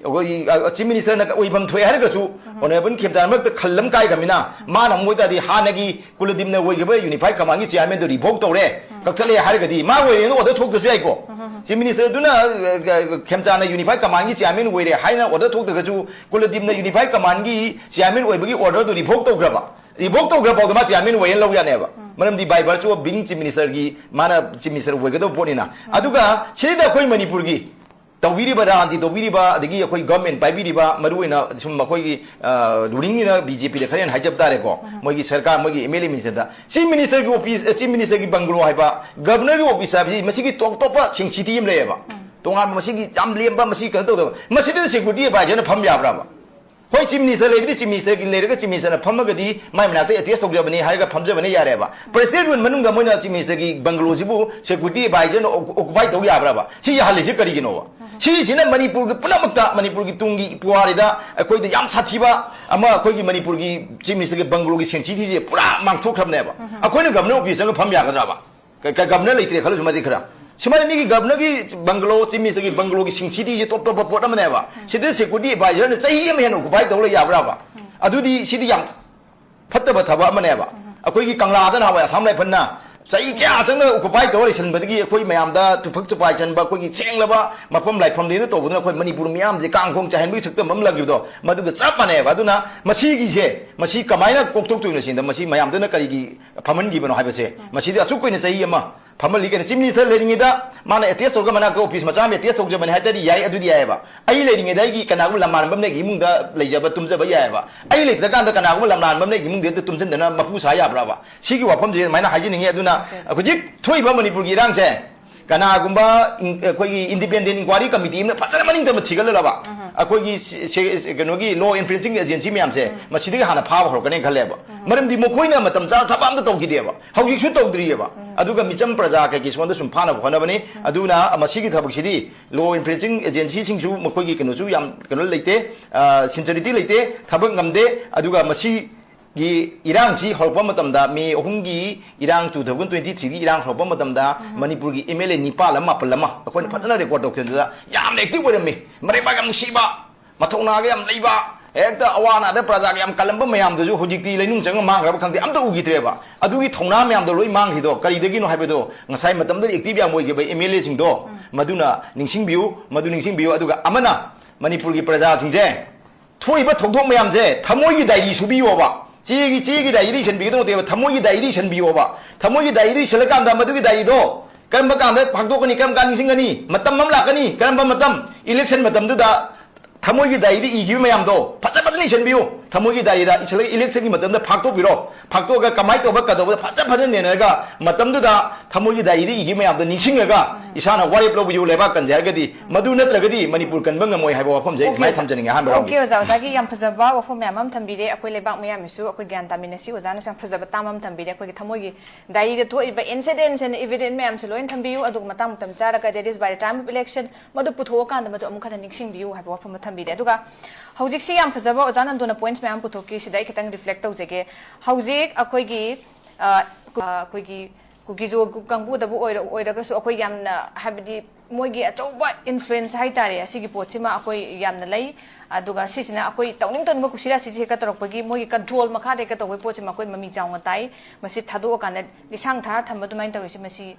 ꯑꯩꯈꯣꯏꯒꯤ, ꯑ, ꯆꯤꯐ ꯃꯤꯅꯤꯁꯇꯔꯅ ꯑꯣꯏꯐꯝ ꯊꯣꯛꯑꯦ ꯍꯥꯏꯔꯒꯁꯨ, ꯑꯣꯅꯔꯦꯕꯜ ꯈꯦꯝꯆꯥꯟ ꯃꯔꯛꯇ ꯈꯜ ꯑꯃ ꯀꯥꯏꯈ꯭ꯔꯕꯅꯤꯅ, ꯃꯥꯅ ꯑꯃꯨꯛ ꯑꯣꯏꯇꯥꯔꯗꯤ ꯍꯥꯟꯅꯒꯤ ꯀꯨꯂꯗꯤꯞꯅ ꯑꯣꯏꯈꯤꯕ ꯌꯨꯅꯤꯐꯥꯏ ꯀꯃꯥꯟꯒꯤ ꯆꯤꯌꯥꯔꯃꯦꯟꯗꯨ ꯔꯤꯚꯣꯛ ꯇꯧꯔꯦ, ꯀꯛꯊꯠꯂꯦ ꯍꯥꯏꯔꯒꯗꯤ ꯃꯥ ꯑꯣꯏꯔꯦꯅ ꯑꯣꯔꯗꯔ ꯊꯣꯛꯇ꯭ꯔꯁꯨ ꯌꯥꯏꯀꯣ꯫ ꯆꯤꯐ ꯃꯤꯅꯤꯁꯇꯔꯗꯨꯅ, ꯑ, ꯈꯦꯝꯆꯥꯟꯅ ꯌꯨꯅꯤꯐꯥꯏ ꯀꯃꯥꯟꯒꯤ ꯆꯤꯌꯥꯔꯃꯦꯟ ꯑꯣꯏꯔꯦ ꯍꯥꯏꯅ ꯑꯣꯔꯗꯔ ꯊꯣꯛꯇ꯭ꯔꯒꯁꯨ, ꯀꯨꯂꯗꯤꯞꯅ ꯌꯨꯅꯤꯐꯥꯏ ꯀꯃꯥꯟꯒꯤ ꯆꯤꯌꯥꯔꯃꯦꯟ ꯑꯣꯏꯕꯒꯤ ꯑꯣꯔꯗꯔꯗꯨ ꯔꯤꯚꯣꯛ ꯇꯧꯈ꯭ꯔꯕ꯫ ꯔꯤꯚꯣꯛ ꯇꯧꯈ꯭ꯔ ꯐꯥꯎꯗ ꯃꯥ ꯆꯤꯌꯥꯔꯃꯦꯟ ꯑꯣꯏꯌꯦꯅ ꯂꯧ ꯌꯥꯅꯦꯕ꯫ ꯃꯔꯝꯗꯤ by virtue of being chief ministerꯒꯤ ꯃꯥꯅ ꯆꯤꯐ ꯃꯤꯅꯤꯁꯇꯔ ꯑꯣꯏꯒꯗꯕ ꯄꯣꯠꯅꯤꯅ꯫ ꯑꯗꯨꯒ ꯁꯤꯗ ꯑꯩꯈꯣꯏ ꯃꯅꯤꯄꯨꯔꯒꯤ ꯇꯧꯕꯤꯔꯤꯕ, ꯔꯥꯖꯅꯤꯇꯤ ꯇꯧꯕꯤꯔꯤꯕ, ꯑꯗꯒꯤ ꯑꯩꯈꯣꯏ ꯒꯚꯔꯟꯃꯦꯟ ꯄꯥꯏꯕꯤꯔꯤꯕ, ꯃꯔꯨꯑꯣꯏꯅ ꯁꯨꯝ ꯑꯩꯈꯣꯏꯒꯤ, ꯑ, ꯔꯨꯂꯤꯡꯒꯤꯅ ꯕꯤꯖꯦꯄꯤꯗ ꯈꯔ ꯍꯦꯟꯅ ꯍꯥꯏꯖꯕ ꯇꯥꯔꯦꯀꯣ, ꯃꯣꯏꯒꯤ ꯁꯔꯀꯥꯔ, ꯃꯣꯏꯒꯤ ꯑꯦꯝ ꯑꯦꯜ ꯑꯦ ꯃꯤꯅꯤꯁꯇꯔꯗ, ꯆꯤꯐ ꯃꯤꯅꯤꯁꯇꯔꯒꯤ ꯑꯣꯐꯤꯁ, ꯑ, ꯆꯤꯐ ꯃꯤꯅꯤꯁꯇꯔꯒꯤ ꯕꯪꯒꯂꯣ ꯍꯥꯏꯕ, ꯒꯚꯔꯅꯔꯒꯤ ꯑꯣꯐꯤꯁ ꯍꯥꯏꯕꯁꯤ ꯃꯁꯤꯒꯤ ꯇꯣꯞ ꯇꯣꯞꯄ ꯁꯦꯡꯁꯤꯇꯤ ꯑꯃ ꯂꯩꯌꯦꯕ꯫ ꯇꯣꯉꯥꯟꯕ ꯃꯁꯤꯒꯤ ꯌꯥꯝ ꯂꯦꯝꯕ, ꯃꯁꯤ ꯀꯩꯅꯣ ꯇꯧꯗꯕ, ꯃꯁꯤꯗ ꯁꯦꯀ꯭ꯌꯨꯔꯤꯇꯤ ꯑꯦꯗꯚꯥꯏꯖꯔꯅ ꯐꯝ ꯌꯥꯕ꯭ꯔꯕ? ꯍꯣꯏ, ꯆꯤꯐ ꯃꯤꯅꯤꯁꯇꯔ ꯂꯩꯕꯗꯤ ꯆꯤꯐ ꯃꯤꯅꯤꯁꯇꯔꯒꯤ ꯂꯩꯔꯒ ꯆꯤꯐ ꯃꯤꯅꯤꯁꯇꯔꯅ ꯐꯝꯃꯒꯗꯤ ꯃꯥꯏ ꯃꯅꯥꯛꯇ ꯑꯦꯇꯦꯁ ꯇꯧꯖꯕꯅꯤ ꯍꯥꯏꯔꯒ ꯐꯝꯖꯕꯅ ꯌꯥꯔꯦꯕ꯫ ꯄ꯭ꯔꯦꯁꯤꯗꯦꯟ ꯔꯨꯜ ꯃꯅꯨꯡꯗ ꯃꯣꯏꯅ ꯆꯤꯐ ꯃꯤꯅꯤꯁꯇꯔꯒꯤ ꯕꯪꯒꯂꯣꯁꯤꯕꯨ ꯁꯦꯀ꯭ꯌꯨꯔꯤꯇꯤ ꯑꯦꯗꯚꯥꯏꯖꯔꯅ ꯑꯣꯀꯨ-, ꯑꯣꯀꯨꯄꯥꯏ ꯇꯧ ꯌꯥꯕ꯭ꯔꯕ? ꯁꯤ ꯌꯥꯍꯜꯂꯤꯁꯤ ꯀꯔꯤꯒꯤꯅꯣꯕ? ꯁꯤꯁꯤꯅ ꯃꯅꯤꯄꯨꯔꯒꯤ ꯄꯨꯝꯅꯃꯛꯇ, ꯃꯅꯤꯄꯨꯔꯒꯤ ꯇꯨꯡꯒꯤ ꯄꯨꯋꯥꯔꯤꯗ ꯑꯩꯈꯣꯏꯗ ꯌꯥꯝ ꯁꯥꯊꯤꯕ ꯑꯃ, ꯑꯩꯈꯣꯏꯒꯤ ꯃꯅꯤꯄꯨꯔꯒꯤ ꯆꯤꯐ ꯃꯤꯅꯤꯁꯇꯔꯒꯤ ꯕꯪꯒꯂꯣꯒꯤ ꯁꯦꯡꯁꯤꯇꯤꯁꯦ ꯄꯨꯔꯥ ꯃꯥꯡꯊꯣꯛꯈ꯭ꯔꯕꯅꯦꯕ꯫ ꯑꯩꯈꯣꯏꯅ ꯒꯚꯔꯅꯔ ꯑꯣꯐꯤꯁ ꯆꯪꯉ ꯐꯝ ꯌꯥꯒꯗ꯭ꯔꯕ? ꯀ-, ꯀ-, ꯒꯚꯔꯅꯔ ꯂꯩꯇ꯭ꯔꯦ ꯈꯜꯂꯁꯨ ꯃꯇꯤꯛ ꯈꯔ꯫ ꯁꯨꯃꯥꯏꯅ ꯃꯤꯒꯤ ꯒꯚꯔꯅꯔꯒꯤ ꯕꯪꯒꯂꯣ, ꯆꯤꯐ ꯃꯤꯅꯤꯁꯇꯔꯒꯤ ꯕꯪꯒꯂꯣꯒꯤ ꯁꯤꯡꯁꯤꯇꯤꯁꯦ ꯇꯣꯞ ꯇꯣꯞꯄ ꯄꯣꯠ ꯑꯃꯅꯦꯕ꯫ ꯁꯤꯗ ꯁꯦꯀ꯭ꯌꯨꯔꯤꯇꯤ ꯑꯦꯗꯚꯥꯏꯖꯔꯅ ꯆꯍꯤ ꯑꯃ ꯍꯦꯟꯅ ꯑꯣꯀꯨꯄꯥꯏ ꯇꯧ ꯂꯩ ꯌꯥꯕ꯭ꯔꯕ? ꯑꯗꯨꯗꯤ ꯁꯤꯗꯤ ꯌꯥꯝ ꯐꯠꯇꯕ ꯊꯕꯛ ꯑꯃꯅꯦꯕ꯫ ꯑꯩꯈꯣꯏꯒꯤ ꯀꯪꯂꯥꯗ ꯅꯍꯥꯟꯋꯥꯏ ꯑꯁꯥꯝ ꯔꯥꯏꯐꯜꯅ ꯆꯍꯤ ꯀꯌꯥ ꯆꯪꯅ ꯑꯣꯀꯨꯄꯥꯏ ꯇꯧꯔ ꯂꯩꯁꯟꯕꯗꯒꯤ ꯑꯩꯈꯣꯏ ꯃꯌꯥꯝꯗ ꯇꯨꯐꯛ ꯇꯨꯄꯥꯏ ꯆꯟꯕ, ꯑꯩꯈꯣꯏꯒꯤ ꯁꯦꯡꯂꯕ ꯃꯐꯝ ꯂꯥꯏꯐꯝꯅꯦꯅ ꯇꯧꯕꯗꯨꯅ ꯑꯩꯈꯣꯏ ꯃꯅꯤꯄꯨꯔ ꯃꯤꯌꯥꯝꯁꯦ ꯀꯥꯡ ꯈꯣꯡ ꯆꯥꯏꯍꯟꯕꯒꯤ ꯁꯛꯇꯝ ꯑꯃ ꯂꯥꯛꯈꯤꯕꯗꯣ, ꯃꯗꯨꯒ ꯆꯞ ꯃꯥꯟꯅꯩꯕ꯫ ꯑꯗꯨꯅ ꯃꯁꯤꯒꯤꯁꯦ, ꯃꯁꯤ ꯀꯃꯥꯏꯅ ꯀꯣꯛꯊꯣꯛꯇꯣꯏꯅꯣ ꯁꯤꯗ, ꯃꯁꯤ ꯃꯌꯥꯝꯗꯨꯅ ꯀꯔꯤꯒꯤ ꯐꯝꯍꯟꯈꯤꯕꯅꯣ ꯍꯥꯏꯕꯁꯦ, ꯃꯁꯤꯗꯤ ꯑꯁꯨꯛ ꯀꯨꯏꯅ ꯆꯍꯤ ꯑꯃ ꯐꯝꯍꯜꯂꯤ ꯀꯩꯅꯣ꯫ ꯆꯤꯐ ꯃꯤꯅꯤꯁꯇꯔ ꯂꯩꯔꯤꯉꯩꯗ ꯃꯥꯅ ꯑꯦꯇꯦꯁ ꯇꯧꯔꯒ ꯃꯅꯥꯛꯇ ꯑꯣꯐꯤꯁ ꯃꯆꯥ ꯑꯃ ꯑꯦꯇꯦꯁ ꯇꯧꯖꯕꯅꯤ ꯍꯥꯏ ꯇꯥꯔꯗꯤ ꯌꯥꯏ, ꯑꯗꯨꯗꯤ ꯌꯥꯏꯑꯕ꯫ ꯑꯩ ꯂꯩꯔꯤꯉꯩꯗ ꯑꯩꯒꯤ ꯀꯅꯥꯒꯨꯝꯕ ꯂꯝꯂꯥꯟꯕ ꯑꯃꯅ ꯑꯩꯒꯤ ꯏꯃꯨꯡꯗ ꯂꯩꯖꯕ, ꯇꯨꯝꯖꯕ ꯌꯥꯏꯑꯕ꯫ ꯑꯩ ꯂꯩꯇ꯭ꯔꯀꯥꯟꯗ ꯀꯅꯥꯒꯨꯝꯕ ꯂꯝꯂꯥꯟꯕ ꯑꯃꯅ ꯑꯩꯒꯤ ꯏꯃꯨꯡꯗ ꯍꯦꯛꯇ ꯇꯨꯝꯁꯤꯟꯗꯅ ꯃꯄꯨ ꯁꯥ ꯌꯥꯕ꯭ꯔꯕ? ꯁꯤꯒꯤ ꯋꯥꯐꯝꯁꯦ ꯑꯗꯨꯃꯥꯏꯅ ꯍꯥꯏꯖꯅꯤꯡꯉꯤ꯫ ꯑꯗꯨꯅ ꯍꯧꯖꯤꯛ ꯊꯣꯛꯏꯕ ꯃꯅꯤꯄꯨꯔꯒꯤ ꯏꯔꯥꯡꯁꯦ ꯀꯅꯥꯒꯨꯝꯕ ꯑꯩꯈꯣꯏꯒꯤ ꯏꯟꯗꯤꯄꯦꯟꯗꯦꯟ ꯏꯟꯀ꯭ꯋꯥꯏꯔꯤ ꯀꯝꯃꯤꯇꯤ ꯑꯃꯅ ꯐꯖꯅ ꯃꯅꯤꯡ ꯇꯝꯅ ꯊꯤꯒꯠꯂꯛꯂꯕ ꯑꯩꯈꯣꯏꯒꯤ ꯀꯩꯅꯣꯒꯤ ꯂꯣ ꯏꯟꯐꯣꯔꯁꯤꯡ ꯑꯦꯖꯦꯟꯁꯤ ꯃꯌꯥꯝꯁꯦ ꯃꯁꯤꯗꯒꯤ ꯍꯥꯟꯅ ꯐꯥꯕ ꯍꯧꯔꯛꯀꯅꯦꯅ ꯈꯜꯂꯦꯕ꯫ ꯃꯔꯝꯗꯤ ꯃꯈꯣꯏꯅ ꯃꯇꯝ ꯆꯥꯅ ꯊꯕꯛ ꯑꯝꯇ ꯇꯧꯈꯤꯗꯦꯕ, ꯍꯧꯖꯤꯛꯁꯨ ꯇꯧꯗ꯭ꯔꯤꯑꯕ꯫ ꯑꯗꯨꯒ ꯃꯤꯆꯝ ꯄ꯭ꯔꯖꯥ ꯀꯩꯀꯩ ꯁꯣꯝꯗ ꯁꯨꯝ ꯐꯥꯅꯕ ꯍꯣꯠꯅꯕꯅꯤ꯫ ꯑꯗꯨꯅ ꯃꯁꯤꯒꯤ ꯊꯕꯛꯁꯤꯗꯤ ꯂꯣ ꯏꯟꯐꯣꯔꯁꯤꯡ ꯑꯦꯖꯦꯟꯁꯤꯁꯤꯡꯁꯨ ꯃꯈꯣꯏꯒꯤ ꯀꯩꯅꯣꯁꯨ ꯌꯥꯝ ꯀꯩꯅꯣ ꯂꯩꯇꯦ, ꯁꯤꯟꯁꯔꯤꯇꯤ ꯂꯩꯇꯦ, ꯊꯕꯛ ꯉꯝꯗꯦ꯫ ꯑꯗꯨꯒ ꯃꯁꯤ ꯒꯤ ꯏꯔꯥꯡꯁꯤ ꯍꯧꯔꯛꯄ ꯃꯇꯝꯗ, ꯃꯦ ꯑꯍꯨꯝꯒꯤ ꯏꯔꯥꯡ, ꯇꯨ ꯊꯥꯎꯖꯟ ꯇ꯭ꯋꯦꯟꯇꯤ ꯊ꯭ꯔꯤꯒꯤ ꯏꯔꯥꯡ ꯍꯧꯔꯛꯄ ꯃꯇꯝꯗ ꯃꯅꯤꯄꯨꯔꯒꯤ ꯑꯦꯝ ꯑꯦꯜ ꯑꯦ ꯅꯤꯄꯥꯜ ꯑꯃ, ꯃꯥꯄꯜ ꯑꯃ ꯑꯩꯈꯣꯏꯅ ꯐꯖꯅ ꯔꯦꯀꯣꯔꯠ ꯇꯧꯁꯤꯟꯗꯨꯗ ꯌꯥꯝꯅ ꯑꯦꯛꯇꯤꯚ ꯑꯣꯏꯔꯝꯃꯤ, ꯃꯔꯩꯕꯥꯛ ꯌꯥꯝ ꯅꯨꯡꯁꯤꯕ, ꯃꯊꯧꯅꯥꯒ ꯌꯥꯝ ꯂꯩꯕ, ꯍꯦꯛꯇ ꯑꯋꯥ ꯑꯅꯥꯗ ꯄ꯭ꯔꯖꯥꯒ ꯌꯥꯝ ꯀꯜꯂꯝꯕ ꯃꯌꯥꯝꯗꯨꯁꯨ ꯍꯧꯖꯤꯛꯇꯤ ꯂꯩꯅꯨꯡ ꯆꯪꯉ ꯃꯥꯡꯈ꯭ꯔꯕ ꯈꯪꯗꯦ, ꯑꯝꯇ ꯎꯈꯤꯗ꯭ꯔꯦꯕ꯫ ꯑꯗꯨꯒꯤ ꯊꯧꯅꯥ ꯃꯌꯥꯝꯗꯣ ꯂꯣꯏ ꯃꯥꯡꯈꯤꯗꯣ ꯀꯔꯤꯗꯒꯤꯅꯣ ꯍꯥꯏꯕꯗꯣ ꯉꯁꯥꯏ ꯃꯇꯝꯗꯨꯗ ꯑꯦꯛꯇꯤꯚ ꯌꯥꯝ ꯑꯣꯏꯈꯤꯕ ꯑꯦꯝ ꯑꯦꯜ ꯑꯦꯁꯤꯡꯗꯣ ꯃꯗꯨꯅ ꯅꯤꯡꯁꯤꯡꯕꯤꯌꯨ, ꯃꯗꯨ ꯅꯤꯡꯁꯤꯡꯕꯤꯌꯨ꯫ ꯑꯗꯨꯒ ꯑꯃꯅ ꯃꯅꯤꯄꯨꯔꯒꯤ ꯄ꯭ꯔꯖꯥꯁꯤꯡꯁꯦ ꯊꯣꯛꯏꯕ ꯊꯧꯗꯣꯛ ꯃꯌꯥꯝꯁꯦ ꯊꯃꯣꯏꯒꯤ ꯗꯥꯏꯔꯤ ꯁꯨꯕꯤꯌꯣꯕ꯫ ꯆꯦꯒꯤ, ꯆꯦꯒꯤ ꯗꯥꯏꯔꯤꯗ ꯏꯁꯟꯕꯤꯒꯗꯧ ꯅꯠꯇꯦꯕ, ꯊꯃꯣꯏꯒꯤ ꯗꯥꯏꯔꯤꯗ ꯏꯁꯟꯕꯤꯌꯣꯕ꯫ ꯊꯃꯣꯏꯒꯤ ꯗꯥꯏꯔꯤꯗ ꯏꯁꯜꯂꯀꯥꯟꯗ ꯃꯗꯨꯒꯤ ꯗꯥꯏꯔꯤꯗꯣ ꯀꯔꯝꯕ ꯀꯥꯟꯗ ꯐꯥꯛꯇꯣꯛꯀꯅꯤ, ꯀꯔꯝ ꯀꯥꯟꯗ ꯅꯤꯡꯁꯤꯡꯒꯅꯤ, ꯃꯇꯝ ꯑꯃ ꯂꯥꯛꯀꯅꯤ, ꯀꯔꯝꯕ ꯃꯇꯝ, ꯏꯂꯦꯛꯁꯟ ꯃꯇꯝꯗꯨꯗ ꯊꯃꯣꯏꯒꯤ ꯗꯥꯏꯔꯤꯗ ꯏꯈꯤꯕ ꯃꯌꯥꯝꯗꯣ ꯐꯖ ꯐꯖꯅ ꯏꯁꯟꯕꯤꯌꯨ꯫ ꯊꯃꯣꯏꯒꯤ ꯗꯥꯏꯔꯤꯗ ꯏꯁꯜꯂꯒ ꯏꯂꯦꯛꯁꯟꯒꯤ ꯃꯇꯝꯗ ꯐꯥꯛꯇꯣꯛꯄꯤꯔꯣ꯫ ꯐꯥꯛꯇꯣꯛꯑꯒ ꯀꯃꯥꯏꯅ ꯇꯧꯕ ꯀꯩꯗꯧꯕꯗ ꯐꯖ ꯐꯖꯅ ꯅꯩꯅꯔꯒ ꯃꯇꯝꯗꯨꯗ ꯊꯃꯣꯏꯒꯤ ꯗꯥꯏꯔꯤꯗ ꯏꯈꯤꯕ ꯃꯌꯥꯝꯗꯣ ꯅꯤꯡꯁꯤꯡꯉꯒ ꯏꯁꯥꯅ ꯋꯥꯔꯦꯞ ꯂꯧꯕꯤꯌꯨ꯫ ꯂꯩꯕꯥꯛ ꯀꯟꯖꯩ ꯍꯥꯏꯔꯒꯗꯤ ꯃꯗꯨ ꯅꯠꯇ꯭ꯔꯒꯗꯤ ꯃꯅꯤꯄꯨꯔ ꯀꯟꯕ ꯉꯝꯃꯣꯏ ꯍꯥꯏꯕ ꯋꯥꯐꯝꯁꯦ ꯑꯩ ꯁꯨꯃꯥꯏꯅ ꯊꯝꯖꯅꯤꯡꯉꯦ ꯑꯍꯥꯟꯕ ꯑꯣꯀꯦ, round-ꯒꯤ꯫ ꯑꯣꯖꯥ, ꯑꯣꯖꯥꯒꯤ ꯌꯥꯝ ꯐꯖꯕ ꯋꯥꯐꯝ ꯃꯌꯥꯝ ꯑꯃ ꯊꯝꯕꯤꯔꯦ꯫ ꯑꯩꯈꯣꯏ ꯂꯩꯕꯥꯛ ꯃꯤꯌꯥꯝꯅꯁꯨ ꯑꯩꯈꯣꯏ ꯒ꯭ꯌꯥꯟ ꯇꯥꯃꯤꯟꯅꯁꯤ꯫ ꯑꯣꯖꯥꯅꯁꯨ ꯌꯥꯝ ꯐꯖꯕ ꯇꯥꯝ ꯑꯃ ꯊꯝꯕꯤꯔꯦ꯫ ꯑꯩꯈꯣꯏꯒꯤ ꯊꯃꯣꯏꯒꯤ ꯗꯥꯏꯔꯤꯗ ꯊꯣꯛꯏꯕ incidents and event ꯃꯌꯥꯝꯁꯦ ꯂꯣꯏꯅ ꯊꯝꯕꯤꯌꯨ, ꯑꯗꯨꯒ ꯃꯇꯥꯡ ꯃꯇꯝ ꯆꯥꯔꯒ, that is by the time of election, ꯃꯗꯨ ꯄꯨꯊꯣꯛꯑꯀꯥꯟꯗ ꯃꯗꯨ ꯑꯃꯨꯛ ꯍꯟꯅ ꯅꯤꯡꯁꯤꯡꯕꯤꯌꯨ ꯍꯥꯏꯕ ꯋꯥꯐꯝ ꯑꯃ ꯊꯝꯕꯤꯔꯦ꯫ ꯑꯗꯨꯒ ꯍꯧꯖꯤꯛꯁꯤ ꯌꯥꯝ ꯐꯖꯕ ꯑꯣꯖꯥ ꯅꯟꯗꯨꯅ points ꯃꯌꯥꯝ ꯄꯨꯊꯣꯛꯈꯤ, ꯁꯤꯗ ꯑꯩ ꯈꯤꯇꯪ reflect ꯇꯧꯖꯒꯦ꯫ ꯍꯧꯖꯤꯛ ꯑꯩꯈꯣꯏꯒꯤ, ꯑ, ꯑꯩꯈꯣꯏꯒꯤ ꯀꯨꯀꯤꯖꯣ ꯀꯥꯡꯕꯨꯗꯕꯨ ꯑꯣꯏꯔ-, ꯑꯣꯏꯔꯒꯁꯨ ꯑꯩꯈꯣꯏ ꯌꯥꯝꯅ, ꯍꯥꯏꯕꯗꯤ, ꯃꯣꯏꯒꯤ ꯑꯆꯧꯕ influence ꯍꯥꯏꯇꯥꯔꯦ, ꯑꯁꯤꯒꯤ ꯄꯣꯠꯁꯤꯃ ꯑꯩꯈꯣꯏ ꯌꯥꯝꯅ ꯂꯩ꯫ ꯑꯗꯨꯒ ꯁꯤꯁꯤꯅ ꯑꯩꯈꯣꯏ ꯇꯧꯅꯤꯡ ꯇꯧꯅꯤꯡꯕ ꯀꯨꯁꯤꯔꯥꯁꯤꯁꯦ ꯍꯦꯛꯇ ꯇꯧꯔꯛꯄꯒꯤ, ꯃꯣꯏꯒꯤ control ꯃꯈꯥꯗ ꯍꯦꯛꯇ ꯇꯧꯕꯒꯤ ꯄꯣꯠꯁꯤꯃ ꯑꯩꯈꯣꯏ ꯃꯃꯤ ꯆꯥꯎꯅ ꯇꯥꯏ꯫ ꯃꯁꯤ ꯊꯥꯗꯣꯛꯑꯀꯥꯟꯗ ꯂꯤꯁꯥꯡ ꯊꯥꯔ ꯊꯝꯕ ꯑꯗꯨꯃꯥꯏꯅ ꯇꯧꯔꯤꯁꯤ, ꯃꯁꯤ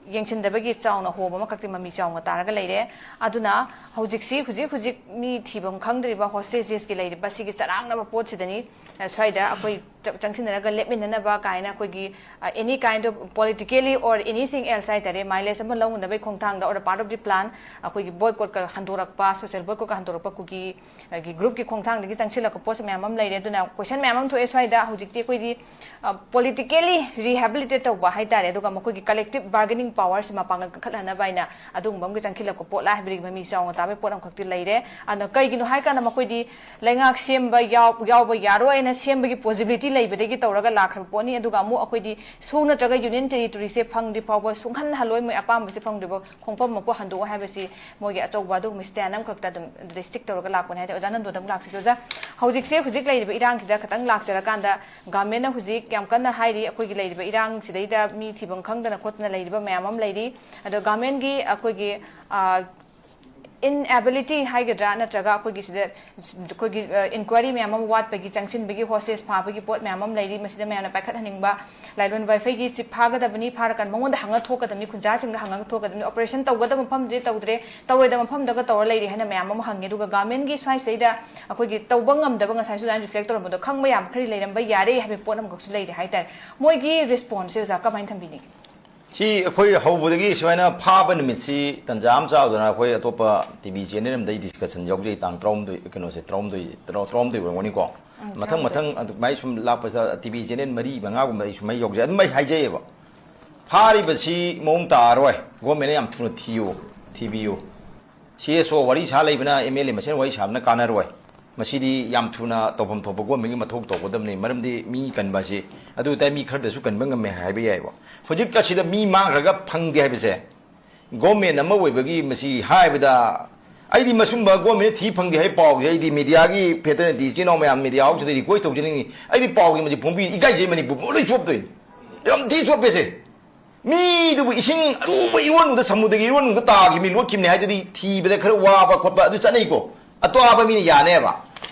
ꯌꯦꯡꯁꯤꯟꯗꯕꯒꯤ ꯆꯥꯎꯅ ꯍꯣꯕ ꯑꯃꯈꯛꯇꯤ ꯃꯃꯤ ꯆꯥꯎꯅ ꯇꯥꯔꯒ ꯂꯩꯔꯦ꯫ ꯑꯗꯨꯅ ꯍꯧꯖꯤꯛꯁꯤ, ꯍꯧꯖꯤꯛ ꯍꯧꯖꯤꯛ ꯃꯤ ꯊꯤꯐꯝ ꯈꯪꯗ꯭ꯔꯤꯕ hostages-ꯀꯤ ꯂꯩꯔꯤꯕ ꯁꯤꯒꯤ ꯆꯔꯥꯡꯅꯕ ꯄꯣꯠꯁꯤꯗꯅꯤ, ꯑ, ꯁ꯭ꯋꯥꯏꯗ ꯑꯩꯈꯣꯏ ꯆꯪꯁꯤꯟꯅꯔꯒ ꯂꯦꯞꯃꯤꯟꯅꯅꯕ ꯀꯥꯏꯅ ꯑꯩꯈꯣꯏꯒꯤ, ꯑ, any kind of politically or anything else ꯍꯥꯏꯇꯥꯔꯦ, mileage ꯑꯃ ꯂꯧꯅꯕꯒꯤ ꯈꯣꯡꯊꯥꯡꯗ or a part of the plan ꯑꯩꯈꯣꯏꯒꯤ boycott ꯀ ꯍꯟꯗꯣꯔꯛꯄ, social boycott ꯀ ꯍꯟꯗꯣꯔꯛꯄ ꯀꯨꯀꯤ, ꯑ, ꯒꯤ group ꯀꯤ ꯈꯣꯡꯊꯥꯡꯗꯒꯤ ꯆꯪꯁꯤꯜꯂꯛꯄ ꯄꯣꯠꯁꯦ ꯃꯌꯥꯝ ꯑꯃ ꯂꯩꯔꯦ꯫ ꯑꯗꯨꯅ question ꯃꯌꯥꯝ ꯑꯃ ꯊꯣꯛꯑꯦ ꯁ꯭ꯋꯥꯏꯗ꯫ ꯍꯧꯖꯤꯛꯇꯤ ꯑꯩꯈꯣꯏꯗꯤ, ꯑ, politically rehabilitate ꯇꯧꯕ ꯍꯥꯏꯇꯥꯔꯦ, ꯑꯗꯨꯒ ꯃꯈꯣꯏꯒꯤ collective bargaining power ꯁꯤ ꯃꯄꯥꯡꯒꯜ ꯀꯟꯈꯠꯍꯟꯅꯕ ꯍꯥꯏꯅ ꯑꯗꯨꯒꯨꯝꯕ ꯑꯃꯒꯤ ꯆꯪꯁꯤꯜꯂꯛꯄ ꯄꯣꯠꯂꯥ ꯍꯥꯏꯕꯒꯤ ꯃꯃꯤ ꯆꯥꯎꯅ ꯇꯥꯕꯒꯤ ꯄꯣꯠ ꯑꯃꯈꯛꯇꯤ ꯂꯩꯔꯦ꯫ ꯑꯗꯨꯅ ꯀꯩꯒꯤꯅꯣ ꯍꯥꯏꯀꯥꯟꯗ ꯃꯈꯣꯏꯗꯤ ꯂꯩꯉꯥꯛ ꯁꯦꯝꯕ ꯌꯥꯎ-, ꯌꯥꯎꯕ ꯌꯥꯔꯣꯏꯅ ꯁꯦꯝꯕꯒꯤ possibility ꯂꯩꯕꯗꯒꯤ ꯇꯧꯔꯒ ꯂꯥꯛꯈ꯭ꯔꯕ ꯄꯣꯠꯅꯤ꯫ ꯑꯗꯨꯒ ꯑꯃꯨꯛ ꯑꯩꯈꯣꯏꯗꯤ ꯁꯨ ꯅꯠꯇ꯭ꯔꯒ union territory ꯁꯦ ꯐꯪꯗ꯭ꯔꯤ ꯐꯥꯎꯕ ꯁꯨꯡꯍꯟ ꯍꯜꯂꯣꯏ, ꯃꯣꯏ ꯑꯄꯥꯝꯕꯁꯦ ꯐꯪꯗ꯭ꯔꯤꯕ ꯈꯣꯡꯐꯝ ꯑꯃ ꯍꯟꯗꯣꯛꯑꯣ ꯍꯥꯏꯕꯁꯤ ꯃꯣꯏꯒꯤ ꯑꯆꯧꯕ ꯑꯗꯨꯒꯨꯝꯕ stand ꯑꯃꯈꯛꯇ ꯑꯗꯨꯝ ꯑꯗꯨꯗ stick ꯇꯧꯔꯒ ꯂꯥꯛꯄꯅꯦ ꯍꯥꯏꯇꯥꯔꯦ꯫ ꯑꯣꯖꯥ ꯅꯟꯗꯣꯗ ꯑꯃꯨꯛ ꯂꯥꯛꯆꯒꯦ꯫ ꯑꯣꯖꯥ, ꯍꯧꯖꯤꯛꯁꯦ, ꯍꯧꯖꯤꯛ ꯂꯩꯔꯤꯕ ꯏꯔꯥꯡꯁꯤꯗ ꯈꯤꯇꯪ ꯂꯥꯛꯆꯔꯀꯥꯟꯗ, government ꯅ ꯍꯧꯖꯤꯛ ꯌꯥꯝ ꯀꯟꯅ ꯍꯥꯏꯔꯤ, ꯑꯩꯈꯣꯏꯒꯤ ꯂꯩꯔꯤꯕ ꯏꯔꯥꯡꯁꯤꯗꯩꯗ ꯃꯤ ꯊꯤꯐꯝ ꯈꯪꯗꯅ ꯈꯣꯠꯇꯅ ꯂꯩꯔꯤꯕ ꯃꯌꯥꯝ ꯑꯃ ꯂꯩꯔꯤ꯫ ꯑꯗꯣ government ꯀꯤ ꯑꯩꯈꯣꯏꯒꯤ, ꯑ, inability ꯍꯥꯏꯒꯗ꯭ꯔꯥ, ꯅꯠꯇ꯭ꯔꯒ ꯑꯩꯈꯣꯏꯒꯤ ꯁꯤꯗ ꯑꯩꯈꯣꯏꯒꯤ, ꯑ, inquiry ꯃꯌꯥꯝ ꯑꯃ ꯋꯥꯠꯄꯒꯤ, ꯆꯪꯁꯤꯟꯕꯒꯤ, hostage ꯐꯥꯕꯒꯤ ꯄꯣꯠ ꯃꯌꯥꯝ ꯑꯃ ꯂꯩꯔꯤ꯫ ꯃꯁꯤꯗ ꯃꯌꯥꯝꯅ ꯄꯥꯏꯈꯠꯍꯟꯅꯤꯡꯕ, ꯂꯥꯏꯂꯣꯟ ꯋꯥꯏꯐꯩꯒꯤ ꯆꯤꯞ ꯐꯥꯒꯗꯕꯅꯤ, ꯐꯥꯔꯀꯥꯟꯗ ꯃꯉꯣꯟꯗ ꯍꯪꯉ ꯊꯣꯛꯀꯗꯕꯅꯤ, ꯈꯨꯟꯖꯥꯁꯤꯡꯗ ꯍꯪꯉꯒ ꯊꯣꯛꯀꯗꯕꯅꯤ, operation ꯇꯧꯒꯗꯕ ꯃꯐꯝꯗꯨꯗꯤ ꯇꯧꯗ꯭ꯔꯦ, ꯇꯧꯔꯣꯏꯗꯕ ꯃꯐꯝꯗꯒ ꯇꯧꯔ ꯂꯩꯔꯦ ꯍꯥꯏꯅ ꯃꯌꯥꯝ ꯑꯃ ꯍꯪꯉꯦ꯫ ꯑꯗꯨꯒ government ꯀꯤ ꯁ꯭ꯋꯥꯏꯁꯤꯗꯩꯗ ꯑꯩꯈꯣꯏꯒꯤ ꯇꯧꯕ ꯉꯝꯗꯕ, ꯉꯁꯥꯏꯁꯨ ꯑꯗꯨꯃꯥꯏꯅ reflect ꯇꯧꯔꯝꯕꯗꯣ, ꯈꯪꯕ ꯌꯥꯝ ꯈꯔ ꯂꯩꯔꯝꯕ ꯌꯥꯔꯦ ꯍꯥꯏꯕꯒꯤ ꯄꯣꯠ ꯑꯃꯈꯛꯁꯨ ꯂꯩꯔꯦ ꯍꯥꯏꯇꯥꯔꯦ꯫ ꯃꯣꯏꯒꯤ response ꯁꯦ ꯑꯣꯖꯥ ꯀꯃꯥꯏꯅ ꯊꯝꯕꯤꯅꯤꯡꯉꯤ? ꯁꯤ ꯑꯩꯈꯣꯏ ꯍꯧꯕꯗꯒꯤ ꯁꯨꯃꯥꯏꯅ ꯐꯥꯕ ꯅꯨꯃꯤꯠꯁꯤ ꯇꯟꯖꯥ ꯑꯃ ꯆꯥꯗꯅ ꯑꯩꯈꯣꯏ ꯑꯇꯣꯞꯄ ꯇꯤ ꯚꯤ channel ꯑꯃꯗ ꯑꯩ discussion ꯌꯥꯎꯖꯩ, ꯇꯥꯡ ꯇꯔꯥꯃꯥꯊꯣꯏ, ꯀꯩꯅꯣꯁꯦ, ꯇꯔꯥꯃꯥꯊꯣꯏ, ꯇꯔꯥ-, ꯇꯔꯥꯃꯥꯊꯣꯏ ꯑꯣꯏꯔꯝꯒꯅꯤꯀꯣ꯫ ꯎꯝ, ꯃꯊꯪ ꯇꯔꯥꯃꯥꯊꯣꯏ꯫ ꯃꯊꯪ ꯑꯗꯨꯃꯥꯏꯅ ꯁꯨꯝ ꯂꯥꯛꯄꯁꯤꯗ ꯇꯤ ꯚꯤ channel ꯃꯔꯤ ꯃꯉꯥꯒꯨꯝꯕ ꯑꯩ ꯁꯨꯃꯥꯏꯅ ꯌꯥꯎꯖꯩ꯫ ꯑꯗꯨꯝ ꯑꯩ ꯍꯥꯏꯖꯩꯌꯦꯕ, ꯐꯥꯔꯤꯕꯁꯤ ꯃꯑꯣꯡ ꯇꯥꯔꯔꯣꯏ, government ꯅ ꯌꯥꯝ ꯊꯨꯅ ꯊꯤꯌꯨ, ꯊꯤꯕꯤꯌꯨ꯫ ꯁꯤ ꯑꯦꯁ ꯑꯣ ꯋꯥꯔꯤ ꯁꯥ ꯂꯩꯕꯅ ꯑꯦꯝ ꯑꯦꯜ ꯑꯦ ꯃꯁꯦꯟ ꯋꯥꯔꯤ ꯁꯥꯕꯅ ꯀꯥꯟꯅꯔꯣꯏ꯫ ꯃꯁꯤꯗꯤ ꯌꯥꯝ ꯊꯨꯅ ꯇꯧꯐꯝ ꯊꯣꯛꯄ government ꯀꯤ ꯃꯊꯧ ꯇꯧꯒꯗꯕꯅꯤ꯫ ꯃꯔꯝꯗꯤ ꯃꯤ ꯀꯟꯕ ꯑꯁꯤ, ꯑꯗꯨ ꯑꯣꯏꯇꯥꯔꯗꯤ ꯃꯤ ꯈꯔꯗꯁꯨ ꯀꯟꯕ ꯉꯝꯃꯦ ꯍꯥꯏꯕ ꯌꯥꯏꯕ꯫ ꯍꯧꯖꯤꯛ ꯑꯁꯤꯗ ꯃꯤ ꯃꯥꯡꯈ꯭ꯔꯒ ꯐꯪꯗꯦ ꯍꯥꯏꯕꯁꯦ, government ꯑꯃ ꯑꯣꯏꯕꯒꯤ ꯃꯁꯤ ꯍꯥꯏꯕꯗ, ꯑꯩꯗꯤ ꯃꯁꯨꯝꯕ government ꯅ ꯊꯤ ꯐꯪꯗꯦ ꯍꯥꯏꯕ ꯄꯥꯎꯁꯦ ꯑꯩꯗꯤ media ꯒꯤ fraternity ꯏꯆꯤꯟ ꯏꯅꯥꯎ ꯃꯌꯥꯝ media ꯍꯧꯕꯁꯤꯗ request ꯇꯧꯖꯅꯤꯡꯉꯤ꯫ ꯑꯩꯗꯤ ꯄꯥꯎꯒꯤ ꯃꯁꯤ ꯐꯣꯡꯕꯤ ꯏꯀꯥꯏꯖꯩ, ꯃꯅꯤꯄꯨꯔ ꯄꯨꯝꯕ ꯂꯣꯏ ꯆꯣꯞꯇꯣꯏꯅꯤ꯫ ꯌꯥꯝ ꯊꯤ ꯆꯣꯞꯄꯦꯁꯦ꯫ ꯃꯤꯗꯨꯕꯨ ꯏꯁꯤꯡ ꯑꯔꯨꯕ ꯏꯔꯣꯟꯕꯗ, ꯁꯃꯨꯗ꯭ꯔꯒꯤ ꯏꯔꯣꯟꯕꯗ ꯇꯥꯈꯤꯕ ꯃꯤ, ꯂꯣꯠꯈꯤꯕꯅꯤ ꯍꯥꯏꯗꯨꯗꯤ ꯊꯤꯕꯗ ꯈꯔ ꯋꯥꯕ ꯈꯣꯠꯄ ꯑꯗꯨ ꯆꯠꯅꯩꯀꯣ, ꯑꯇꯣꯞꯄ ꯃꯤꯅ ꯌꯥꯅꯦꯕ꯫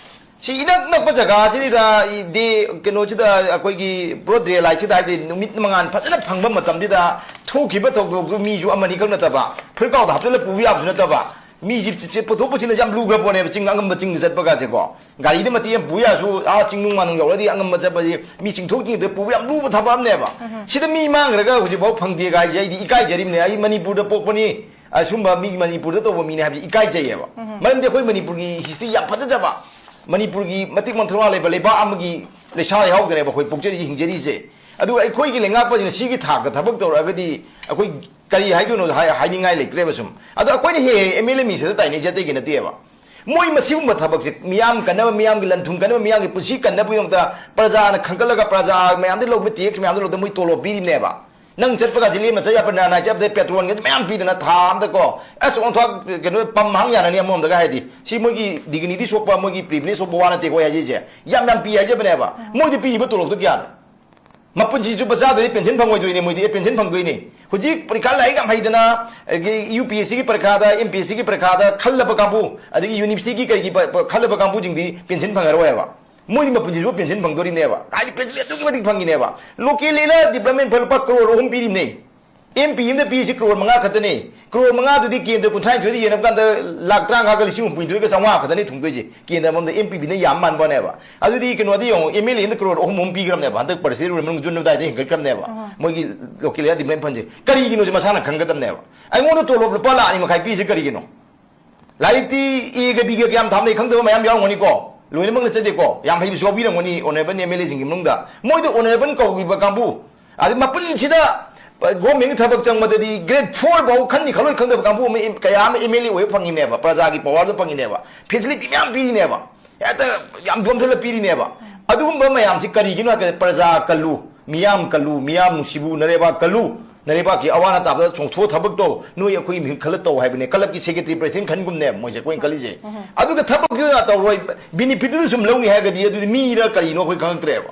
ꯁꯤ ꯏꯅꯛ ꯅꯛꯄ ꯖꯒꯥꯁꯤꯗ, ꯗꯤ ꯀꯩꯅꯣꯁꯤꯗ, ꯑꯩꯈꯣꯏꯒꯤ broad daylight ꯁꯤꯗ, ꯍꯥꯏꯕꯗꯤ ꯅꯨꯃꯤꯠ ꯃꯉꯥꯜ ꯐꯖꯅ ꯐꯪꯕ ꯃꯇꯝꯁꯤꯗ ꯊꯣꯛꯈꯤꯕ ꯊꯧꯗꯣꯛꯇꯨ ꯃꯤꯁꯨ ꯑꯃꯅꯤ ꯈꯛ ꯅꯠꯇꯕ, ꯐꯨꯔꯤꯠꯀꯥꯎꯗ ꯍꯥꯞꯆꯤꯜꯂ ꯄꯨꯕ ꯌꯥꯕꯁꯨ ꯅꯠꯇꯕ, ꯃꯤꯁꯤ ꯆꯤ-, ꯆꯤ-, ꯄꯨꯊꯣꯛ ꯄꯨꯁꯤꯟꯗ ꯌꯥꯝ ꯂꯨꯈ꯭ꯔ ꯄꯣꯠꯅꯦꯕ, ꯆꯤꯡ ꯑꯉꯝꯕ ꯆꯤꯡꯗ ꯆꯠꯄ ꯀꯥꯁꯦꯀꯣ꯫ ꯒꯥꯔꯤꯗ ꯃꯇꯦꯛ ꯑꯃ ꯄꯨ ꯌꯥꯔꯁꯨ, ꯑꯥ ꯆꯤꯡꯅꯨꯡ ꯃꯥꯅꯨꯡ ꯌꯧꯔꯗꯤ ꯑꯉꯝꯕ ꯆꯠꯄꯁꯤ ꯃꯤ ꯆꯤꯡꯊꯣꯛ ꯆꯤꯡꯊꯣꯛ ꯄꯨꯕ ꯌꯥꯝ ꯂꯨꯕ ꯊꯕꯛ ꯑꯃꯅꯦꯕ꯫ ꯁꯤꯗ ꯃꯤ ꯃꯥꯡꯈ꯭ꯔꯒ ꯍꯧꯖꯤꯛꯐꯥꯎ ꯐꯪꯗꯦꯒ ꯍꯥꯏꯁꯦ ꯑꯩꯗꯤ ꯏꯀꯥꯏꯖꯔꯤꯕꯅꯦ꯫ ꯑꯩ ꯃꯅꯤꯄꯨꯔꯗ ꯄꯣꯛꯄꯅꯤ, ꯑꯁꯨꯝꯕ ꯃꯤ ꯃꯅꯤꯄꯨꯔꯗ ꯇꯧꯕ ꯃꯤꯅꯦ ꯍꯥꯏꯕꯁꯤ ꯏꯀꯥꯏꯖꯩꯌꯦꯕ꯫ ꯃꯔꯝꯗꯤ ꯑꯩꯈꯣꯏ ꯃꯅꯤꯄꯨꯔꯒꯤ history ꯌꯥꯝ ꯐꯖꯖꯕ, ꯃꯅꯤꯄꯨꯔꯒꯤ ꯃꯇꯤꯛ ꯃꯊꯧꯅꯥ ꯂꯩꯕ ꯂꯩꯕꯥꯛ ꯑꯃꯒꯤ ꯂꯩꯁꯥ ꯌꯥꯎꯗꯅꯦꯕ ꯑꯩꯈꯣꯏ ꯄꯣꯛꯆꯔꯤꯁꯦ, ꯍꯤꯡꯖꯔꯤꯁꯦ꯫ ꯑꯗꯨꯒ ꯑꯩꯈꯣꯏꯒꯤ ꯂꯩꯉꯥꯛꯄꯁꯤꯅ ꯁꯤꯒꯤ ꯊꯥꯛꯇ ꯊꯕꯛ ꯇꯧꯔꯛꯑꯒꯗꯤ ꯑꯩꯈꯣꯏ ꯀꯔꯤ ꯍꯥꯏꯗꯣꯏꯅꯣ ꯍꯥꯏ-, ꯍꯥꯏꯅꯤꯡꯉꯥꯏ ꯂꯩꯇ꯭ꯔꯦꯕ ꯁꯨꯝ꯫ ꯑꯗꯣ ꯑꯩꯈꯣꯏꯅ ꯍꯦꯛ ꯍꯦꯛ MLA ꯃꯤꯁꯤꯗ ꯇꯥꯏꯅꯩꯁꯦ ꯑꯇꯩꯒꯤ ꯅꯠꯇꯦꯕ꯫ ꯃꯣꯏ ꯃꯁꯤꯒꯨꯝꯕ ꯊꯕꯛꯁꯦ, ꯃꯤꯌꯥꯝ ꯀꯟꯅꯕ, ꯃꯤꯌꯥꯝꯒꯤ ꯂꯟ ꯊꯨꯝ ꯀꯟꯅꯕ, ꯃꯤꯌꯥꯝꯒꯤ ꯄꯨꯟꯁꯤ ꯀꯟꯅꯕꯒꯤꯗꯃꯛꯇ ꯄ꯭ꯔꯖꯥꯅ ꯈꯟꯒꯠꯂꯒ, ꯄ꯭ꯔꯖꯥ ꯃꯌꯥꯝꯗꯒꯤ ꯂꯧꯕ tax ꯃꯌꯥꯝꯗꯣ ꯂꯧꯗ ꯃꯣꯏ ꯇꯣꯂꯣꯞ ꯄꯤꯔꯤꯅꯦꯕ꯫ ꯅꯪ ꯆꯠꯄꯒꯁꯤ ꯂꯦꯝꯅ ꯆꯠ ꯌꯥꯄ, ꯅꯥ ꯅꯥꯏ ꯆꯠꯄꯗ petrol ꯒꯁꯦ ꯃꯌꯥꯝ ꯄꯤꯗꯅ ꯊꯥ ꯑꯃꯗꯀꯣ, ꯑꯁ, ꯑꯣꯟꯊꯣꯛ ꯀꯩꯅꯣ, ꯄꯝ ꯍꯥꯡ ꯌꯥꯅꯅꯤ ꯑꯃꯔꯣꯝꯗꯒ ꯍꯥꯏꯗꯤ꯫ ꯁꯤ ꯃꯣꯏꯒꯤ dignity ꯁꯣꯛꯄ, ꯃꯣꯏꯒꯤ privilege ꯁꯣꯛꯄ ꯋꯥ ꯅꯠꯇꯦꯀꯣ ꯑꯩ ꯍꯥꯏꯖꯩꯁꯦ꯫ ꯌꯥꯝ ꯌꯥꯝ ꯄꯤ ꯍꯥꯏꯖꯕꯅꯦꯕ꯫ ꯃꯣꯏꯗꯤ ꯄꯤꯔꯤꯕ ꯇꯣꯂꯣꯞꯇꯣ ꯀꯌꯥꯅꯣ? ꯃꯄꯨꯟꯁꯤ ꯆꯨꯞꯄ ꯆꯥꯗꯣꯏꯅꯤ, pension ꯐꯪꯉꯣꯏꯗꯣꯏꯅꯤ, ꯃꯣꯏꯗꯤ꯫ ꯑꯦ, pension ꯐꯪꯗꯣꯏꯅꯤ꯫ ꯍꯧꯖꯤꯛ ꯄꯔꯤꯈꯥ ꯂꯥꯏꯔꯤꯛ ꯌꯥꯝ ꯍꯩꯗꯅ, ꯑꯗꯒꯤ UPSC ꯒꯤ ꯄꯔꯤꯈꯥꯗ, MPSC ꯒꯤ ꯄꯔꯤꯈꯥꯗ ꯈꯜꯂꯕ ꯀꯥꯡꯕꯨ, ꯑꯗꯒꯤ university ꯒꯤ ꯀꯩꯒꯤ ꯄ-, ꯄ-, ꯈꯜꯂꯕ ꯀꯥꯡꯕꯨꯁꯤꯡꯗꯤ pension ꯐꯪꯉꯔꯣꯏꯕ꯫ ꯃꯣꯏꯗꯤ ꯃꯄꯨꯟꯁꯤꯁꯨ pension ꯐꯪꯗꯣꯔꯤꯅꯦꯕ꯫ ꯍꯥꯏꯗꯤ pension ꯑꯗꯨꯛꯀꯤ ꯃꯇꯤꯛ ꯐꯪꯉꯤꯅꯦꯕ꯫ Local area ꯗ development fund ꯂꯨꯄꯥ ꯀꯔꯣꯔ ꯑꯍꯨꯝ ꯄꯤꯔꯤꯅꯦ꯫ MP ꯑꯃꯗ ꯄꯤꯔꯤꯁꯤ ꯀꯔꯣꯔ ꯃꯉꯥ ꯈꯛꯇꯅꯦ꯫ ꯀꯔꯣꯔ ꯃꯉꯥꯗꯨꯗꯤ ꯀꯦꯟꯗ꯭ꯔ ꯀꯨꯟꯊ꯭ꯔꯥꯅꯤꯊꯣꯏꯗ ꯌꯦꯡꯉꯕ ꯀꯥꯟꯗ ꯂꯥꯛ ꯇꯔꯥꯃꯉꯥꯒ ꯂꯤꯁꯤꯡ ꯍꯨꯝꯐꯨꯅꯤꯊꯣꯏꯒ ꯆꯥꯝꯃꯉꯥ ꯈꯛꯇꯅꯤ ꯊꯨꯡꯗꯣꯏꯁꯦ꯫ ꯀꯦꯟꯗ꯭ꯔ ꯑꯃꯃꯝꯗ MPꯕꯤꯅ ꯌꯥꯝ ꯃꯥꯟꯕꯅꯦꯕ꯫ ꯑꯗꯨꯗꯤ ꯀꯩꯅꯣꯗꯤ ꯌꯦꯡꯉꯣ, MLA ꯑꯃꯗ ꯀꯔꯣꯔ ꯑꯍꯨꯝ ꯑꯍꯨꯝ ꯄꯤꯈ꯭ꯔꯕꯅꯦꯕ꯫ ꯍꯟꯗꯛ presidential election ꯃꯅꯨꯡ June ꯑꯗꯨꯋꯥꯏꯗ ꯍꯦꯟꯒꯠꯈ꯭ꯔꯕꯅꯦꯕ꯫ ꯃꯣꯏꯒꯤ local area development fund ꯁꯦ꯫ ꯀꯔꯤꯒꯤꯅꯣꯁꯦ ꯃꯁꯥꯅ ꯈꯪꯒꯗꯕꯅꯦꯕ꯫ ꯑꯩꯉꯣꯟꯗ ꯇꯣꯂꯣꯞ ꯂꯨꯄꯥ ꯂꯥꯛ ꯑꯅꯤ ꯃꯈꯥꯏ ꯄꯤꯔꯤꯁꯦ ꯀꯔꯤꯒꯤꯅꯣ? ꯂꯥꯏꯔꯤꯛꯇꯤ Aꯒ Bꯒ ꯀꯌꯥꯝ ꯊꯥꯝꯅꯩ ꯈꯪꯗꯕ ꯃꯌꯥꯝ ꯌꯥꯎꯔꯝꯒꯅꯤꯀꯣ꯫ ꯂꯣꯏꯅꯃꯛ ꯅꯠꯆꯗꯦꯀꯣ꯫ ꯌꯥꯝ ꯍꯩꯕꯁꯨ ꯌꯥꯎꯕꯤꯔꯝꯒꯅꯤ honourable MLA ꯁꯤꯡꯒꯤ ꯃꯅꯨꯡꯗ꯫ ꯃꯣꯏꯗ honourable ꯀꯧꯈꯤꯕ ꯀꯥꯡꯕꯨ, ꯑꯗꯩ ꯃꯄꯨꯟꯁꯤꯗ government ꯀꯤ ꯊꯕꯛ ꯆꯪꯕꯗꯗꯤ grade four ꯐꯥꯎ ꯈꯟꯅꯤ ꯈꯜꯂꯣꯏ ꯈꯪꯗꯕ ꯀꯥꯡꯕꯨ ꯑꯃ, ꯀꯌꯥ ꯑꯃ MLA ꯑꯣꯏꯕ ꯐꯪꯉꯤꯅꯦꯕ, ꯄ꯭ꯔꯖꯥꯒꯤ power ꯗ ꯐꯪꯉꯤꯅꯦꯕ, facility ꯃꯌꯥꯝ ꯄꯤꯔꯤꯅꯦꯕ, ꯍꯦꯛꯇ ꯌꯥꯝ ꯌꯣꯝꯁꯤꯜꯂ ꯄꯤꯔꯤꯅꯦꯕ꯫ ꯑꯗꯨꯒꯨꯝꯕ ꯃꯌꯥꯝꯁꯤ ꯀꯔꯤꯒꯤꯅꯣ ꯍꯥꯏꯕꯗ ꯄ꯭ꯔꯖꯥ ꯀꯜꯂꯨ, ꯃꯤꯌꯥꯝ ꯀꯜꯂꯨ, ꯃꯤꯌꯥꯝ ꯅꯨꯡꯁꯤꯕꯨ, ꯅꯔꯩꯕꯥꯛ ꯀꯜꯂꯨ, ꯅꯔꯩꯕꯥꯛꯀꯤ ꯑꯋꯥ ꯑꯅꯥ ꯇꯥꯕꯗ ꯆꯣꯡꯊꯣꯛꯑ ꯊꯕꯛ ꯇꯧ, ꯅꯣꯏ ꯑꯩꯈꯣꯏꯒꯤ ꯃꯤꯍꯨꯠ ꯈꯜꯂ ꯇꯧ ꯍꯥꯏꯕꯅꯦ꯫ club ꯀꯤ secretary president ꯈꯟꯒꯨꯝꯅꯦꯕ ꯃꯣꯏꯁꯦ ꯑꯩꯈꯣꯏꯅ ꯈꯜꯂꯤꯁꯦ꯫ ꯑꯗꯨꯒ ꯊꯕꯛꯇꯨ ꯇꯧꯔꯣꯏ, benefit ꯇꯨ ꯁꯨꯝ ꯂꯧꯅꯤ ꯍꯥꯏꯔꯒꯗꯤ ꯑꯗꯨꯗꯤ ꯃꯤꯔ ꯀꯔꯤꯅꯣ ꯑꯩꯈꯣꯏ ꯈꯪꯉꯛꯇ꯭ꯔꯦꯕ꯫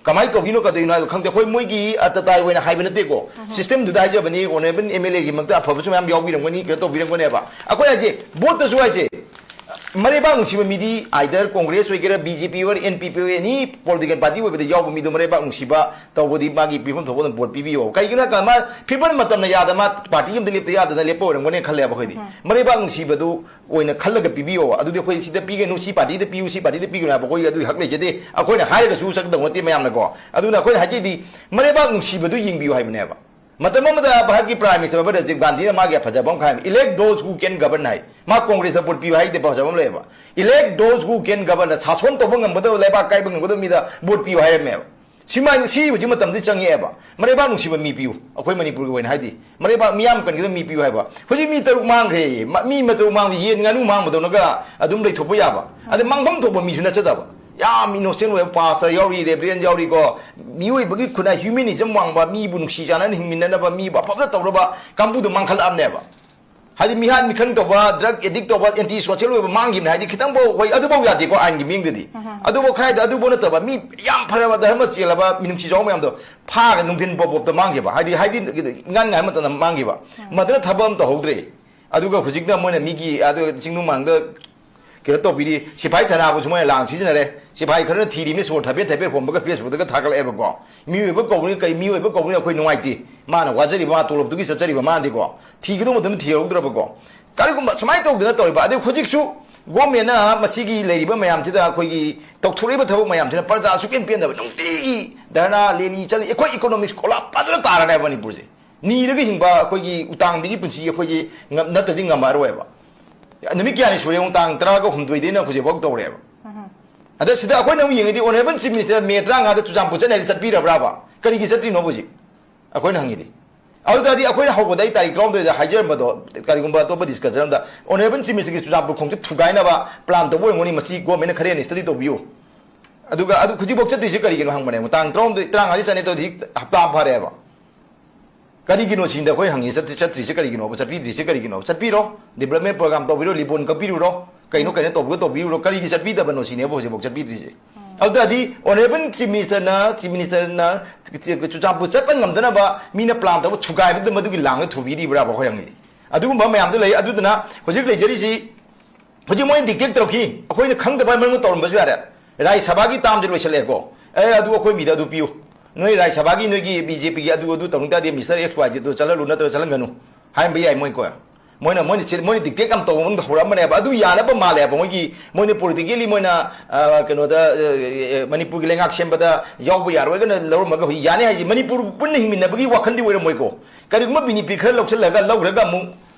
ꯀꯃꯥꯏꯅ ꯇꯧꯗꯣꯏꯅꯣ ꯀꯗꯣꯏꯅꯣ ꯍꯥꯏꯕ ꯈꯪꯗꯦ꯫ ꯑꯩꯈꯣꯏ ꯃꯣꯏꯒꯤ ꯑꯇꯇꯥꯏ ꯑꯣꯏꯅ ꯍꯥꯏꯕ ꯅꯠꯇꯦꯀꯣ, system ꯗꯨꯗ ꯍꯥꯏꯖꯕꯅꯤ꯫ Honourable MLA ꯒꯤ ꯃꯛꯇ ꯑꯐꯕꯁꯨ ꯃꯌꯥꯝ ꯌꯥꯎꯕꯤꯔꯝꯒꯅꯤ, ꯀꯩꯅꯣ ꯇꯧꯕꯤꯔꯝꯒꯅꯦꯕ꯫ ꯑꯩꯈꯣꯏ ꯍꯥꯏꯁꯦ vote ꯇꯁꯨ ꯍꯥꯏꯁꯦ, ꯃꯔꯩꯕꯥꯛ ꯅꯨꯡꯁꯤꯕ ꯃꯤꯗꯤ either Congress ꯑꯣꯏꯒꯦꯔꯥ, B J P ꯑꯣꯏꯒꯦꯔꯥ, N P P ꯑꯣꯏꯒꯦꯔꯥ, any political party ꯑꯣꯏꯕꯗ ꯌꯥꯎꯕ ꯃꯤꯗꯣ ꯃꯔꯩꯕꯥꯛ ꯅꯨꯡꯁꯤꯕ ꯇꯧꯕꯗꯤ ꯃꯥꯒꯤ ꯄꯤꯐꯝ ꯊꯣꯛꯄ ꯑꯗꯨꯝ vote ꯄꯤꯕꯤꯌꯣ꯫ ꯀꯩꯒꯤꯅꯣ ꯍꯥꯏ ꯀꯥꯟꯗ ꯃꯥ ꯐꯤꯕꯝ ꯃꯇꯝꯅ ꯌꯥꯗ ꯃꯥ party ꯑꯃꯗ ꯂꯦꯞꯇ ꯌꯥꯗꯅ ꯂꯦꯞꯄ ꯑꯣꯏꯔꯝꯒꯅꯤ ꯈꯜꯂꯦꯕ ꯑꯩꯈꯣꯏꯗꯤ꯫ ꯃꯔꯩꯕꯥꯛ ꯅꯨꯡꯁꯤꯕꯗꯨ ꯑꯣꯏꯅ ꯈꯜꯂꯒ ꯄꯤꯕꯤꯌꯣ꯫ ꯑꯗꯨꯗꯤ ꯑꯩꯈꯣꯏ ꯁꯤꯗ ꯄꯤꯒꯅꯨ, ꯁꯤ partyꯗ ꯄꯤꯌꯨ, ꯁꯤ partyꯗ ꯄꯤꯒꯅꯨ ꯍꯥꯏꯕ ꯑꯩꯈꯣꯏꯒꯤ ꯑꯗꯨꯒꯤ ꯍꯛ ꯂꯩꯖꯗꯦ꯫ ꯑꯩꯈꯣꯏꯅ ꯍꯥꯏꯔꯒꯁꯨ ꯆꯠꯀꯗꯧ ꯅꯠꯇꯦ ꯃꯌꯥꯝꯅꯀꯣ꯫ ꯑꯗꯨꯅ ꯑꯩꯈꯣꯏꯅ ꯍꯥꯏꯖꯩꯗꯤ ꯃꯔꯩꯕꯥꯛ ꯅꯨꯡꯁꯤꯕꯗꯨ ꯌꯦꯡꯕꯤꯌꯨ ꯍꯥꯏꯕꯅꯦꯕ꯫ ꯃꯇꯝ ꯑꯃꯗ ꯚꯥꯔꯠꯀꯤ Prime Minister ꯑꯣꯏꯕ ꯔꯥꯖꯤꯕ ꯒꯥꯟꯙꯤꯅ ꯃꯥꯒꯤ ꯐꯖꯕ ꯑꯃ ꯍꯥꯏꯕ, "Elect those who can govern" ꯍꯥꯏ꯫ ꯃꯥ Congressꯇ vote ꯄꯤꯌꯨ ꯍꯥꯏꯗꯤ ꯐꯖꯕ ꯑꯃ ꯂꯩꯌꯦꯕ꯫ "Elect those who can govern", ꯁꯥꯁꯣꯟ ꯇꯧꯕ ꯉꯝꯒꯗꯕ, ꯂꯩꯕꯥꯛ ꯀꯥꯏꯕ ꯉꯝꯒꯗꯕ ꯃꯤꯗ vote ꯄꯤꯌꯨ ꯍꯥꯏꯔꯝꯃꯦꯕ꯫ ꯁꯤꯃꯥꯏ-, ꯁꯤ ꯍꯧꯖꯤꯛ ꯃꯇꯝꯗꯤ ꯆꯪꯉꯛꯑꯦꯕ꯫ ꯃꯔꯩꯕꯥꯛ ꯅꯨꯡꯁꯤꯕ ꯃꯤ ꯄꯤꯌꯨ꯫ ꯑꯩꯈꯣꯏ ꯃꯅꯤꯄꯨꯔꯒꯤ ꯑꯣꯏꯅ ꯍꯥꯏꯗꯤ ꯃꯔꯩꯕꯥꯛ ꯃꯤꯌꯥꯝ ꯀꯟꯒꯗꯕ ꯃꯤ ꯄꯤꯌꯨ ꯍꯥꯏꯕ꯫ ꯍꯧꯖꯤꯛ ꯃꯤ ꯇꯔꯨꯛ ꯃꯥꯡꯈ꯭ꯔꯦ꯫ ꯃ-, ꯃꯤ ꯇꯔꯨꯛ ꯃꯥꯡꯕ ꯌꯦꯟ ꯉꯥꯅꯨ ꯃꯥꯡꯕꯗꯧꯅꯒ ꯑꯗꯨꯝ ꯂꯩꯊꯣꯛꯄ ꯌꯥꯕ꯫ ꯑꯗꯩ ꯃꯥꯡꯐꯝ ꯊꯣꯛꯄ ꯃꯤꯁꯨ ꯅꯠꯆꯗꯕ꯫ ꯌꯥꯝ innocent ꯑꯣꯏꯕ pastor ꯌꯥꯎꯔꯤ, reverend ꯌꯥꯎꯔꯤꯀꯣ꯫ ꯃꯤꯑꯣꯏꯕꯒꯤ ꯈꯨꯟꯅꯥꯏ humanism ꯋꯥꯡꯕ, ꯃꯤꯕꯨ ꯅꯨꯡꯁꯤ ꯆꯥꯟꯅꯅ ꯍꯤꯡꯃꯤꯟꯅꯅꯕ, ꯃꯤꯕꯨ ꯑꯐꯕꯗ ꯇꯧꯅꯕ ꯀꯥꯡꯕꯨꯗꯨ ꯃꯥꯡꯈꯠꯂꯛꯑꯕꯅꯦꯕ꯫ ꯍꯥꯏꯗꯤ ꯃꯤꯍꯥꯠ ꯃꯤꯈꯪ ꯇꯧꯕ, drug addict ꯇꯧꯕ, anti social ꯑꯣꯏꯕ ꯃꯥꯡꯈꯤꯕꯅꯦ꯫ ꯍꯥꯏꯗꯤ ꯈꯤꯇꯪꯐꯥꯎ ꯍꯣꯏ ꯑꯗꯨꯐꯥꯎ ꯌꯥꯗꯦꯀꯣ ꯑꯥꯏꯟꯒꯤ ꯃꯤꯡꯗꯗꯤ꯫ ꯑꯗꯨꯐꯥꯎ ꯈꯥꯏꯗ ꯑꯗꯨꯐꯥꯎ ꯅꯠꯇꯕ ꯃꯤ ꯌꯥꯝ ꯐꯔꯕ ꯙꯔꯃ ꯆꯦꯜꯂꯕ ꯃꯤꯅꯨꯡꯁꯤ ꯆꯥꯎꯕ ꯃꯌꯥꯝꯗꯣ ꯐꯥꯒ ꯅꯨꯡꯊꯤꯟ ꯄꯣꯞ ꯄꯣꯞꯇ ꯃꯥꯡꯈꯤꯕ꯫ ꯍꯥꯏꯗꯤ, ꯍꯥꯏꯗꯤ ꯏꯉꯥꯟ ꯉꯥꯏ ꯃꯇꯝꯗ ꯃꯥꯡꯈꯤꯕ꯫ ꯃꯗꯨꯅ ꯊꯕꯛ ꯑꯃ ꯇꯧꯍꯧꯗ꯭ꯔꯦ꯫ ꯑꯗꯨꯒ ꯍꯧꯖꯤꯛꯅ ꯃꯣꯏꯅ ꯃꯤꯒꯤ ꯑꯗꯨ ꯆꯤꯡꯅꯨꯡ ꯃꯥꯡꯗ ꯀꯩꯅꯣ ꯇꯧꯕꯤꯔꯤ, ꯁꯤꯐꯥꯏ ꯊꯥꯅꯕꯁꯨ ꯃꯣꯏꯅ ꯂꯥꯡ ꯁꯤꯖꯤꯟꯅꯔꯦ꯫ ꯁꯤꯐꯥꯏ ꯈꯔꯅ ꯊꯤꯔꯤꯕꯅꯤ, ꯁꯣꯔ ꯊꯕꯦꯠ ꯊꯕꯦꯠ ꯍꯣꯟꯕꯒ Facebookꯇꯒ ꯊꯥꯒꯠꯂꯛꯑꯦꯕꯀꯣ꯫ ꯃꯤꯑꯣꯏꯕ ꯀꯧꯕꯅꯤ, ꯀꯩ ꯃꯤꯑꯣꯏꯕ ꯀꯧꯕꯅꯤ, ꯑꯩꯈꯣꯏ ꯅꯨꯡꯉꯥꯏꯇꯦ꯫ ꯃꯥꯅ ꯋꯥꯖꯔꯤꯕ, ꯃꯥ ꯇꯣꯂꯣꯞꯇꯨꯒꯤ ꯆꯠꯆꯔꯤꯕ ꯃꯥꯅꯗꯤꯀꯣ꯫ ꯊꯤꯒꯗꯧꯕ ꯃꯇꯝꯗ ꯊꯤꯍꯧꯗ꯭ꯔꯕꯀꯣ꯫ ꯀꯔꯤꯒꯨꯝꯕ ꯁꯨꯃꯥꯏꯅ ꯇꯧꯗꯅ ꯇꯧꯔꯤꯕ, ꯑꯗꯩ ꯍꯧꯖꯤꯛꯁꯨ governmentꯅ ꯃꯁꯤꯒꯤ ꯂꯩꯔꯤꯕ ꯃꯌꯥꯝꯁꯤꯗ, ꯑꯩꯈꯣꯏꯒꯤ ꯇꯧꯊꯣꯔꯛꯏꯕ ꯊꯕꯛ ꯃꯌꯥꯝꯁꯤꯅ ꯄ꯭ꯔꯖꯥ ꯁꯨꯛꯄꯦꯟ ꯄꯦꯟꯗꯕ, ꯅꯨꯡꯇꯤꯒꯤ ꯙꯔꯅꯥ, rally ꯆꯠꯂꯤ꯫ ꯑꯩꯈꯣꯏ economics collapse ꯐꯖꯅ ꯇꯥꯔꯅꯦꯕ ꯃꯅꯤꯄꯨꯔꯁꯦ꯫ ꯅꯤꯔꯒ ꯍꯤꯡꯕ ꯑꯩꯈꯣꯏꯒꯤ ꯎꯇꯥꯡꯕꯤꯒꯤ ꯄꯨꯟꯁꯤ ꯑꯩꯈꯣꯏꯒꯤ ꯉꯝ-, ꯅꯠꯇ꯭ꯔꯗꯤ ꯉꯝꯃꯔꯣꯏꯕ꯫ ꯅꯨꯃꯤꯠ ꯀꯌꯥꯅꯤ ꯁꯨꯔꯦ ꯌꯦꯡꯉꯨ, ꯇꯥꯡ ꯇꯔꯥꯒ ꯍꯨꯝꯗꯣꯏꯗꯩꯅ ꯍꯧꯖꯤꯛꯐꯥꯎ ꯇꯧꯔꯦꯕ꯫ ꯑꯗ ꯁꯤꯗ ꯑꯩꯈꯣꯏꯅ ꯑꯃꯨꯛ ꯌꯦꯡꯉꯗꯤ Honourable Chief Minister May ꯇꯔꯥꯃꯉꯥꯗ Churachandpur ꯆꯠꯅꯤ ꯍꯥꯏꯗꯤ ꯆꯠꯄꯤꯔꯕ꯭ꯔꯥꯕ? ꯀꯔꯤꯒꯤ ꯆꯠꯇ꯭ꯔꯤꯅꯣꯕ ꯍꯧꯖꯤꯛ? ꯑꯩꯈꯣꯏꯅ ꯍꯪꯉꯤꯗꯤ꯫ ꯑꯗꯨ ꯇꯥꯔꯗꯤ ꯑꯩꯈꯣꯏꯅ ꯍꯧꯕꯗ ꯑꯩ ꯇꯥꯔꯤꯛ ꯇꯔꯥꯍꯨꯝꯗꯣꯏꯗ ꯍꯥꯏꯖꯔꯝꯕꯗꯣ, ꯀꯔꯤꯒꯨꯝꯕ ꯑꯇꯣꯞꯄ discussion ꯑꯃꯗ Honourable Chief Ministerꯒꯤ ꯆꯨꯔꯆꯥꯟꯄꯨꯔ ꯈꯣꯡꯆꯠ ꯊꯨꯒꯥꯏꯅꯕ plan ꯇꯧꯕ ꯑꯣꯏꯔꯝꯒꯅꯤ, ꯃꯁꯤ governmentꯅ ꯈꯔ ꯍꯦꯟꯅ study ꯇꯧꯕꯤꯌꯨ꯫ ꯑꯗꯨꯒ ꯑꯗꯨ ꯍꯧꯖꯤꯛꯐꯥꯎ ꯆꯠꯇ꯭ꯔꯤꯁꯦ ꯀꯔꯤꯒꯤꯅꯣ ꯍꯪꯕꯅꯦ꯫ ꯇꯥꯡ ꯇꯔꯥꯍꯨꯝꯗꯣꯏ, ꯇꯔꯥꯃꯉꯥꯗꯤ ꯆꯠꯅꯤ ꯇꯧꯗꯤ ꯍꯞꯇꯥ ꯑꯃ ꯐꯥꯔꯦꯕ꯫ ꯀꯔꯤꯒꯤꯅꯣ ꯁꯤꯅꯤꯗ ꯑꯩꯈꯣꯏ ꯍꯪꯉꯤ, ꯆꯠ-, ꯆꯠꯇ꯭ꯔꯤꯁꯦ ꯀꯔꯤꯒꯤꯅꯣꯕ? ꯆꯠꯄꯤꯗ꯭ꯔꯤꯁꯦ ꯀꯔꯤꯒꯤꯅꯣ? ꯆꯠꯄꯤꯔꯣ, development program ꯇꯧꯕꯤꯔꯣ, ꯂꯤꯕꯣꯟ ꯀꯛꯄꯤꯔꯨꯔꯣ, ꯀꯩꯅꯣ ꯀꯩꯅꯣ ꯇꯧꯕꯤꯔꯣ, ꯇꯧꯕꯤꯔꯨꯔꯣ, ꯀꯔꯤꯒꯤ ꯆꯠꯄꯤꯗꯕꯅꯣ ꯁꯤꯅꯦꯕ ꯍꯧꯖꯤꯛꯐꯥꯎ ꯆꯠꯄꯤꯗ꯭ꯔꯤꯁꯦ꯫ ꯑꯗꯨ ꯇꯥꯔꯗꯤ Honourable Chief Ministerꯅ, Chief Ministerꯅ ꯆꯨꯔꯆꯥꯟꯄꯨꯔ ꯆꯠꯄ ꯉꯝꯗꯅꯕ ꯃꯤꯅ plan ꯇꯧꯕ ꯊꯨꯒꯥꯏꯕꯗ ꯃꯗꯨꯒꯤ ꯂꯥꯡꯗ ꯊꯨꯕꯤꯔꯤꯕ꯭ꯔꯥꯕ ꯑꯩꯈꯣꯏ ꯍꯪꯉꯤ꯫ ꯑꯗꯨꯒꯨꯝꯕ ꯃꯌꯥꯝꯗꯣ ꯂꯩ꯫ ꯑꯗꯨꯗꯨꯅ ꯍꯧꯖꯤꯛ ꯂꯩꯖꯔꯤꯁꯤ ꯍꯧꯖꯤꯛ ꯃꯣꯏꯅ dictate ꯇꯧꯔꯛꯈꯤ, ꯑꯩꯈꯣꯏꯅ ꯈꯪꯗꯕ ꯃꯔꯝ ꯇꯧꯔꯝꯕꯁꯨ ꯌꯥꯔꯦ꯫ ꯔꯥꯖ꯭ꯌ ꯁꯚꯥꯒꯤ termꯁꯦ ꯂꯣꯏꯁꯤꯜꯂꯛꯑꯦꯀꯣ, ꯑꯦ, ꯑꯗꯨ ꯑꯩꯈꯣꯏ ꯃꯤꯗ ꯑꯗꯨ ꯄꯤꯌꯨ, ꯅꯣꯏ ꯔꯥꯖ꯭ꯌ ꯁꯚꯥꯒꯤ ꯅꯣꯏꯒꯤ BJPꯒꯤ ꯑꯗꯨ ꯑꯗꯨ ꯇꯧꯅꯤꯡ ꯇꯥꯔꯗꯤ Mister X Y Z ꯑꯗꯨ ꯆꯠꯍꯜꯂꯨ ꯅꯠꯇ꯭ꯔꯒ ꯆꯠꯍꯟꯒꯅꯨ ꯍꯥꯏꯔꯝꯕ ꯌꯥꯏ ꯃꯣꯏ ꯀꯣ꯫ ꯃꯣꯏꯅ, ꯃꯣꯏꯅ ꯆꯦ-, ꯃꯣꯏꯅ dictate ꯌꯥꯝ ꯇꯧꯕ ꯃꯑꯣꯡꯗ ꯍꯧꯔꯛꯑꯝꯕꯅꯦꯕ꯫ ꯑꯗꯨ ꯌꯥꯅꯕ ꯃꯥꯜꯂꯦꯕ ꯃꯣꯏꯒꯤ, ꯃꯣꯏꯅ politically ꯃꯣꯏꯅ, ꯑ, ꯀꯩꯅꯣꯗ, ꯑ, ꯑ, ꯃꯅꯤꯄꯨꯔꯒꯤ ꯂꯩꯉꯥꯛ ꯁꯦꯝꯕꯗ ꯌꯥꯎꯕ ꯌꯥꯔꯣꯏꯒꯅ ꯂꯧꯔꯝꯃꯒ ꯍꯧꯖꯤꯛ ꯌꯥꯅꯤ ꯍꯥꯏꯁꯦ ꯃꯅꯤꯄꯨꯔ ꯄꯨꯟꯅ ꯍꯤꯡꯃꯤꯟꯅꯕꯒꯤ ꯋꯥꯈꯜꯗꯤ ꯑꯣꯏꯔꯝꯃꯣꯏꯀꯣ꯫ ꯀꯔꯤꯒꯨꯝꯕ ꯕꯤꯅꯤꯄꯤ ꯈꯔ ꯂꯧꯁꯤꯜꯂꯒ ꯂꯧꯈ꯭ꯔꯒ ꯑꯃꯨꯛ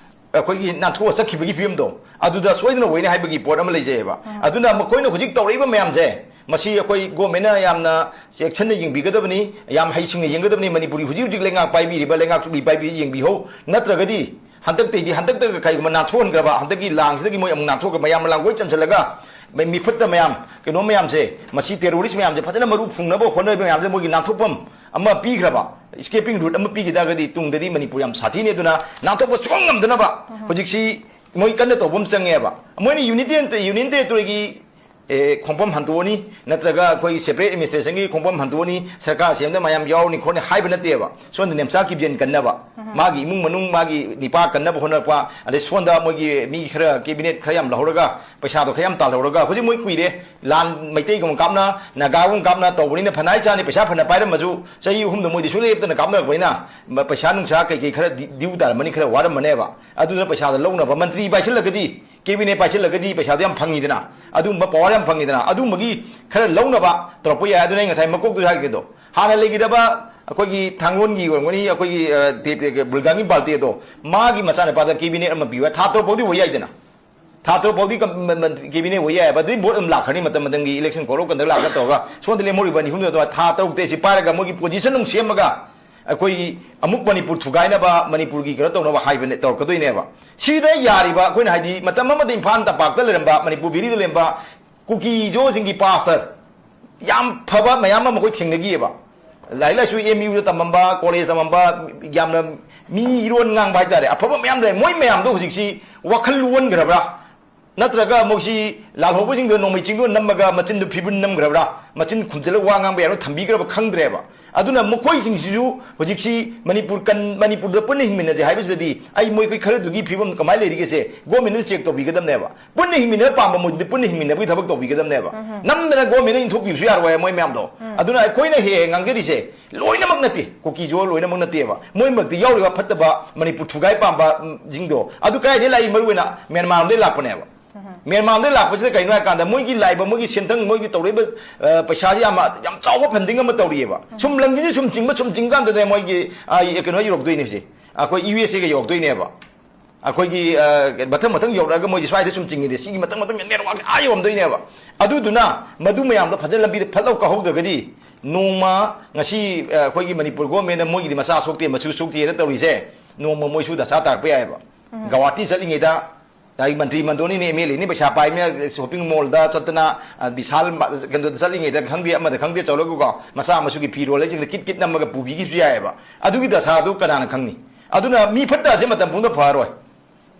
ꯑꯩꯈꯣꯏꯒꯤ ꯅꯥꯟꯊꯣꯛꯑ ꯆꯠꯈꯤꯕꯒꯤ ꯐꯤꯕꯝꯗꯣ, ꯑꯗꯨꯗ ꯁꯣꯏꯗꯅ ꯑꯣꯏꯅꯤ ꯍꯥꯏꯕꯒꯤ ꯄꯣꯠ ꯑꯃ ꯂꯩꯖꯩꯑꯕ꯫ ꯑꯗꯨꯅ ꯃꯈꯣꯏꯅ ꯍꯧꯖꯤꯛ ꯇꯧꯔꯛꯏꯕ ꯃꯌꯥꯝꯁꯦ, ꯃꯁꯤ ꯑꯩꯈꯣꯏ governmentꯅ ꯌꯥꯝꯅ ꯆꯦꯛꯁꯤꯟꯅ ꯌꯦꯡꯕꯤꯒꯗꯕꯅꯤ, ꯌꯥꯝ ꯍꯩꯁꯤꯡꯅ ꯌꯦꯡꯒꯗꯕꯅꯤ꯫ ꯃꯅꯤꯄꯨꯔꯒꯤ ꯍꯧꯖꯤꯛ ꯍꯧꯖꯤꯛ ꯂꯩꯉꯥꯛ ꯄꯥꯏꯕꯤꯔꯤꯕ, ꯂꯩꯉꯥꯛ ꯆꯨꯞꯂꯤ ꯄꯥꯏꯕꯤꯔꯤ ꯌꯦꯡꯕꯤꯍꯧ, ꯅꯠꯇ꯭ꯔꯒꯗꯤ ꯍꯟꯗꯛꯇꯩꯗꯤ, ꯍꯟꯗꯛꯇꯒ ꯀꯩꯒꯨꯝꯕ ꯅꯥꯟꯊꯣꯛꯍꯟꯈ꯭ꯔꯕ, ꯍꯟꯗꯛꯀꯤ ꯂꯥꯡꯁꯤꯗꯒꯤ ꯃꯣꯏ ꯑꯃꯨꯛ ꯅꯥꯟꯊꯣꯛꯑꯒ ꯃꯌꯥꯝ ꯂꯥꯡꯒꯣꯏ ꯆꯟꯁꯤꯜꯂꯒ ꯃꯩ ꯃꯤꯐꯠꯇ ꯃꯌꯥꯝ, ꯀꯩꯅꯣ ꯃꯌꯥꯝꯁꯦ, ꯃꯁꯤ terrorist ꯃꯌꯥꯝꯁꯦ ꯐꯖꯅ ꯃꯔꯨ ꯐꯨꯡꯅꯕ ꯍꯣꯠꯅꯔꯤꯕ ꯃꯌꯥꯝꯁꯦ ꯃꯣꯏꯒꯤ ꯅꯥꯟꯊꯣꯛꯐꯝ ꯑꯃ ꯄꯤꯈ꯭ꯔꯕ, escaping route ꯑꯃ ꯄꯤꯈꯤ ꯇꯥꯔꯒꯗꯤ ꯇꯨꯡꯗꯗꯤ ꯃꯅꯤꯄꯨꯔ ꯌꯥꯝ ꯁꯥꯊꯤꯅꯤ꯫ ꯑꯗꯨꯅ ꯅꯥꯟꯊꯣꯛꯄ ꯁꯨꯡꯉꯝ ꯉꯝꯗꯅꯕ ꯍꯧꯖꯤꯛꯁꯤ ꯃꯣꯏ ꯀꯟꯅ ꯇꯧꯕ ꯑꯃ ꯆꯪꯉꯦꯕ꯫ ꯃꯣꯏꯅ unity, union territoryꯒꯤ, ꯑꯦ, ꯈꯣꯡꯐꯝ ꯍꯟꯗꯣꯛꯑꯅꯤ, ꯅꯠꯇ꯭ꯔꯒ ꯑꯩꯈꯣꯏꯒꯤ separate administrationꯒꯤ ꯈꯣꯡꯐꯝ ꯍꯟꯗꯣꯛꯑꯅꯤ, ꯁꯔꯀꯥꯔ ꯁꯦꯝꯕꯗ ꯃꯌꯥꯝ ꯌꯥꯎꯔꯅꯤ ꯈꯣꯠꯅꯤ ꯍꯥꯏꯕ ꯅꯠꯇꯦꯕ꯫ ꯁꯣꯝꯗ ꯅꯦꯝꯆꯥ ꯀꯤꯞꯖꯦꯟ ꯀꯟꯅꯕ, ꯃꯥꯒꯤ ꯏꯃꯨꯡ ꯃꯅꯨꯡ, ꯃꯥꯒꯤ ꯅꯤꯄꯥ ꯀꯟꯅꯕ ꯍꯣꯠꯅꯔꯛꯄ, ꯑꯗꯩ ꯁꯣꯝꯗ ꯃꯣꯏꯒꯤ ꯃꯤ ꯈꯔ cabinet ꯈꯔ ꯌꯥꯝ ꯂꯧꯍꯧꯔꯒ, ꯄꯩꯁꯥꯗꯣ ꯈꯔ ꯌꯥꯝ ꯇꯥꯜꯍꯧꯔꯒ, ꯍꯧꯖꯤꯛ ꯃꯣꯏ ꯀꯨꯏꯔꯦ, ꯂꯥꯟ ꯃꯩꯇꯩꯒꯨꯝꯕ ꯀꯥꯞꯅ, ꯅꯥꯒꯥꯒꯨꯝꯕ ꯀꯥꯞꯅ ꯇꯧꯕꯅꯤꯅ ꯐꯅ ꯍꯥꯏ ꯆꯥꯅꯤ, ꯄꯩꯁꯥ ꯐꯅ ꯄꯥꯏꯔꯝꯃꯁꯨ, ꯆꯍꯤ ꯑꯍꯨꯝꯗ ꯃꯣꯏꯗꯤ ꯁꯨꯡꯂꯦꯞ ꯂꯦꯞꯇꯅ ꯀꯥꯞꯅꯔꯛꯄꯅꯤꯅ, ꯃ-, ꯄꯩꯁꯥ ꯅꯨꯡꯁꯥ ꯀꯩꯀꯩ ꯈꯔ ꯗꯤ-, due ꯇꯥꯔꯝꯃꯅꯤ, ꯈꯔ ꯋꯥꯔꯝꯃꯅꯦꯕ꯫ ꯑꯗꯨꯅ ꯄꯩꯁꯥꯗꯣ ꯂꯧꯅꯕ ꯃꯟꯇ꯭ꯔꯤ ꯄꯥꯏꯁꯤꯜꯂꯒꯗꯤ, cabinet ꯄꯥꯏꯁꯤꯜꯂꯒꯗꯤ ꯄꯩꯁꯥꯗꯣ ꯌꯥꯝ ꯐꯪꯉꯤꯗꯅ, ꯑꯗꯨꯒꯨꯝꯕ power ꯌꯥꯝ ꯐꯪꯉꯤꯗꯅ, ꯑꯗꯨꯒꯨꯝꯕꯒꯤ ꯈꯔ ꯂꯧꯅꯕ ꯇꯧꯔꯛꯄ ꯌꯥꯏ꯫ ꯑꯗꯨꯅ ꯑꯩ ꯉꯁꯥꯏ ꯃꯀꯣꯛꯇꯨ ꯍꯥꯏꯒꯦꯗꯣ, ꯍꯥꯟꯅ ꯂꯩꯈꯤꯗꯕ ꯑꯩꯈꯣꯏꯒꯤ ꯊꯥꯡꯒꯣꯟꯒꯤ ꯑꯣꯏꯔꯝꯒꯅꯤ, ꯑꯩꯈꯣꯏꯒꯤ, ꯑ, ꯇꯦ-, ꯇꯦ-, ꯕꯨꯜꯒꯥꯡꯒꯤ ꯕꯥꯜꯇꯦꯗꯣ, ꯃꯥꯒꯤ ꯃꯆꯥꯅꯨꯄꯥꯗ cabinet ꯑꯃ ꯄꯤꯕ, ꯊꯥ ꯇꯔꯨꯛ ꯐꯥꯎꯗꯤ ꯑꯣꯏ ꯌꯥꯏꯗꯅ꯫ ꯊꯥ ꯇꯔꯨꯛ ꯐꯥꯎꯗꯤ ꯀꯝ-, ꯃ-, ꯃ-, cabinet ꯑꯣꯏ ꯌꯥꯏꯑꯕ꯫ ꯑꯗꯨꯗꯤ vote ꯑꯗꯨꯝ ꯂꯥꯛꯈ꯭ꯔꯅꯤ, ꯃꯇꯝ ꯃꯇꯝꯒꯤ election ꯀꯧꯔ ꯀꯟꯗꯛ ꯂꯥꯛꯀ ꯇꯧꯔꯒ꯫ ꯁꯣꯝꯗ ꯂꯦꯝꯍꯧꯔꯤꯕ ꯅꯤꯐꯨꯗꯣ ꯑꯗꯨꯃꯥꯏꯅ ꯊꯥ ꯇꯔꯨꯛꯇ ꯑꯩꯁꯤ ꯄꯥꯏꯔꯒ ꯃꯣꯏꯒꯤ position ꯑꯃꯨꯛ ꯁꯦꯝꯃꯒ ꯑꯩꯈꯣꯏꯒꯤ ꯑꯃꯨꯛ ꯃꯅꯤꯄꯨꯔ ꯊꯨꯒꯥꯏꯅꯕ, ꯃꯅꯤꯄꯨꯔꯒꯤ ꯀꯩꯅꯣ ꯇꯧꯅꯕ ꯍꯥꯏꯕꯅꯦ, ꯇꯧꯔꯛꯀꯗꯣꯏꯅꯦꯕ꯫ ꯁꯤꯗ ꯌꯥꯔꯤꯕ ꯑꯩꯈꯣꯏꯅ ꯍꯥꯏꯗꯤ ꯃꯇꯝ ꯑꯃꯗ ꯏꯝꯐꯥꯜ ꯇꯝꯄꯥꯛꯇ ꯂꯩꯔꯝꯕ, ꯃꯅꯤꯄꯨꯔ valleyꯗ ꯂꯩꯔꯝꯕ ꯀꯨꯀꯤꯖꯣꯁꯤꯡꯒꯤ pastor ꯌꯥꯝ ꯐꯕ ꯃꯌꯥꯝ ꯑꯃ ꯑꯩꯈꯣꯏ ꯊꯦꯡꯅꯈꯤꯑꯕ꯫ ꯂꯥꯏꯔꯤꯛ ꯂꯥꯏꯁꯨ MUꯗ ꯇꯝꯃꯝꯕ, college ꯇꯝꯃꯝꯕ, ꯌꯥꯝꯅ ꯃꯤ ꯏꯔꯣꯟ ꯉꯥꯡꯕ ꯍꯥꯏꯇꯥꯔꯦ, ꯑꯐꯕ ꯃꯌꯥꯝ ꯂꯩ꯫ ꯃꯣꯏ ꯃꯌꯥꯝꯗꯣ ꯍꯧꯖꯤꯛꯁꯤ ꯋꯥꯈꯜ ꯂꯨꯍꯟꯈ꯭ꯔꯕ꯭ꯔꯥ? ꯅꯠꯇ꯭ꯔꯒ ꯃꯣꯏꯁꯤ ꯂꯥꯜꯍꯧꯕꯁꯤꯡꯗꯣ ꯅꯣꯡꯃꯩ ꯆꯤꯡꯗꯣ ꯅꯝꯃꯒ ꯃꯆꯤꯟꯗꯨ ꯐꯤꯕꯨꯟ ꯅꯝꯈ꯭ꯔꯕ꯭ꯔꯥ? ꯃꯆꯤꯟ ꯈꯨꯝꯖꯤꯜꯂꯒ ꯋꯥ ꯉꯥꯡꯕ ꯌꯥꯔꯣꯏ ꯊꯝꯕꯤꯈ꯭ꯔꯕ ꯈꯪꯗ꯭ꯔꯦꯕ꯫ ꯑꯗꯨꯅ ꯃꯈꯣꯏꯁꯤꯡꯁꯤꯁꯨ ꯍꯧꯖꯤꯛꯁꯤ ꯃꯅꯤꯄꯨꯔ ꯀꯟ-, ꯃꯅꯤꯄꯨꯔꯗ ꯄꯨꯟꯅ ꯍꯤꯡꯃꯤꯟꯅꯁꯦ ꯍꯥꯏꯕꯁꯤꯗꯗꯤ ꯑꯩ ꯃꯣꯏ ꯈꯔꯗꯨꯒꯤ ꯐꯤꯕꯝ ꯀꯃꯥꯏꯅ ꯂꯩꯔꯤꯒꯦꯁꯦ ꯒꯣꯔꯃꯦꯟꯅ ꯆꯦꯛ ꯇꯧꯕꯤꯒꯗꯕꯅꯦꯕ꯫ ꯄꯨꯟꯅ ꯍꯤꯡꯃꯤꯟꯅꯕ ꯄꯥꯝꯕ ꯃꯣꯏꯗꯨꯗꯤ ꯄꯨꯟꯅ ꯍꯤꯡꯃꯤꯟꯅꯕꯒꯤ ꯊꯕꯛ ꯇꯧꯕꯤꯒꯗꯕꯅꯦꯕ꯫ ꯅꯝꯗꯅ ꯒꯣꯔꯃꯦꯟꯅ ꯏꯟꯊꯣꯛꯄꯤꯕꯁꯨ ꯌꯥꯔꯣꯏ ꯃꯣꯏ ꯃꯌꯥꯝꯗꯣ꯫ ꯑꯗꯨꯅ ꯑꯩꯈꯣꯏꯅ ꯍꯦꯛ ꯍꯦꯛ ꯉꯥꯡꯖꯔꯤꯁꯦ ꯂꯣꯏꯅꯃꯛ ꯅꯠꯇꯦ, ꯀꯨꯀꯤꯁꯨ ꯂꯣꯏꯅꯃꯛ ꯅꯠꯇꯦꯕ꯫ ꯃꯣꯏ ꯃꯔꯛꯇ ꯌꯥꯎꯔꯤꯕ ꯐꯠꯇꯕ ꯃꯅꯤꯄꯨꯔ ꯊꯨꯒꯥꯏ ꯄꯥꯝꯕ, ꯎꯝ, ꯁꯤꯡꯗꯣ ꯑꯗꯨ ꯀꯗꯥꯏꯗꯒꯤ ꯂꯥꯛꯏ? ꯃꯔꯨ ꯑꯣꯏꯅ ꯃ꯭ꯌꯥꯟꯃꯥꯔꯗꯒꯤ ꯂꯥꯛꯄꯅꯦꯕ꯫ ꯃ꯭ꯌꯥꯟꯃꯥꯔꯗ ꯂꯥꯛꯄꯁꯤꯗ ꯀꯩꯅꯣ ꯍꯥꯏꯀꯥꯟꯗ ꯃꯣꯏꯒꯤ ꯂꯥꯛꯏꯕ, ꯃꯣꯏꯒꯤ ꯁꯦꯟꯊꯪ, ꯃꯣꯏꯒꯤ ꯇꯧꯔꯛꯏꯕ, ꯑ, ꯄꯩꯁꯥꯁꯤ ꯌꯥꯝ, ꯌꯥꯝ ꯆꯥꯎꯕ ꯐꯟꯗꯤꯡ ꯑꯃ ꯇꯧꯔꯤꯑꯕ꯫ ꯁꯨꯝ ꯂꯪꯁꯤꯅ ꯁꯨꯝ ꯆꯤꯡꯕ, ꯁꯨꯝ ꯆꯤꯡ ꯀꯥꯟꯗꯗꯅꯦ ꯃꯣꯏꯒꯤ, ꯑ, ꯀꯩꯅꯣ ꯌꯧꯔꯛꯇꯣꯏꯅꯦ ꯍꯧꯖꯤꯛ꯫ ꯑꯩꯈꯣꯏ ꯌꯨ ꯑꯦꯁ ꯑꯦꯒ ꯌꯧꯔꯛꯇꯣꯏꯅꯦꯕ꯫ ꯑꯩꯈꯣꯏꯒꯤ, ꯑ, ꯃꯊꯪ ꯃꯊꯪ ꯌꯧꯔꯛꯑꯒ ꯃꯣꯏꯁꯦ ꯁ꯭ꯋꯥꯏꯗ ꯁꯨꯝ ꯆꯤꯡꯉꯤꯗꯤ ꯁꯤꯒꯤ ꯃꯊꯪ ꯃꯊꯪ ꯅꯦꯠꯋꯥꯛ ꯑꯥ ꯌꯧꯔꯝꯗꯣꯏꯅꯦꯕ꯫ ꯑꯗꯨꯗꯨꯅ ꯃꯗꯨ ꯃꯌꯥꯝꯗꯣ ꯐꯖꯅ ꯂꯝꯕꯤꯗ ꯐꯠ ꯂꯥꯎ ꯀꯥꯍꯧꯗ꯭ꯔꯒꯗꯤ ꯅꯣꯡꯃ ꯉꯁꯤ, ꯑ, ꯑꯩꯈꯣꯏꯒꯤ ꯃꯅꯤꯄꯨꯔ ꯒꯣꯔꯃꯦꯟꯅ ꯃꯣꯏꯒꯤꯗꯤ ꯃꯆꯥ ꯁꯣꯛꯇꯦ, ꯃꯁꯨ ꯁꯣꯛꯇꯦꯅ ꯇꯧꯔꯤꯁꯦ, ꯅꯣꯡꯃ ꯃꯣꯏꯁꯨ ꯗꯁꯥ ꯇꯥꯔꯛꯄ ꯌꯥꯏꯑꯕ꯫ ꯒꯧꯍꯥꯇꯤ ꯆꯠꯂꯤꯉꯩꯗ ꯑꯩ ꯃꯟꯇ꯭ꯔꯤ ꯃꯟꯗꯣꯟꯅꯤꯅꯦ, ꯑꯦꯝ ꯑꯦꯜ ꯑꯦꯅꯤ, ꯄꯩꯁꯥ ꯄꯥꯏꯕꯅꯤꯅ ꯁꯣꯄꯤꯡ ꯃꯣꯜꯗ ꯆꯠꯇꯅ, ꯑ, ꯕꯤꯁꯥꯜ ꯃ-, ꯀꯩꯅꯣꯗ ꯆꯠꯂꯤꯉꯩꯗ ꯈꯪꯗꯦ, ꯑꯃꯗ ꯈꯪꯗꯦ ꯆꯠꯂꯒꯀꯣ, ꯃꯆꯥ ꯃꯁꯨꯒꯤ ꯐꯤꯔꯣꯜ ꯂꯩꯁꯤꯡꯗ ꯀꯤꯠ ꯀꯤꯠ ꯅꯝꯃꯒ ꯄꯨꯕꯤꯈꯤꯕꯁꯨ ꯌꯥꯏꯑꯕ꯫ ꯑꯗꯨꯒꯤ ꯗꯁꯥꯗꯨ ꯀꯅꯥꯅ ꯈꯪꯅꯤ? ꯑꯗꯨꯅ ꯃꯤ ꯐꯠꯇ ꯑꯁꯤ ꯃꯇꯝ ꯄꯨꯝꯕꯗ ꯐꯔꯣꯏ꯫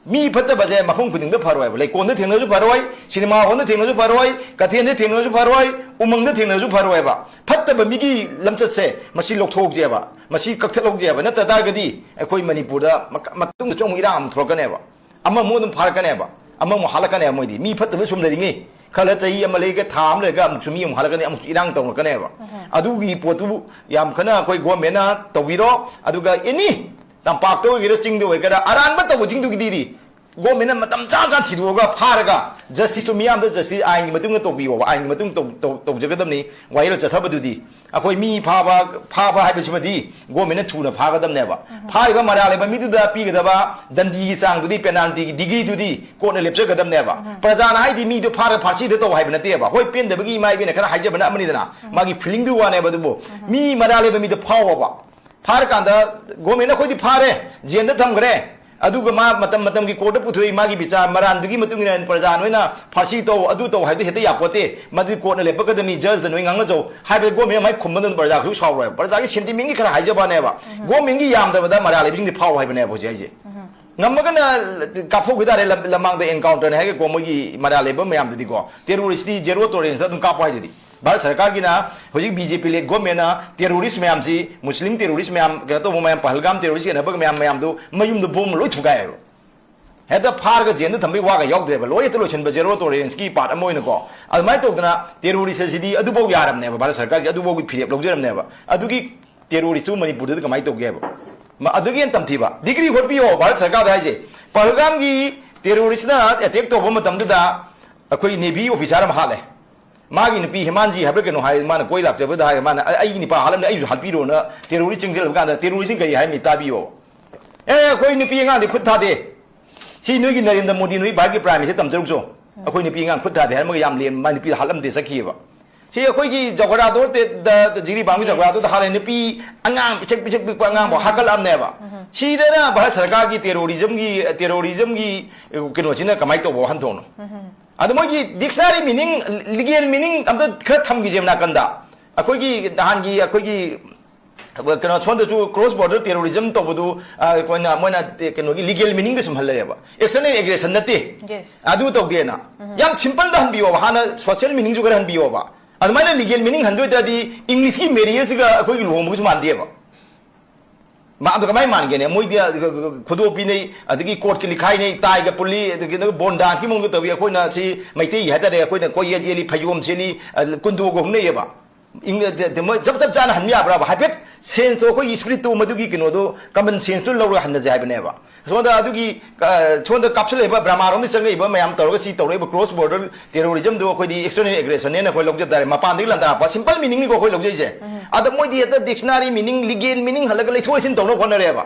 ꯃꯤ ꯐꯠꯇꯕꯁꯦ ꯃꯐꯝ ꯈꯨꯗꯤꯡꯗ ꯐꯔꯣꯏꯕ꯫ ꯂꯩꯀꯣꯜꯗ ꯊꯦꯡꯅꯔꯁꯨ ꯐꯔꯣꯏ, ꯁꯤꯅꯦꯃꯥ ꯍꯣꯜꯗ ꯊꯦꯡꯅꯔꯁꯨ ꯐꯔꯣꯏ, ꯀꯩꯊꯦꯜꯗ ꯊꯦꯡꯅꯔꯁꯨ ꯐꯔꯣꯏ, ꯎꯃꯪꯗ ꯊꯦꯡꯅꯔꯁꯨ ꯐꯔꯣꯏꯕ꯫ ꯐꯠꯇꯕ ꯃꯤꯒꯤ ꯂꯝꯆꯠꯁꯦ ꯃꯁꯤ ꯂꯧꯊꯣꯛꯍꯧꯁꯦꯕ, ꯃꯁꯤ ꯀꯛꯊꯠꯍꯧꯁꯦꯕ꯫ ꯅꯠꯇ ꯇꯥꯔꯒꯗꯤ ꯑꯩꯈꯣꯏ ꯃꯅꯤꯄꯨꯔꯗ ꯃꯛ-, ꯃꯇꯨꯡꯗꯁꯨ ꯑꯃꯨꯛ ꯏꯔꯥꯡ ꯑꯃꯨꯛ ꯊꯣꯛꯂꯛꯀꯅꯦꯕ꯫ ꯑꯃꯃꯨꯛ ꯑꯗꯨꯝ ꯐꯥꯔꯛꯀꯅꯦꯕ, ꯑꯃꯃꯨꯛ ꯍꯥꯠꯂꯛꯀꯅꯦꯕ꯫ ꯃꯣꯏꯗꯤ ꯃꯤ ꯐꯠꯇꯕ ꯁꯨꯝ ꯂꯩꯔꯤꯉꯩ, ꯈꯔ ꯆꯍꯤ ꯑꯃ ꯂꯩꯔꯒ, ꯊꯥ ꯑꯃ ꯂꯩꯔꯒ ꯑꯃꯨꯛꯁꯨ ꯃꯤ ꯑꯃꯨꯛ ꯍꯥꯠꯂꯛꯀꯅꯤ, ꯑꯃꯨꯛꯁꯨ ꯏꯔꯥꯡ ꯇꯧꯔꯛꯀꯅꯦꯕ꯫ ꯑꯗꯨꯒꯤ ꯄꯣꯠꯇꯨ ꯌꯥꯝ ꯀꯟꯅ ꯑꯩꯈꯣꯏ ꯒꯣꯔꯃꯦꯟꯅ ꯇꯧꯕꯤꯔꯣ꯫ ꯑꯗꯨꯒ ꯑꯦꯅꯤ ꯇꯝꯄꯥꯛꯇ ꯑꯣꯏꯒꯦꯔꯥ, ꯆꯤꯡꯗ ꯑꯣꯏꯒꯦꯔꯥ, ꯑꯔꯥꯟꯕ ꯇꯧꯕꯁꯤꯡꯗꯨꯒꯤꯗꯤ ꯒꯣꯔꯃꯦꯟꯅ ꯃꯇꯝ ꯆꯥ ꯆꯥ ꯊꯤꯗꯣꯛꯑꯒ ꯐꯥꯔꯒ ꯖꯁꯇꯤꯁꯇꯨ ꯃꯤꯌꯥꯝꯗ ꯖꯁꯇꯤꯁ ꯑꯥꯏꯟꯒꯤ ꯃꯇꯨꯡ ꯏꯟꯅ ꯇꯧꯕꯤꯌꯣꯕ, ꯑꯥꯏꯟꯒꯤ ꯃꯇꯨꯡ ꯇꯧ-, ꯇꯧ-, ꯇꯧꯖꯒꯗꯕꯅꯤ꯫ ꯋꯥꯌꯦꯜ ꯆꯠꯊꯕꯗꯨꯗꯤ ꯑꯩꯈꯣꯏ ꯃꯤ ꯐꯥꯕ, ꯐꯥꯕ ꯍꯥꯏꯕꯁꯤꯃꯗꯤ ꯒꯣꯔꯃꯦꯟꯅ ꯊꯨꯅ ꯐꯥꯒꯗꯕꯅꯦꯕ꯫ ꯐꯥꯔꯤꯕ ꯃꯔꯥꯜ ꯂꯩꯕ ꯃꯤꯗꯨꯗ ꯄꯤꯒꯗꯕ ꯗꯟꯗꯤꯒꯤ ꯆꯥꯡꯗꯨꯗꯤ, ꯄꯦꯅꯥꯜꯇꯤꯒꯤ ꯗꯤꯒ꯭ꯔꯤꯗꯨꯗꯤ ꯀꯣꯔꯠꯅ ꯂꯦꯞꯆꯒꯗꯕꯅꯦꯕ꯫ ꯄ꯭ꯔꯖꯥꯅ ꯍꯥꯏꯗꯤ ꯃꯤꯗꯨ ꯐꯥꯔꯒ ꯐꯥꯔꯁꯤꯗ ꯇꯧ ꯍꯥꯏꯕ ꯅꯠꯇꯦꯕ꯫ ꯍꯣꯏ, ꯄꯦꯟꯗꯕꯒꯤ ꯏꯃꯥ ꯏꯕꯦꯟꯅ ꯈꯔ ꯍꯥꯏꯖꯕꯅ ꯑꯃꯅꯤꯗꯅ, ꯃꯥꯒꯤ ꯐꯤꯂꯤꯡꯗꯨꯒꯤ ꯋꯥꯅꯦꯕ꯫ ꯑꯗꯨꯕꯨ ꯃꯤ ꯃꯔꯥꯜ ꯂꯩꯕ ꯃꯤꯗꯣ ꯐꯥꯎꯑꯣꯕ꯫ ꯐꯥꯔꯀꯥꯟꯗ ꯒꯣꯔꯃꯦꯟꯅ ꯑꯩꯈꯣꯏꯗꯤ ꯐꯥꯔꯦ, ꯖꯦꯜꯗ ꯊꯝꯈ꯭ꯔꯦ, ꯑꯗꯨꯒ ꯃꯥ ꯃꯇꯝ ꯃꯇꯝꯒꯤ ꯀꯣꯔꯠꯇ ꯄꯨꯊꯣꯛꯏ, ꯃꯥꯒꯤ ꯕꯤꯆꯥꯔ ꯃꯔꯥꯟꯗꯨꯒꯤ ꯃꯇꯨꯡ ꯏꯟꯅ ꯄ꯭ꯔꯖꯥ ꯅꯣꯏꯅ ꯐꯥꯔꯁꯤ ꯇꯧ, ꯑꯗꯨ ꯇꯧ ꯍꯥꯏꯕꯗꯤ ꯍꯦꯛꯇ ꯌꯥꯄꯣꯠꯇꯦ꯫ ꯃꯗꯨꯗꯤ ꯀꯣꯔꯠꯅ ꯂꯦꯞꯄꯛꯀꯗꯕꯅꯤ, ꯖꯖꯇ ꯅꯣꯏ ꯉꯥꯡꯅꯖꯧ ꯍꯥꯏꯕ ꯒꯣꯔꯃꯦꯟ ꯃꯥꯏ ꯈꯨꯝꯕꯗ ꯄ꯭ꯔꯖꯥꯁꯨ ꯁꯥꯎꯔꯣꯏꯕ꯫ ꯄ꯭ꯔꯖꯥꯒꯤ ꯁꯦꯟꯇꯤꯃꯦꯟꯒꯤ ꯈꯔ ꯍꯥꯏꯖꯕꯅꯦꯕ꯫ ꯒꯣꯔꯃꯦꯟꯒꯤ ꯌꯥꯝꯗꯕꯗ ꯃꯔꯥꯜ ꯂꯩꯕꯁꯤꯡꯗꯤ ꯐꯥꯎ ꯍꯥꯏꯕꯅꯦꯕ ꯍꯧꯖꯤꯛ ꯍꯥꯏꯁꯦ꯫ ꯉꯝꯃꯒꯅ ꯀꯥꯞꯊꯣꯛꯈꯤ ꯇꯥꯔꯦ, ꯂꯝ-, ꯂꯃꯥꯡꯗ ꯑꯦꯟꯀꯥꯎꯟꯇꯔꯅꯤ ꯍꯥꯏꯔꯒꯀꯣ, ꯃꯣꯏꯒꯤ ꯃꯔꯥꯜ ꯂꯩꯕ ꯃꯌꯥꯝꯗꯨꯗꯤꯀꯣ, ꯇꯦꯔꯣꯔꯤꯁꯇꯤ ꯖꯦꯔꯣ ꯇꯣꯂꯔꯦꯟꯁꯇ ꯑꯗꯨꯝ ꯀꯥꯞꯄꯣ ꯍꯥꯏꯗꯨꯗꯤ꯫ ꯚꯥꯔꯠ ꯁꯔꯀꯥꯔꯒꯤꯅ ꯍꯧꯖꯤꯛ ꯕꯤ ꯖꯦ ꯄꯤ ꯂꯦꯠ ꯒꯣꯔꯃꯦꯟꯅ ꯇꯦꯔꯣꯔꯤꯁ ꯃꯌꯥꯝꯁꯤ, ꯃꯨꯁꯂꯤꯝ ꯇꯦꯔꯣꯔꯤꯁ ꯃꯌꯥꯝ, ꯀꯩꯅꯣ ꯇꯧꯕ ꯃꯌꯥꯝ, ꯄꯍꯜꯒꯥꯝ ꯇꯦꯔꯣꯔꯤꯁ ꯌꯦꯟꯅꯕꯒ ꯃꯌꯥꯝ ꯃꯌꯥꯝꯗꯨ ꯃꯌꯨꯝꯗ ꯕꯣꯝ ꯂꯣꯏ ꯊꯨꯒꯥꯏꯌꯦꯕ꯫ ꯍꯦꯛꯇ ꯐꯥꯔꯒ ꯖꯦꯜꯗ ꯊꯝꯕꯒꯤ ꯋꯥꯒ ꯌꯥꯎꯗ꯭ꯔꯦꯕ, ꯂꯣꯏ ꯍꯦꯛꯇ ꯂꯣꯏꯁꯤꯟꯕ, ꯖꯦꯔꯣ ꯇꯣꯂꯔꯦꯟꯁꯀꯤ ꯄꯥꯔꯠ ꯑꯃ ꯑꯣꯏꯅꯀꯣ꯫ ꯑꯗꯨꯃꯥꯏꯅ ꯇꯧꯗꯅ ꯇꯦꯔꯣꯔꯤꯁ ꯑꯁꯤꯗꯤ ꯑꯗꯨꯐꯥꯎ ꯌꯥꯔꯝꯅꯦꯕ, ꯚꯥꯔꯠ ꯁꯔꯀꯥꯔꯒꯤ ꯑꯗꯨꯐꯥꯎꯒꯤ ꯐꯤꯔꯦꯞ ꯂꯧꯖꯔꯝꯅꯦꯕ꯫ ꯑꯗꯨꯒꯤ ꯇꯦꯔꯣꯔꯤꯁꯇꯨ ꯃꯅꯤꯄꯨꯔꯗꯗꯤ ꯀꯃꯥꯏꯅ ꯇꯧꯒꯦꯕ? ꯃ-, ꯑꯗꯨꯒꯤ ꯍꯦꯟꯅ ꯇꯝꯊꯤꯕ ꯗꯤꯒ꯭ꯔꯤ ꯍꯣꯠꯄꯤꯌꯣ ꯚꯥꯔꯠ ꯁꯔꯀꯥꯔꯗ ꯍꯥꯏꯁꯦ꯫ ꯄꯍꯜꯒꯥꯝꯒꯤ ꯇꯦꯔꯣꯔꯤꯁꯅ ꯑꯦꯇꯦꯛ ꯇꯧꯕ ꯃꯇꯝꯗꯨꯗ ꯑꯩꯈꯣꯏ ꯅꯦꯚꯤ ꯑꯣꯐꯤꯁꯥꯔ ꯑꯃ ꯍꯥꯠꯂꯦ꯫ ꯃꯥꯒꯤ ꯅꯨꯄꯤ ꯍꯦꯃꯥꯟꯖꯤ ꯍꯥꯏꯕ꯭ꯔꯥ ꯀꯩꯅꯣ ꯍꯥꯏ, ꯃꯥꯅ ꯀꯣꯏ ꯂꯥꯛꯆꯕꯗ ꯍꯥꯏꯔꯒ ꯃꯥꯅ, "ꯑꯩ, ꯑꯩꯒꯤ ꯅꯨꯄꯥ ꯍꯥꯠꯂꯝꯃꯦ, ꯑꯩꯁꯨ ꯍꯥꯠꯄꯤꯔꯣꯅ" ꯇꯦꯔꯣꯔꯤꯁ ꯆꯤꯡꯁꯤꯜꯂꯕ ꯀꯥꯟꯗ ꯇꯦꯔꯣꯔꯤꯁꯁꯤꯡ ꯀꯔꯤ ꯍꯥꯏꯔꯝꯃꯤ ꯇꯥꯕꯤꯌꯣ꯫ "ꯑꯦ, ꯑꯩꯈꯣꯏ ꯅꯨꯄꯤ ꯑꯉꯥꯡꯗꯤ ꯈꯨꯠ ꯊꯥꯗꯦ꯫ ꯁꯤ ꯅꯣꯏꯒꯤ ꯅꯔꯦꯟꯗ꯭ꯔ ꯃꯣꯗꯤ, ꯅꯣꯏ ꯚꯥꯔꯠꯀꯤ ꯄ꯭ꯔꯥꯏꯝ ꯃꯤꯅꯤꯁꯇꯔ ꯇꯝꯖꯔꯨꯆꯣ꯫ ꯑꯩꯈꯣꯏ ꯅꯨꯄꯤ ꯑꯉꯥꯡ ꯈꯨꯠ ꯊꯥꯗꯦ" ꯍꯥꯏꯔꯝꯃꯒ ꯌꯥꯝ ꯂꯦꯝ, ꯃꯥꯏ ꯅꯨꯄꯤꯗ ꯍꯥꯠꯂꯝꯗꯦ, ꯆꯠꯈꯤꯑꯕ꯫ ꯁꯤ ꯑꯩꯈꯣꯏꯒꯤ ꯖꯒꯣꯔꯥꯗꯣ ꯇꯦ-, ꯗ-, ꯗ-, ꯖꯤꯔꯤꯕꯥꯝꯒꯤ Yes. ꯖꯒꯣꯔꯥꯗꯣꯗ ꯍꯥꯠꯂꯦ, ꯅꯨꯄꯤ ꯑꯉꯥꯡ ꯄꯤꯁꯛ ꯄꯤꯁꯛ ꯄꯤꯛꯄ ꯑꯉꯥꯡꯐꯥꯎ ꯍꯥꯠꯀꯠꯂꯛꯑꯝꯅꯦꯕ꯫ ꯁꯤꯗꯅ ꯚꯥꯔꯠ ꯁꯔꯀꯥꯔꯒꯤ ꯇꯦꯔꯣꯔꯤꯖꯝꯒꯤ, ꯇꯦꯔꯣꯔꯤꯖꯝꯒꯤ ꯀꯩꯅꯣꯁꯤꯅ ꯀꯃꯥꯏꯅ ꯇꯧꯕ ꯋꯥꯍꯟꯊꯣꯛꯅꯣ? ꯑꯗꯣ ꯃꯣꯏꯒꯤ ꯗꯤꯛꯁꯅꯥꯔꯤ ꯃꯤꯅꯤꯡ, ꯂꯤꯒꯦꯜ ꯃꯤꯅꯤꯡ ꯑꯝꯇ ꯈꯔ ꯊꯝꯈꯤꯁꯦꯕ ꯅꯥꯀꯟꯗ꯫ ꯑꯩꯈꯣꯏꯒꯤ ꯅꯍꯥꯟꯒꯤ ꯑꯩꯈꯣꯏꯒꯤ ꯀꯩꯅꯣ, ꯁꯣꯝꯗꯁꯨ ꯀ꯭ꯔꯣꯁ ꯕꯣꯔꯗꯔ ꯇꯦꯔꯣꯔꯤꯖꯝ ꯇꯧꯕꯗꯨ, ꯑ, ꯑꯩꯈꯣꯏꯅ, ꯃꯣꯏꯅ ꯇꯦ-, ꯀꯩꯅꯣꯒꯤ ꯂꯤꯒꯦꯜ ꯃꯤꯅꯤꯡꯗ ꯁꯨꯝ ꯍꯜꯂꯛꯑꯦꯕ꯫ ꯑꯦꯛꯁꯇꯔꯅꯦꯜ ꯑꯦꯒ꯭ꯔꯦꯁꯟ ꯅꯠꯇꯦ꯫ Yes. ꯑꯗꯨ ꯇꯧꯗꯦꯅ꯫ ꯌꯥꯝ ꯁꯤꯝꯄꯜꯗ ꯍꯟꯕꯤꯌꯣꯕ, ꯍꯥꯟꯅ ꯁꯣꯁꯤꯌꯦꯜ ꯃꯤꯅꯤꯡꯁꯨ ꯈꯔ ꯍꯟꯕꯤꯌꯣꯕ꯫ ꯑꯗꯨꯃꯥꯏꯅ ꯂꯤꯒꯦꯜ ꯃꯤꯅꯤꯡ ꯍꯟꯗꯣꯏ ꯇꯥꯔꯗꯤ ꯏꯪꯂꯤꯁꯀꯤ ꯃꯦꯔꯤꯌꯦꯖꯁꯤꯒ ꯑꯩꯈꯣꯏꯒꯤ ꯂꯨꯍꯣꯡꯕꯒꯁꯨ ꯃꯥꯟꯗꯦꯕ꯫ ꯃꯥ ꯑꯗꯣ ꯀꯃꯥꯏꯅ ꯃꯥꯟꯒꯦꯅꯦ? ꯃꯣꯏꯗꯤ, ꯑ, ꯈꯨꯗꯣꯞ ꯄꯤꯅꯩ, ꯑꯗꯒꯤ ꯀꯣꯔꯠꯀꯤ ꯂꯤꯈꯥꯏꯅꯩ, ꯇꯥꯏꯒ ꯄꯨꯜꯂꯤ, ꯑꯗꯒꯤ ꯕꯣꯟ ꯗꯥꯟꯁꯀꯤ ꯃꯑꯣꯡꯗ ꯇꯧꯏ꯫ ꯑꯩꯈꯣꯏꯅ ꯁꯤ ꯃꯩꯇꯩꯒꯤ ꯍꯥꯏꯇꯥꯔꯦ, ꯑꯩꯈꯣꯏꯅ ꯀꯣꯌꯦꯠ ꯌꯦꯠꯂꯤ, ꯐꯩꯖꯣꯝ ꯁꯦꯠꯂꯤ, ꯑ, ꯀꯨꯟꯗꯣꯒ ꯍꯨꯝꯅꯩꯌꯦꯕ꯫ ꯏꯪ-, ꯗ-, ꯗ-, ꯃꯣꯏ ꯆꯞ, ꯆꯞ ꯆꯥꯅ ꯍꯟꯕ ꯌꯥꯕ꯭ꯔꯥꯕ? ꯍꯥꯏꯐꯦꯠ ꯁꯦꯟꯁꯇꯣ, ꯑꯩꯈꯣꯏꯒꯤ ꯏꯁꯄꯤꯔꯤꯠꯇꯣ, ꯃꯗꯨꯒꯤ ꯀꯩꯅꯣꯗꯣ, ꯀꯃꯟ ꯁꯦꯟꯁꯇꯣ ꯂꯧꯔꯒ ꯍꯟꯅꯁꯦ ꯍꯥꯏꯕꯅꯦꯕ꯫ ꯁꯣꯝꯗ ꯑꯗꯨꯒꯤ, ꯑ, ꯁꯣꯝꯗ ꯀꯥꯞꯁꯤꯜꯂꯛꯏꯕ ꯕ꯭ꯔꯃꯥꯔꯣꯝꯗ ꯆꯪꯉꯛꯏꯕ ꯃꯌꯥꯝ ꯇꯧꯔꯒ ꯁꯤ ꯇꯧꯔꯛꯏꯕ ꯀ꯭ꯔꯣꯁ ꯕꯣꯔꯗꯔ ꯇꯦꯔꯣꯔꯤꯖꯝꯗꯣ ꯑꯩꯈꯣꯏꯗꯤ ꯑꯦꯛꯁꯇꯔꯅꯦꯜ ꯑꯦꯒ꯭ꯔꯦꯁꯟꯅꯦꯅ ꯑꯩꯈꯣꯏ ꯂꯧꯖ ꯇꯥꯔꯦ꯫ ꯃꯄꯥꯟꯗꯒꯤ ꯂꯥꯟꯗꯥꯔꯛꯄ ꯁꯤꯝꯄꯜ ꯃꯤꯅꯤꯡꯅꯤꯀꯣ ꯑꯩꯈꯣꯏ ꯂꯧꯖꯩꯁꯦ꯫ ꯑꯗ ꯃꯣꯏꯗꯤ ꯍꯦꯛꯇ ꯗꯤꯛꯁꯅꯥꯔꯤ ꯃꯤꯅꯤꯡ, ꯂꯤꯒꯦꯜ ꯃꯤꯅꯤꯡ ꯍꯜꯂꯒ ꯂꯩꯊꯣꯛ ꯂꯩꯁꯤꯟ ꯇꯧꯅꯕ ꯍꯣꯠꯅꯔꯦꯕ꯫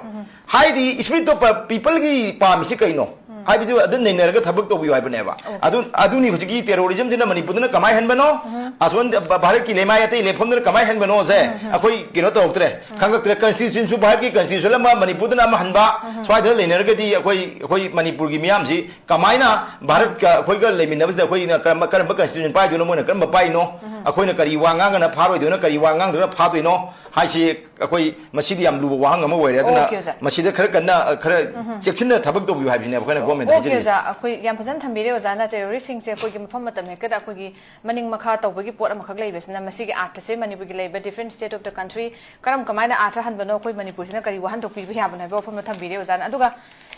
ꯍꯥꯏꯗꯤ ꯏꯁꯄꯤꯔꯤꯠ ꯑꯣꯐ ꯄꯤꯄꯜꯒꯤ ꯄꯥꯝꯃꯤꯁꯤ ꯀꯩꯅꯣ? ꯍꯥꯏꯕꯗꯨ ꯑꯗꯨ ꯅꯩꯅꯔꯒ ꯊꯕꯛ ꯇꯧꯕꯤꯌꯨ ꯍꯥꯏꯕꯅꯦꯕ꯫ ꯑꯗꯨ, ꯑꯗꯨꯅꯤ ꯍꯧꯖꯤꯛꯀꯤ ꯇꯦꯔꯣꯔꯤꯖꯝꯁꯤꯅ ꯃꯅꯤꯄꯨꯔꯗꯅ ꯀꯃꯥꯏꯅ ꯍꯟꯕꯅꯣ? ꯑꯁꯣꯝꯗ ꯚꯥ-, ꯚꯥꯔꯠꯀꯤ ꯂꯩꯃꯥꯏ ꯑꯇꯩ ꯂꯦꯞꯐꯝꯗꯨꯅ ꯀꯃꯥꯏꯅ ꯍꯟꯕꯅꯣꯁꯦ ꯑꯩꯈꯣꯏ ꯀꯩꯅꯣ ꯇꯧꯔꯛꯇ꯭ꯔꯦ, ꯈꯪꯉꯛꯇ꯭ꯔꯦ꯫ ꯀꯟꯁꯇꯤꯇ꯭ꯌꯨꯁꯟꯁꯨ ꯚꯥꯔꯠꯀꯤ ꯀꯟꯁꯇꯤꯇ꯭ꯌꯨꯁꯟ ꯑꯃ, ꯃꯅꯤꯄꯨꯔꯗꯅ ꯑꯃ ꯍꯟꯕ, ꯁ꯭ꯋꯥꯏꯗ ꯂꯩꯅꯔꯒꯗꯤ ꯑꯩꯈꯣꯏ, ꯑꯩꯈꯣꯏ ꯃꯅꯤꯄꯨꯔꯒꯤ ꯃꯤꯌꯥꯝꯁꯤ ꯀꯃꯥꯏꯅ ꯚꯥꯔꯠꯀ ꯑꯩꯈꯣꯏꯒ ꯂꯩꯃꯤꯟꯅꯕꯁꯤꯗ ꯑꯩꯈꯣꯏꯅ ꯀꯔꯝꯕ, ꯀꯔꯝꯕ ꯀꯟꯁꯇꯤꯇ꯭ꯌꯨꯁꯟ ꯄꯥꯏꯗꯣꯏꯅꯣ, ꯃꯣꯏꯅ ꯀꯔꯝꯕ ꯄꯥꯏꯅꯣ? ꯑꯩꯈꯣꯏꯅ ꯀꯔꯤ ꯋꯥ ꯉꯥꯡꯉꯒꯅ ꯐꯥꯔꯣꯏꯗꯣꯏꯅꯣ, ꯀꯔꯤ ꯋꯥ ꯉꯥꯡꯗ꯭ꯔꯒꯅ ꯐꯥꯗꯣꯏꯅꯣ? ꯍꯥꯏꯁꯤ ꯑꯩꯈꯣꯏ ꯃꯁꯤꯗꯤ ꯌꯥꯝ ꯂꯨꯕ ꯋꯥꯍꯪ ꯑꯃ ꯑꯣꯏꯔꯦ꯫ ꯑꯗꯨꯅ OK, ꯑꯣꯖꯥ꯫ ꯃꯁꯤꯗ ꯈꯔ ꯀꯟꯅ, ꯑ, ꯈꯔ ꯎꯝ꯫ ꯆꯦꯛꯁꯤꯟꯅ ꯊꯕꯛ ꯇꯧꯕꯤꯌꯨ ꯍꯥꯏꯕꯁꯤꯅꯦꯕ ꯑꯩꯈꯣꯏꯅ government OK, ꯍꯥꯏꯖꯔꯤꯁꯦ꯫ ꯑꯣꯖꯥ, ꯑꯩꯈꯣꯏ ꯌꯥꯝ ꯐꯖꯅ ꯊꯝꯕꯤꯔꯦ ꯑꯣꯖꯥꯅ꯫ Terroristꯁꯤꯡꯁꯦ ꯑꯩꯈꯣꯏꯒꯤ ꯃꯐꯝ ꯃꯇꯝ ꯍꯦꯛꯇꯗ ꯑꯩꯈꯣꯏꯒꯤ ꯃꯅꯤꯡ ꯃꯈꯥ ꯇꯧꯕꯒꯤ ꯄꯣꯠ ꯑꯃꯈꯛ ꯂꯩꯕꯁꯤꯅ, ꯃꯁꯤꯒꯤ ꯑꯥꯔꯊꯁꯦ ꯃꯅꯤꯄꯨꯔꯒꯤ ꯂꯩꯕ different state of the country ꯀꯔꯝ ꯀꯃꯥꯏꯅ ꯑꯥꯔꯊ ꯍꯟꯕꯅꯣ, ꯑꯩꯈꯣꯏ ꯃꯅꯤꯄꯨꯔꯁꯤꯅ ꯀꯔꯤ ꯋꯥꯍꯟꯊꯣꯛ ꯄꯤꯕ ꯌꯥꯕꯅꯣ ꯍꯥꯏꯕ ꯋꯥꯐꯝꯗꯣ ꯊꯝꯕꯤꯔꯦ ꯑꯣꯖꯥꯅ꯫ ꯑꯗꯨꯒ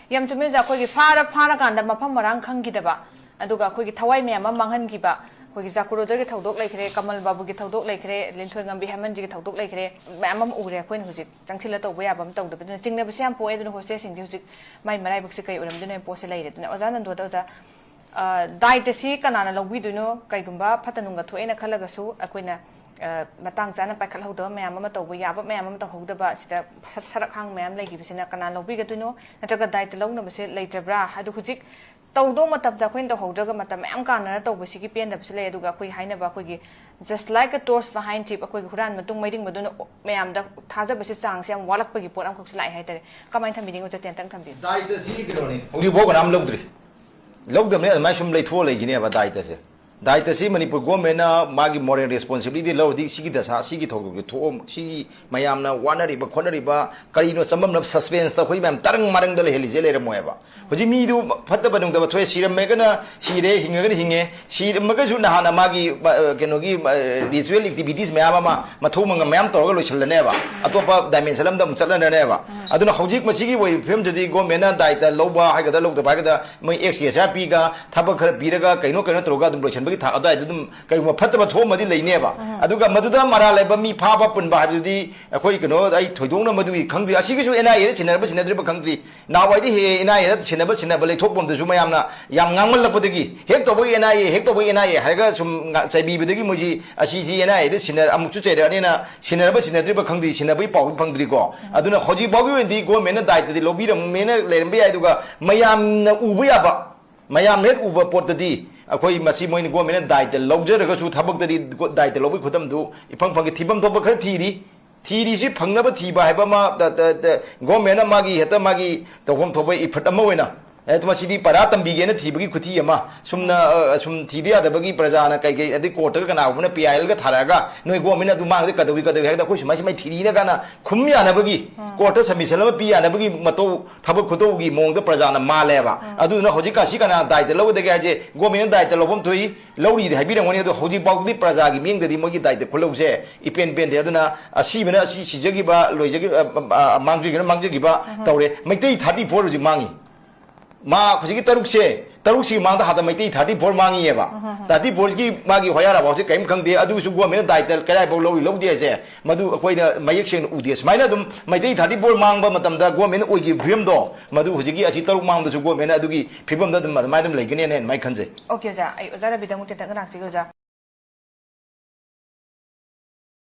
ꯌꯥꯝ ꯆꯨꯝꯃꯦ ꯑꯣꯖꯥ, ꯑꯩꯈꯣꯏꯒꯤ ꯐꯥꯔ ꯐꯥꯔꯀꯥꯟꯗ ꯃꯐꯝ ꯃꯔꯥꯡ ꯈꯪꯈꯤꯗꯕ, ꯑꯗꯨꯒ ꯑꯩꯈꯣꯏꯒꯤ ꯊꯋꯥꯏ ꯃꯌꯥꯝ ꯑꯃ ꯃꯥꯡꯍꯟꯈꯤꯕ, ꯑꯩꯈꯣꯏꯒꯤ ꯖꯥꯀꯨꯔꯣꯗꯒꯤ ꯊꯧꯗꯣꯛ ꯂꯩꯈ꯭ꯔꯦ, ꯀꯃꯜ ꯕꯥꯕꯨꯒꯤ ꯊꯧꯗꯣꯛ ꯂꯩꯈ꯭ꯔꯦ, ꯂꯤꯟꯊꯣꯏ ꯉꯝꯕꯤ ꯍꯦꯃꯟꯖꯤꯒꯤ ꯊꯧꯗꯣꯛ ꯂꯩꯈ꯭ꯔꯦ, ꯃꯌꯥꯝ ꯑꯃ ꯎꯔꯦ꯫ ꯑꯩꯈꯣꯏꯅ ꯍꯧꯖꯤꯛ ꯆꯪꯁꯤꯜꯂ ꯇꯧꯕ ꯌꯥꯕ ꯑꯃ ꯇꯧꯗꯕ, ꯑꯗꯨꯅ ꯆꯤꯡꯅꯕꯁꯦ ꯌꯥꯝ ꯄꯣꯛꯑꯦ꯫ ꯑꯗꯨꯅ hostelꯁꯤꯡꯗꯤ ꯍꯧꯖꯤꯛ ꯃꯥꯏ ꯃꯔꯥꯏꯕꯛꯁꯦ ꯀꯩ ꯑꯣꯏꯔꯝꯗꯣꯏꯅꯣ ꯍꯥꯏꯕ ꯄꯣꯠꯁꯦ ꯂꯩꯔꯦ꯫ ꯑꯗꯨꯅ ꯑꯣꯖꯥ ꯅꯟꯗꯣꯗ ꯑꯣꯖꯥ, ꯑ, ꯗꯥꯏꯇꯁꯤ ꯀꯅꯥꯅ ꯂꯧꯕꯤꯗꯣꯏꯅꯣ? ꯀꯩꯒꯨꯝꯕ ꯐꯠꯇ ꯅꯨꯡꯒ ꯊꯣꯛꯑꯦꯅ ꯈꯜꯂꯒꯁꯨ ꯑꯩꯈꯣꯏꯅ, ꯑ, ꯃꯇꯥꯡ ꯆꯥꯅ ꯄꯥꯏꯈꯠꯍꯧꯗꯕ ꯃꯌꯥꯝ ꯑꯃ, ꯇꯧꯕ ꯌꯥꯕ ꯃꯌꯥꯝ ꯑꯃ ꯇꯧꯍꯧꯗꯕ, ꯁꯤꯗ ꯁ-, ꯁꯔꯛ ꯍꯥꯡ ꯃꯌꯥꯝ ꯂꯩꯈꯤꯕꯁꯤꯅ ꯀꯅꯥ ꯂꯧꯕꯤꯒꯗꯣꯏꯅꯣ? ꯅꯠꯇ꯭ꯔꯒ ꯗꯥꯏꯇ ꯂꯧꯅꯕꯁꯦ ꯂꯩꯇ꯭ꯔꯕ꯭ꯔꯥ? ꯑꯗꯨ ꯍꯧꯖꯤꯛ ꯇꯧꯗꯧ ꯃꯇꯝꯗ ꯑꯩꯈꯣꯏꯅ ꯇꯧꯍꯧꯗ꯭ꯔꯒ ꯃꯇꯝ ꯃꯌꯥꯝ ꯀꯥꯟꯅꯅ ꯇꯧꯕꯁꯤꯒꯤ ꯄꯦꯟꯗꯕꯁꯨ ꯂꯩ꯫ ꯑꯗꯨꯒ ꯑꯩꯈꯣꯏꯒꯤ ꯍꯥꯏꯅꯕ, ꯑꯩꯈꯣꯏꯒꯤ "Just like a torch behind thief", ꯑꯩꯈꯣꯏꯒꯤ ꯍꯨꯔꯥꯟ ꯃꯇꯨꯡ ꯃꯩꯔꯤꯡ ꯃꯗꯨꯅ ꯃꯌꯥꯝꯗ ꯊꯥꯖꯕꯁꯦ ꯆꯥꯡꯁꯦ ꯌꯥꯝ ꯋꯥꯠꯂꯛꯄꯒꯤ ꯄꯣꯠ ꯑꯃꯈꯛꯁꯨ ꯂꯥꯛꯑꯦ ꯍꯥꯏꯇꯥꯔꯦ꯫ ꯀꯃꯥꯏꯅ ꯊꯝꯕꯤꯅꯤꯡꯉꯤ ꯑꯣꯖꯥ? ꯇꯦꯟꯇꯪ ꯊꯝꯕꯤꯌꯨ꯫ ꯗꯥꯏꯇꯁꯤ ꯀꯩꯅꯣꯅꯤ, ꯍꯧꯖꯤꯛꯐꯥꯎ ꯀꯅꯥꯝ ꯂꯧꯗ꯭ꯔꯤ꯫ ꯂꯧꯗꯕꯅꯦ, ꯑꯗꯨꯃꯥꯏꯅ ꯁꯨꯝ ꯂꯩꯊꯣꯛꯑ ꯂꯩꯈꯤꯅꯦꯕ ꯗꯥꯏꯇꯁꯦ꯫ ꯗꯥꯏꯇꯁꯤ ꯃꯅꯤꯄꯨꯔ governmentꯅ ꯃꯥꯒꯤ moral responsibility ꯂꯧꯔꯗꯤ ꯁꯤꯒꯤ ꯗꯁꯥ, ꯁꯤꯒꯤ ꯊꯧꯗꯣꯛꯁꯦ ꯊꯣꯛꯑꯝ-, ꯁꯤꯒꯤ ꯃꯌꯥꯝꯅ ꯋꯥꯅꯔꯤꯕ ꯈꯣꯠꯅꯔꯤꯕ ꯀꯔꯤꯅꯣ ꯆꯃꯝꯅꯕ suspenseꯇ ꯑꯩꯈꯣꯏ ꯃꯌꯥꯝ ꯇꯔꯪ ꯃꯔꯪꯗ ꯂꯩꯍꯜꯂꯤꯁꯦ ꯂꯩꯔꯝꯃꯣꯏꯕ꯫ ꯍꯧꯖꯤꯛ ꯃꯤꯗꯨ ꯐꯠꯇꯕ ꯅꯨꯡꯗꯕ ꯊꯣꯛꯑꯦ, ꯁꯤꯔꯝꯃꯒꯅ ꯁꯤꯔꯦ, ꯍꯤꯡꯉꯒꯅ ꯍꯤꯡꯉꯦ, ꯁꯤꯔꯝꯃꯒꯁꯨ ꯅꯍꯥꯟꯅ ꯃꯥꯒꯤ, ꯑ, ꯀꯩꯅꯣꯒꯤ, ꯑ, ritual activitiesꯃꯌꯥꯝ ꯑꯃ, ꯃꯊꯧ ꯃꯉꯝ ꯃꯌꯥꯝ ꯇꯧꯔꯒ ꯂꯣꯏꯁꯤꯜꯂꯅꯦꯕ, ꯑꯇꯣꯞꯄ dimension ꯑꯃꯗ ꯑꯃꯨꯛ ꯆꯠꯂꯅꯅꯦꯕ꯫ ꯑꯗꯨꯅ ꯍꯧꯖꯤꯛ ꯃꯁꯤꯒꯤ ꯑꯣꯏꯕ ꯐꯤꯕꯝꯁꯤꯗꯤ governmentꯅ ꯗꯥꯏꯇ ꯂꯧꯕ ꯍꯥꯏꯒꯗ꯭ꯔꯥ ꯂꯧꯗꯕ ꯍꯥꯏꯒꯗ꯭ꯔꯥ, ꯃꯣꯏ ex gratia ꯄꯤꯒ ꯊꯕꯛ ꯈꯔ ꯄꯤꯔꯒ ꯀꯩꯅꯣ ꯀꯩꯅꯣ ꯇꯧꯔꯒ ꯑꯗꯨꯝ ꯂꯣꯏꯁꯤꯟꯕꯒꯤ ꯊꯥꯛ ꯑꯗꯨꯋꯥꯏꯗ ꯑꯗꯨꯝ ꯀꯩꯒꯨꯝꯕ ꯐꯠꯇꯕ ꯊꯣꯛꯑꯝꯃꯗꯤ ꯂꯩꯅꯦꯕ꯫ ꯑꯗꯨꯒ ꯃꯗꯨꯗ ꯃꯔꯥꯜ ꯂꯩꯕ ꯃꯤ ꯐꯥꯕ ꯄꯨꯟꯕ ꯍꯥꯏꯕꯗꯨꯗꯤ ꯑꯩꯈꯣꯏ ꯀꯩꯅꯣ, ꯑꯩ ꯊꯣꯏꯗꯣꯛꯅ ꯃꯗꯨꯒꯤ ꯈꯪꯗꯦ꯫ ꯑꯁꯤꯒꯤꯁꯨ NIAꯗ ꯁꯤꯟꯅꯔꯕ ꯁꯤꯟꯅꯗ꯭ꯔꯤꯕ ꯈꯪꯗ꯭ꯔꯤ꯫ ꯅꯍꯥꯟꯋꯥꯏꯗꯤ ꯍꯦꯛ NIAꯗ ꯁꯤꯟꯅꯕ ꯁꯤꯟꯅꯕ ꯂꯩꯊꯣꯛꯐꯝꯗꯨꯁꯨ ꯃꯌꯥꯝꯅ ꯌꯥꯝ ꯉꯥꯡꯃꯜꯂꯛꯄꯗꯒꯤ ꯍꯦꯛ ꯇꯧꯕꯒꯤ NIA, ꯍꯦꯛ ꯇꯧꯕꯒꯤ NIA ꯍꯥꯏꯔꯒ ꯁꯨꯝ ꯉꯥ-, ꯆꯩꯕꯤꯕꯗꯒꯤ ꯃꯣꯏꯁꯤ ꯑꯁꯤꯁꯤ NIAꯗ ꯁꯤꯟꯅ-, ꯑꯃꯨꯛꯁꯨ ꯆꯩꯔꯛꯑꯅꯤꯅ ꯁꯤꯟꯅꯔꯕ ꯁꯤꯟꯅꯗ꯭ꯔꯤꯕ ꯈꯪꯗ꯭ꯔꯤ, ꯁꯤꯟꯅꯕꯒꯤ ꯄꯥꯎꯗꯤ ꯐꯪꯗ꯭ꯔꯤꯀꯣ꯫ ꯑꯗꯨꯅ ꯍꯧꯖꯤꯛ ꯐꯥꯎꯒꯤ ꯑꯣꯏꯅꯗꯤ governmentꯅ ꯗꯥꯏꯇꯗꯤ ꯂꯧꯕꯤꯔꯝꯃꯦꯅ ꯂꯩꯔꯝꯕ ꯌꯥꯏ, ꯑꯗꯨꯒ ꯃꯌꯥꯝꯅ ꯎꯕ ꯌꯥꯕ, ꯃꯌꯥꯝꯅ ꯍꯦꯛ ꯎꯕ ꯄꯣꯠꯇꯗꯤ ꯑꯩꯈꯣꯏ ꯃꯁꯤ ꯃꯣꯏꯅ governmentꯅ ꯗꯥꯏꯇ ꯂꯧꯖꯔꯒꯁꯨ ꯊꯕꯛꯇꯗꯤ ꯗꯥꯏꯇ ꯂꯧꯕꯒꯤ ꯈꯨꯗꯝꯗꯨ ꯏꯐꯪ ꯐꯪꯗꯦ, ꯊꯤꯐꯝ ꯊꯣꯛꯄ ꯈꯔ ꯊꯤꯔꯤ꯫ ꯊꯤꯔꯤꯁꯤ ꯐꯪꯅꯕ ꯊꯤꯕ ꯍꯥꯏꯕ ꯑꯃ, ꯇ-, ꯇ-, ꯇ-, governmentꯅ ꯃꯥꯒꯤ ꯍꯦꯛꯇ ꯃꯥꯒꯤ ꯇꯧꯐꯝ ꯊꯣꯛꯄ effort ꯑꯃ ꯑꯣꯏꯅ ꯑꯦ, ꯃꯁꯤꯗꯤ ꯄꯔꯥ ꯇꯝꯕꯤꯒꯦꯅ ꯊꯤꯕꯒꯤ ꯈꯨꯊꯤ ꯑꯃ, ꯁꯨꯝꯅ, ꯑ, ꯁꯨꯝ ꯊꯤꯕ ꯌꯥꯗꯕꯒꯤ ꯄ꯭ꯔꯖꯥꯅ ꯀꯩ ꯀꯩ, ꯑꯗꯩ ꯀꯣꯔꯠꯇꯒ ꯀꯅꯥꯒꯨꯝꯕꯅ ꯄꯤ ꯑꯥꯏ ꯑꯦꯜꯒ ꯊꯥꯔꯛꯑꯒ, "ꯅꯣꯏ ꯒꯣꯔꯃꯦꯟꯅ ꯑꯗꯨ ꯃꯥꯡꯗꯤ ꯀꯩꯗꯧꯏ, ꯀꯩꯗꯧꯏ?" ꯍꯥꯏꯕꯗ, "ꯑꯩꯈꯣꯏ ꯁꯨꯃꯥꯏ ꯁꯨꯃꯥꯏ ꯊꯤꯔꯤꯅ" ꯀꯥꯟꯅ ꯈꯨꯝ ꯌꯥꯅꯕꯒꯤ, ꯀꯣꯔꯠꯇ ꯁꯕꯃꯤꯁꯟ ꯑꯃ ꯄꯤ ꯌꯥꯅꯕꯒꯤ ꯃꯇꯧ, ꯊꯕꯛ ꯈꯨꯇꯧꯒꯤ ꯃꯑꯣꯡꯗ ꯄ꯭ꯔꯖꯥꯅ ꯃꯥꯜꯂꯦꯕ꯫ ꯑꯗꯨꯗꯨꯅ ꯍꯧꯖꯤꯛꯀꯥꯟꯁꯤ ꯀꯅꯥ ꯗꯥꯏꯇ ꯂꯧꯒꯗꯒꯦ ꯍꯥꯏꯁꯦ, ꯒꯣꯔꯃꯦꯟꯅ ꯗꯥꯏꯇ ꯂꯧꯐꯝ ꯊꯣꯛꯏ, ꯂꯧꯔꯤꯗꯤ ꯍꯥꯏꯕꯤꯔꯝꯒꯅꯤ, ꯑꯗꯣ ꯍꯧꯖꯤꯛ ꯐꯥꯎꯕꯗꯤ ꯄ꯭ꯔꯖꯥꯒꯤ ꯃꯤꯠꯌꯦꯡꯗꯗꯤ ꯃꯣꯏꯒꯤ ꯗꯥꯏꯇ ꯈꯨꯜꯂꯧꯁꯦ ꯏꯄꯦꯟ ꯄꯦꯟꯗꯦ꯫ ꯑꯗꯨꯅ ꯑꯁꯤꯕꯅ ꯑꯁꯤ ꯁꯤꯖꯈꯤꯕ, ꯂꯣꯏꯖꯈꯤꯕ, ꯑ, ꯑ, ꯃꯥꯡꯖꯈꯤꯕꯅ ꯃꯥꯡꯖꯈꯤꯕ ꯇꯧꯔꯦ꯫ ꯃꯩꯇꯩ ꯊꯥꯔꯇꯤ ꯐꯣꯔ ꯍꯧꯖꯤꯛ ꯃꯥꯡꯉꯤ꯫ ꯃꯥ ꯍꯧꯖꯤꯛꯀꯤ ꯇꯔꯨꯛꯁꯦ, ꯇꯔꯨꯛꯁꯤꯒꯤ ꯃꯥꯡꯗ ꯍꯥꯟꯅ ꯃꯩꯇꯩ ꯊꯥꯔꯇꯤ ꯐꯣꯔ ꯃꯥꯡꯉꯤꯑꯕ꯫ ꯊꯥꯔꯇꯤ ꯐꯣꯔꯁꯤꯒꯤ ꯃꯥꯒꯤ ꯍꯣꯌꯥ ꯔꯥꯕꯥꯎꯁꯦ ꯀꯔꯤꯝ ꯈꯪꯗꯦ꯫ ꯑꯗꯨꯒꯤꯁꯨ ꯒꯣꯔꯃꯦꯟꯅ ꯗꯥꯏꯇ ꯀꯗꯥꯏꯐꯥꯎ ꯂꯧꯔꯤ ꯂꯧꯗꯦ ꯍꯥꯏꯁꯦ, ꯃꯗꯨ ꯑꯩꯈꯣꯏꯅ ꯃꯌꯦꯛ ꯁꯦꯡꯅ ꯎꯗꯦ꯫ ꯁꯨꯃꯥꯏꯅ ꯑꯗꯨꯝ ꯃꯩꯇꯩ ꯊꯥꯔꯇꯤ ꯐꯣꯔ ꯃꯥꯡꯕ ꯃꯇꯝꯗ ꯒꯣꯔꯃꯦꯟꯅ ꯑꯣꯏꯈꯤꯕ ꯐꯤꯕꯝꯗꯣ, ꯃꯗꯨ ꯍꯧꯖꯤꯛꯀꯤ ꯑꯁꯤ ꯇꯔꯨꯛ ꯃꯥꯡꯗꯁꯨ ꯒꯣꯔꯃꯦꯟꯅ ꯑꯗꯨꯒꯤ ꯐꯤꯕꯝꯗ ꯑꯗꯨꯝ ꯑꯗꯨꯃꯥꯏꯅ ꯑꯗꯨꯝ ꯂꯩꯒꯅꯦꯅ ꯑꯗꯨꯃꯥꯏꯅ ꯈꯟꯖꯩ꯫ ꯑꯣꯀꯦ ꯑꯣꯖꯥ, ꯑꯩ ꯑꯣꯖꯥ ꯔꯕꯤꯗ ꯑꯃꯨꯛ ꯇꯦꯟꯇꯛꯅ ꯂꯥꯛꯆꯒꯦ ꯑꯣꯖꯥ꯫